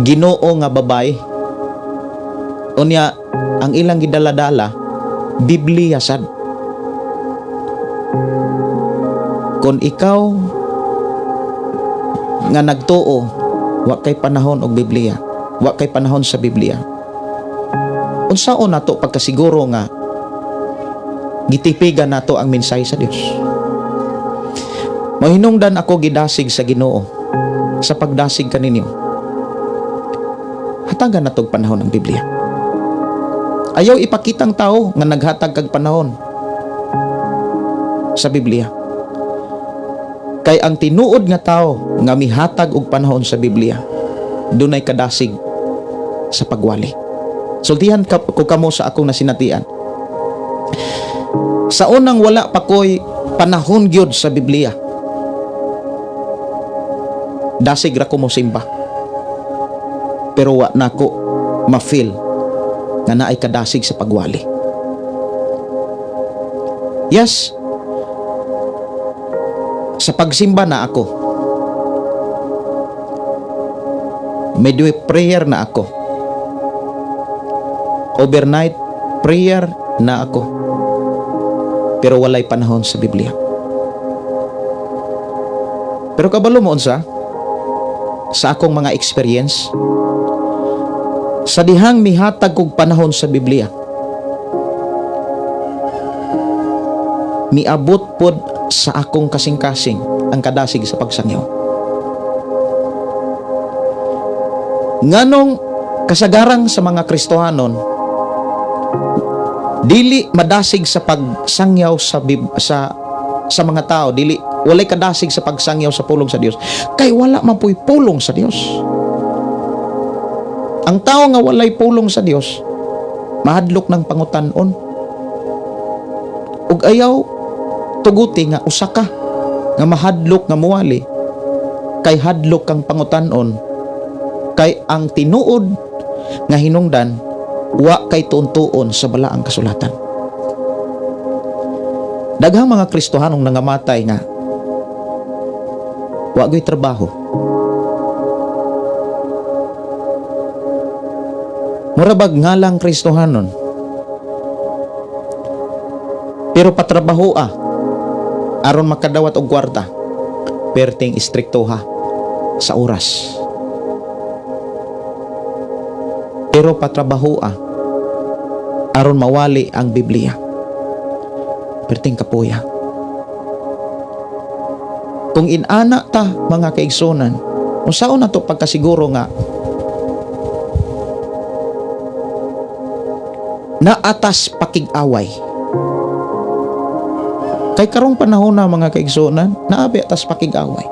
Speaker 1: Ginoo nga babay. Unya ang ilang gidala-dala Biblia sad. Kon ikaw nga nagtuo, wa kay panahon og Biblia, wa kay panahon sa Biblia. Unsaon nato pagkasiguro nga gitipigan nato ang mensahe sa Dios? Mahinungdan ako gidasig sa Ginoo sa pagdasig kaninyo. Hatagan natog panahon ang Biblia. Ayaw ipakitang tao nga naghatag kag panahon sa Biblia. Kay ang tinuod nga tao nga mihatag og panahon sa Biblia, dunay kadasig sa pagwali. Sultihan ko kamo sa akong nasinatian. Sa unang wala pa ko'y panahon gyud sa Biblia, dasig ra ko mo simba. Pero wa na ko ma-feel nga naay kadasig sa pagwali. Yes, sa pagsimba na ako, midway prayer na ako, overnight prayer na ako, pero walay panahon sa Biblia. Pero kabalo mo unsa sa akong mga experience, sa dihang mihatag kog panahon sa Biblia, miabot pod sa akong kasing-kasing ang kadasig sa pagsangyaw. Nganong kasagarang sa mga Kristohanon dili madasig sa pagsangyaw sa mga tao, dili walay kadasig sa pagsangyaw sa pulong sa Dios, kay wala man puy pulong sa Dios. Ang tao nga walay pulong sa Dios, mahadlok ng pangutan-on. Ug ayaw tuguti nga usa ka nga mahadlok nga muwali, kay hadlok kang pangutan-on, kay ang tinuod nga hinungdan wa kay tuon-tuon sa balaang kasulatan. Daghang mga Kristohanong nangamatay nga wa goy trabaho. Mura bag ngalang Kristohanon, pero patrabaho aron makadawat og kwarta, perting istrikto ha sa oras. Pero patrabaho aron mawali ang Biblia, perting kapuya. Kung inana ta mga kaigsunan, unsaon na to pagkasiguro nga naatas pakig-away? Kay karong panahon na mga kaigsunan, naabi atas pakig-away.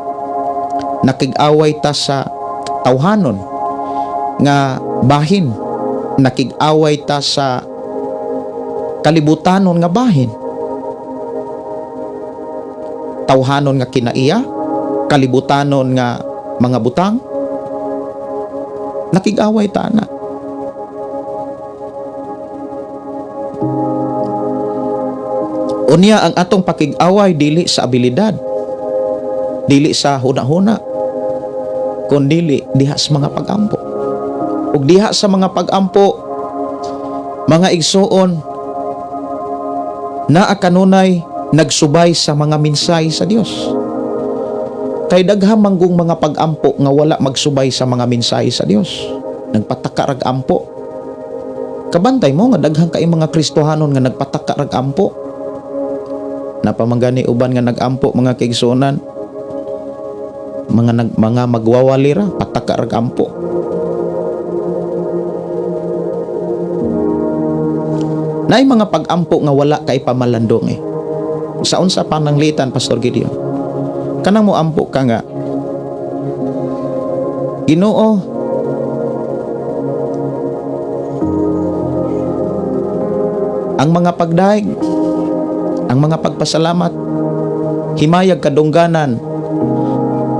Speaker 1: Nakig-away ta sa tawhanon, nga bahin, nakig-away ta sa kalibutanon nga bahin, tawhanon nga kinaiya, kalibutanon nga mga butang, nakig-away ta na. Unya ang atong pakig-away dili sa abilidad, dili sa huna-huna, kundili diha sa mga pag-ampo. Ug diha sa mga pag-ampo, mga igsuon, naa kanunay nagsubay sa mga minsay sa Dios. Kay daghang manggung mga pag-ampo nga wala magsubay sa mga minsay sa Dios. Nagpataka rag ampo. Kabantay mo nga daghang kay mga Kristohanon nga nagpataka rag ampo. Napamanggani uban nga nagampo mga kaigsuonan, mga magwawali ra pataka rag ampo. Naay mga pag-ampo nga wala kay pamalandong eh. Sa unsa pananglitan, Pastor Gideon? Kanang mo ampo ka nga, Ginoo, ang mga pagdaig, ang mga pagpasalamat, himayag kadungganan,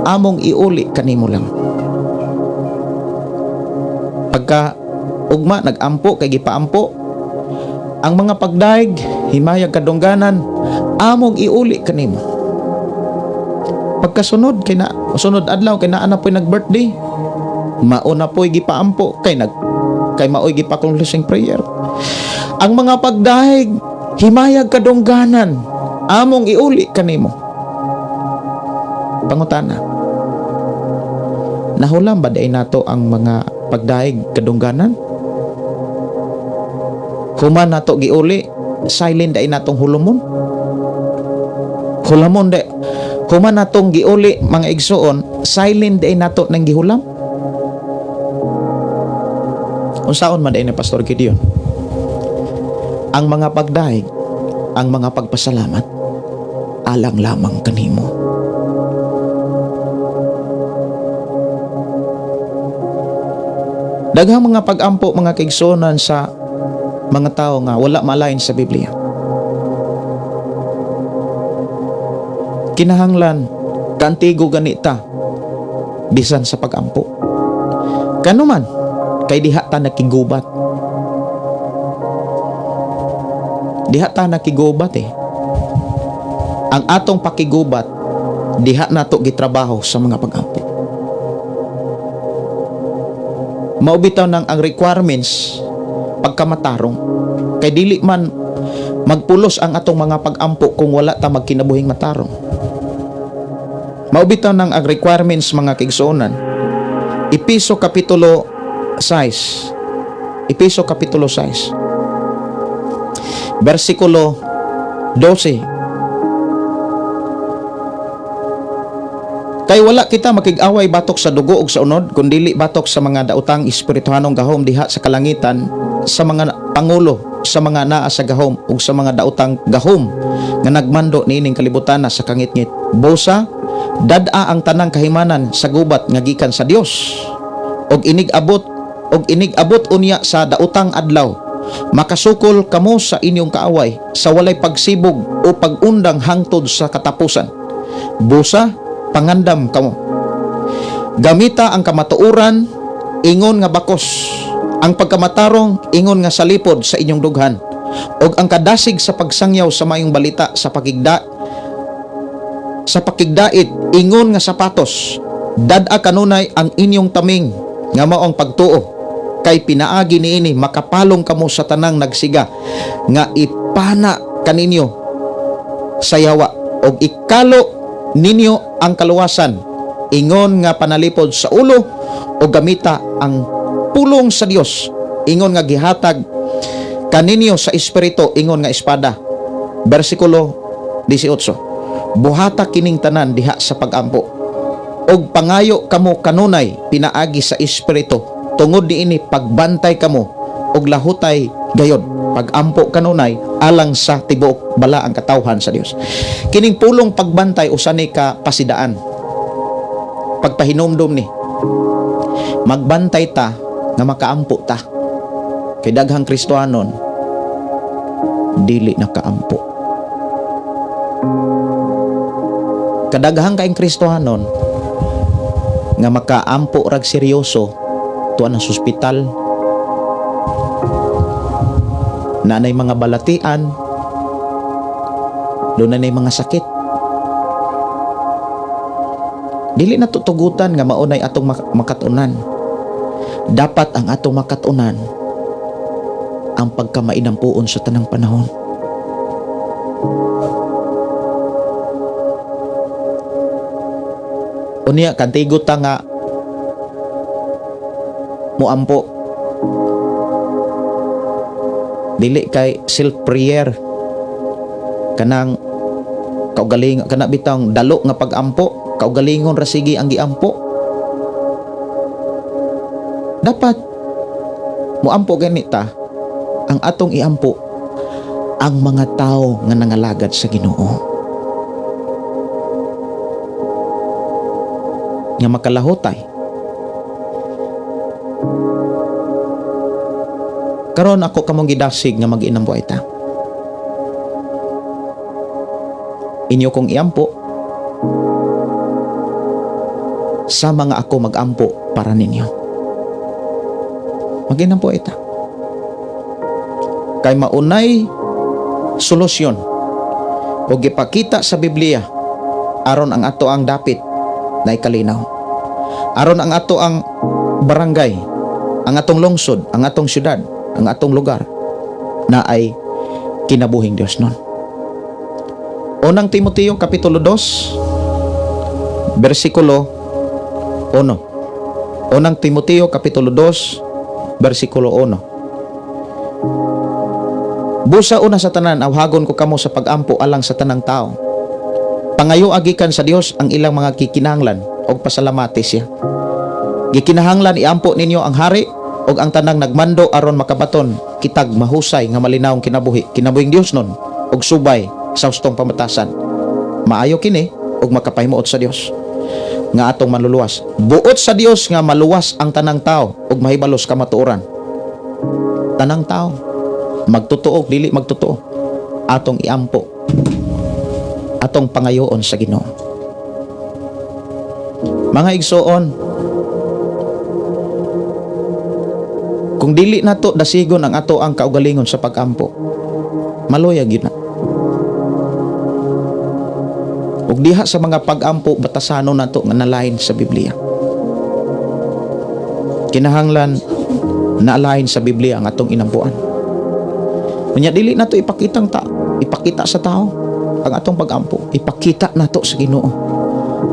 Speaker 1: among iuli kanimo lang. Pagka ugma nag-ampo kay gipaampo, ang mga pagdaig, himayag kadungganan, among iuli kanimo. Pagkasunod kay na sunod adlaw kay naa na po'y nag-birthday, mao na po'y gipaampo kay nag kay mao'y gipa-closing prayer. Ang mga pagdaig, himayag kadungganan, among iuli kanimo. Pangutana, nahulam ba day nato ang mga pagdaig kadungganan? Human nato giuli, silent day natong hulumon. Hulamon day, human natong giuli mga igsuon, silent day nato nang gihulam. Unsaon man day ni Pastor Gideon? Ang mga pagdaig, ang mga pagpasalamat, alang lamang kanimo. Daghang mga pag-ampo mga kaigsuonan sa mga tao nga wala malain sa Biblia. Kinahanglan kantigo ganita bisan sa pag-ampo. Kanuman kay diha ta nakigubat. Diha ta nakigubat eh. Ang atong pakigubat diha nato gitrabaho sa mga pag-ampo. Mao bitaw nang ang requirements pagkamatarong. Kay dili man magpulos ang atong mga pag-ampo kung wala ta magkinabuhing matarong. Mao bitaw nang ang requirements mga kaigsuonan. Epeso Kapitulo 6. Epeso Kapitulo 6. Versikulo 12. Kay wala kita makig-away batok sa dugo ug sa unod, kundili batok sa mga daotang espirituhanong gahom diha sa kalangitan, sa mga pangulo, sa mga naa sa gahom ug sa mga daotang gahom nga nagmando niining kalibutan sa kangitngit. Busa, dad-a ang tanang kahimanan sa gubat nga gikan sa Dios. Og inig-abot unya sa daotang adlaw, makasukol kamo sa inyong kaaway sa walay pagsibog o pag-undang hangtod sa katapusan. Busa, pangandam kamo. Gamita ang kamatuoran, ingon nga bakos, ang pagkamatarong, ingon nga salipod sa inyong dughan, ug ang kadasig sa pagsangyaw sa mayong balita sa pakigdait, ingon nga sapatos. Dad-a kanunay ang inyong taming nga mao ang pagtuo, kay pinaagi niini makapalong kamo sa tanang nagsiga nga ipana kaninyo sa yawa, og ikalo ninyo ang kaluwasan, ingon nga panalipod sa ulo, o gamita ang pulong sa Dios, ingon nga gihatag kaninyo sa espiritu, ingon nga espada. Versikulo 18. Buhata kining tanan diha sa pag-ampo, og pangayo kamo kanunay pinaagi sa espiritu, tungod niini pagbantay kamo og lahutay gayod. Pag-ampo kanunay alang sa tibuok bala ang katawhan sa Dios. Kining pulong pagbantay usa ni ka pasidaan. Pagpahinumdum ni, magbantay ta Nga makaampo ta. Kay daghang Kristohanon dili nakaampo. Kadaghang kaing Kristohanon nga makaampo rag seryoso tuan sa ospital, nanay mga balatian, doon na mga sakit. Dili na tutugutan nga maunay atong makatunan. Dapat ang atong makatunan ang pagkamainampuon sa tanang panahon. Unya kantigo ta nga muampo. Dili kay self prayer kanang kaugaling kana bitang dalo nga pagampo, kaugalingon ra sige ang giampo. Dapat muampo gani ta, ang atong iampo ang mga tao nga nangalagad sa Ginoo nga makalahutay. Karon ako kamong gidasig nga mag-inambuhay ta. Inyo kong iampo sa mga ako magampo para ninyo. Mag-inambuhay ta. Kay maunay solusyon o gipakita sa Biblia aron ang ato ang dapit na ikalinaw. Aron ang ato ang barangay, ang atong lungsod, ang atong syudad, ang atong lugar na ay kinabuhing Dios nun. Unang Timoteo Kapitulo 2, versikulo 1. Unang Timoteo Kapitulo 2, versikulo 1. Busa una sa tanan, awhagon ko kamo sa pagampo alang sa tanang tao. Pangayo agikan sa Dios ang ilang mga kikinahanglan og pasalamati siya. Gikinahanglan iampo ninyo ang hari og ang tanang nagmando aron makabaton kitag mahusay nga malinawong kinabuhi, kinabuhing Dios nun og subay sa hustong pamatasan. Maayo kini og makapahimuot sa Dios nga atong manluluwas. Buot sa Dios nga maluwas ang tanang tao og mahibalos kamatuoran. Tanang tao, magtotoo dili magtotoo, atong iampo, atong pangayoon sa Ginoo. Mga igsoon, kung dili nato dasigon ang ato ang kaugalingon sa pagampo, maluyag yun na. Ug diha sa mga pagampo, batasanon nato nga nalain sa Biblia. Kinahanglan naalain sa Biblia ang atong inampuan. Unya dili nato ipakita sa tao ang atong pagampo. Ipakita nato sa Ginoo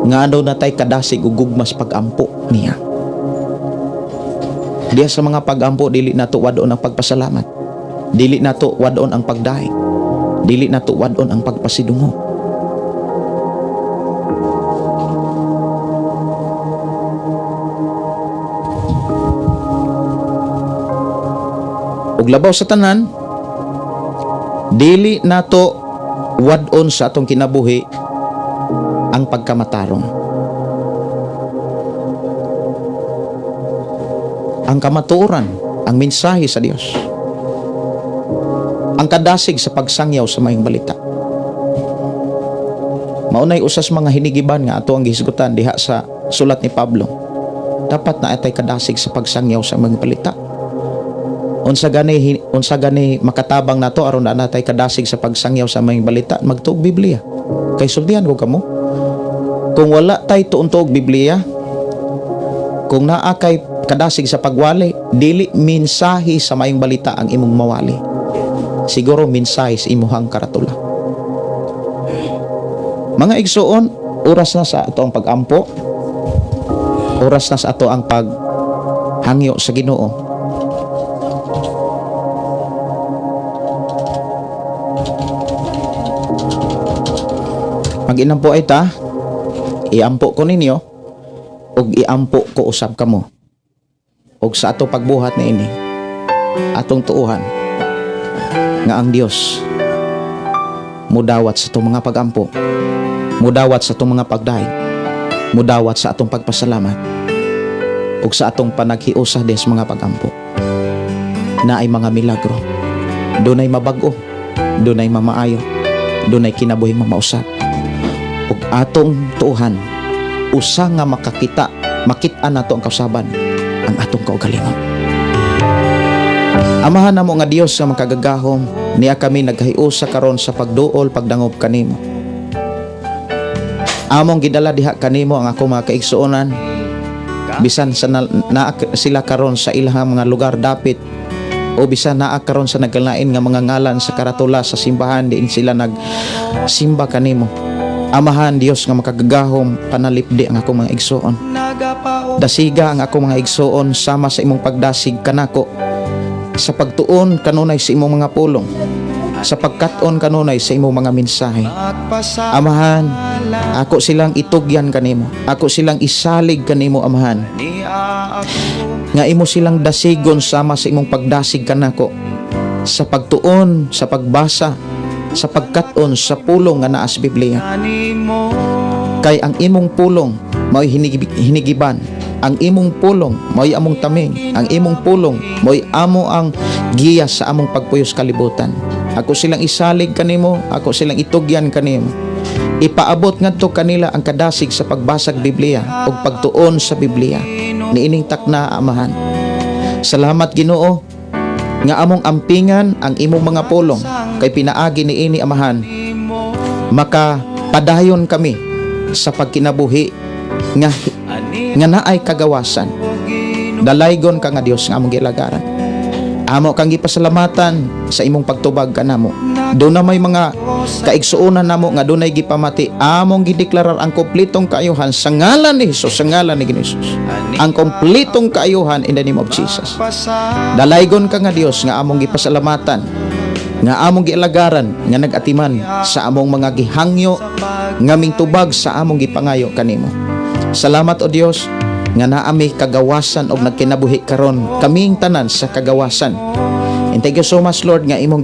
Speaker 1: nga ano natay kadasig ug gugmas pagampo niya. Diha sa mga pagampo, dili nato wad-on ang pagpasalamat. Dili nato wad-on ang pagdaig. Dili nato wad-on ang pagpasidungog. Ug labaw sa tanan, dili nato wad-on sa atong kinabuhi ang pagkamatarong. Ang kamatuoran, ang mensahe sa Dios, ang kadasig sa pagsangyaw sa mayong balita. Maunay usas mga hinigiban nga ato ang gihisgutan diha sa sulat ni Pablo. Dapat na atay kadasig sa pagsangyaw sa mga balita. Unsa gani makatabang nato aron na natay kadasig sa pagsangyaw sa mga balita, magtuog Biblia. Kay sultihan ko kamo, kung wala tay tuon-tuog Biblia, kung naa kay kadasig sa pagwali, dili mensahe sa maayong balita ang imong mawali. Siguro mensahe sa imuhang karatula. Mga igsuon, oras na sa ato ang pagampo, oras na sa ato ang paghangyo sa Ginoo. Mag-inampo ay ta, iampo ko ninyo, ug iampo ko usab kamo. Ug sa ato pagbuhat niini, atong tuuhan nga ang Dios mudawat sa atong mga pagampo, mudawat sa atong mga pagdaig, mudawat sa atong pagpasalamat, Ug sa atong panaghiusa des mga pagampo, naay mga milagro, dunay mabag-o, dunay mamaayo, dunay kinabuhing mamausab. Ug atong tuohan, usa nga makakita, makit-an nato ang kausaban, ang atong kaugalingon. Amahan namo nga Dios nga makagagahom, niya kami naghiusa karon sa pagduol, pagdangop kanimo. Among gidala diha kanimo ang ako mga kaigsuonan, bisan sa naa sila karon sa ilang mga lugar dapit o bisan naa karon sa nagkalain nga mga ngalan sa karatula sa simbahan diin sila nagsimba kanimo. Amahan Dios nga makagagahom, panalipdi ang akong mga igsuon. Dasiga ang akong mga igsuon sama sa imong pagdasig kanako sa pagtuon kanunay sa imong mga pulong, sa pagkat-on kanunay sa imong mga mensahe. Amahan, ako silang itugyan kanimo. Ako silang isalig kanimo, Amahan. Nga imo silang dasigon sama sa imong pagdasig kanako sa pagtuon, sa pagbasa, sa pagkat-on sa pulong nga naa sa Biblia. Kay ang imong pulong mao'y hinigiban. Ang imong pulong mao'y among taming. Ang imong pulong mao'y amo ang giya sa among pagpuyos kalibutan. Ako silang isalig kanimo, ako silang itugyan kanimo. Ipaabot ngadto kanila ang kadasig sa pagbasag Biblia ug pagtuon sa Biblia niining takna, Amahan. Salamat, Ginoo, nga among ampingan ang imong mga pulong kay pinaagi niini, Amahan, maka padayon kami sa pagkinabuhi nga naay kagawasan. Dalaygon ka nga Dios nga among gialagaran. Amo kang gipasalamatan sa imong pagtubag kanamo. Doon na may mga kaigsuonan namo nga dunay gipamati, among gideklarar ang kompletong kaayuhan sa ngalan ni Jesus, sa ngalan ni Ginoo Jesus. Ang kompletong kaayuhan in the name of Jesus. Dalaygon ka nga Dios nga among gipasalamatan, nga among gialagaran, nga nag-atiman sa among mga gihangyo nga mingtubag sa among gipangayo kanimo. Salamat, o Dios, nga naami kagawasan og nagkinabuhi karon kaming tanan sa kagawasan. And thank you so much, Lord, nga imong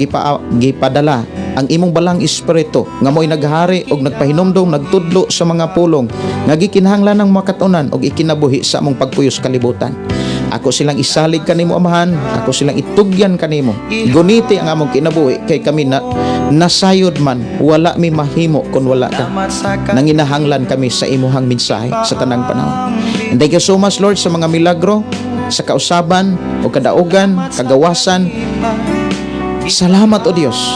Speaker 1: gipadala ang imong balang espiritu nga mo'y naghari og nagpahinumdom, nagtudlo sa mga pulong nga gikinahanglan ng makatunan og ikinabuhi sa among pagpuyos kalibutan. Ako silang isalig kanimo, Amahan, ako silang itugyan kanimo. Guniti ang among kinabuhi kay kami na nasayod man, wala mi mahimo kun wala ka. Nanginahanglan kami sa imuhang mensahe sa tanang panahon. And thank you so much, Lord, sa mga milagro, sa kausaban o kadaugan, kagawasan. Salamat, o Dios,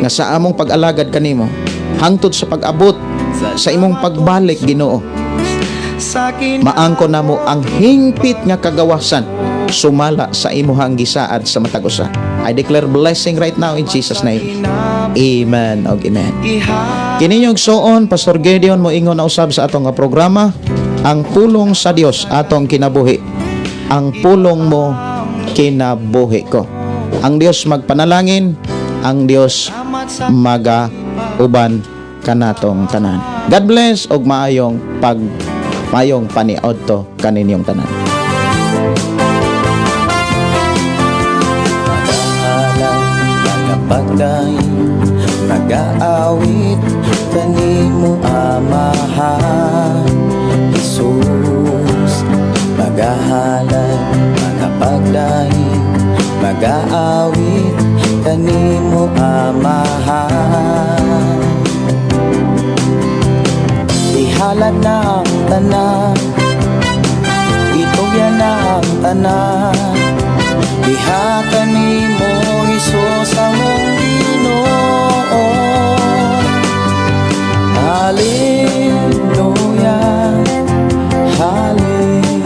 Speaker 1: nga sa among pag-alagad kanimo hangtod sa pag-abot sa imong pagbalik, Ginoo, maangko namo ang hingpit nga kagawasan sumala sa imuhang gisaad sa matag usa. I declare blessing right now in Jesus' name. Amen og amen. Kini inyong igsoon, Pastor Gideon, moingon na usab sa atong nga programa, "Ang Pulong sa Dios Atong Kinabuhi." Ang pulong mo, kinabuhi ko. Ang Dios magpanalangin, ang Dios maga uban kanatong tanan. God bless og maayong paniadto kaninyong tanan.
Speaker 2: Magahalay, magapagdaig, nagaawit kanimo, Amahan Jesus. Magahalay, magapagdaig, magaawit kanimo, Amahan. Ihalad na ang tanan, itugyan na ang tanan. Diha kanimo, Hesus, among Ginoo. Hallelujah, Hallelujah,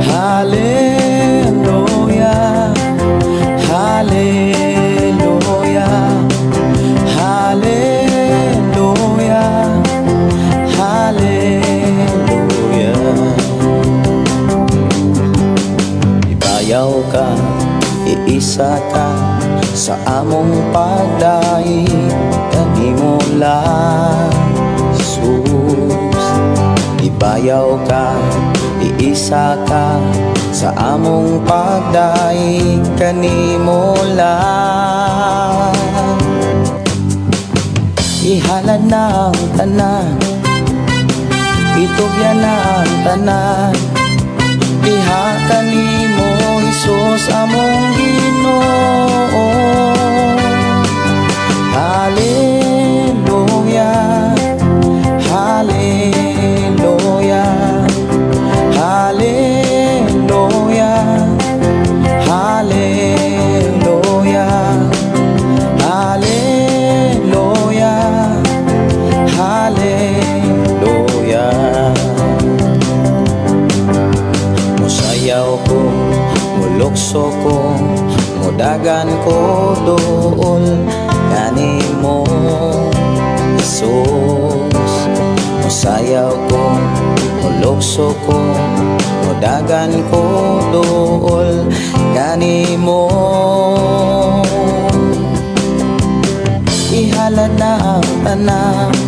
Speaker 2: Hallelujah, Hallelujah, Hallelujah, Hallelujah. Ibayaw ka, iisa ka sa among pagdaig kanimo lang, Jesus. Ibayaw ka, iisa ka sa among pagdaig kanimo lang. Ihalad na ang tanan. Itugyan na ang tanan diha kanimo, Hesus among Ginoo. Hallelujah. Hallelujah. Hallelujah. Hallelujah. Hallelujah. Hallelujah. Musayaw ko, mulukso ko, mudagan ko duol kanimo, Jesus. Musayaw ko, mulukso ko, mudagan ko duol kanimo. Ihalad na ang tanan.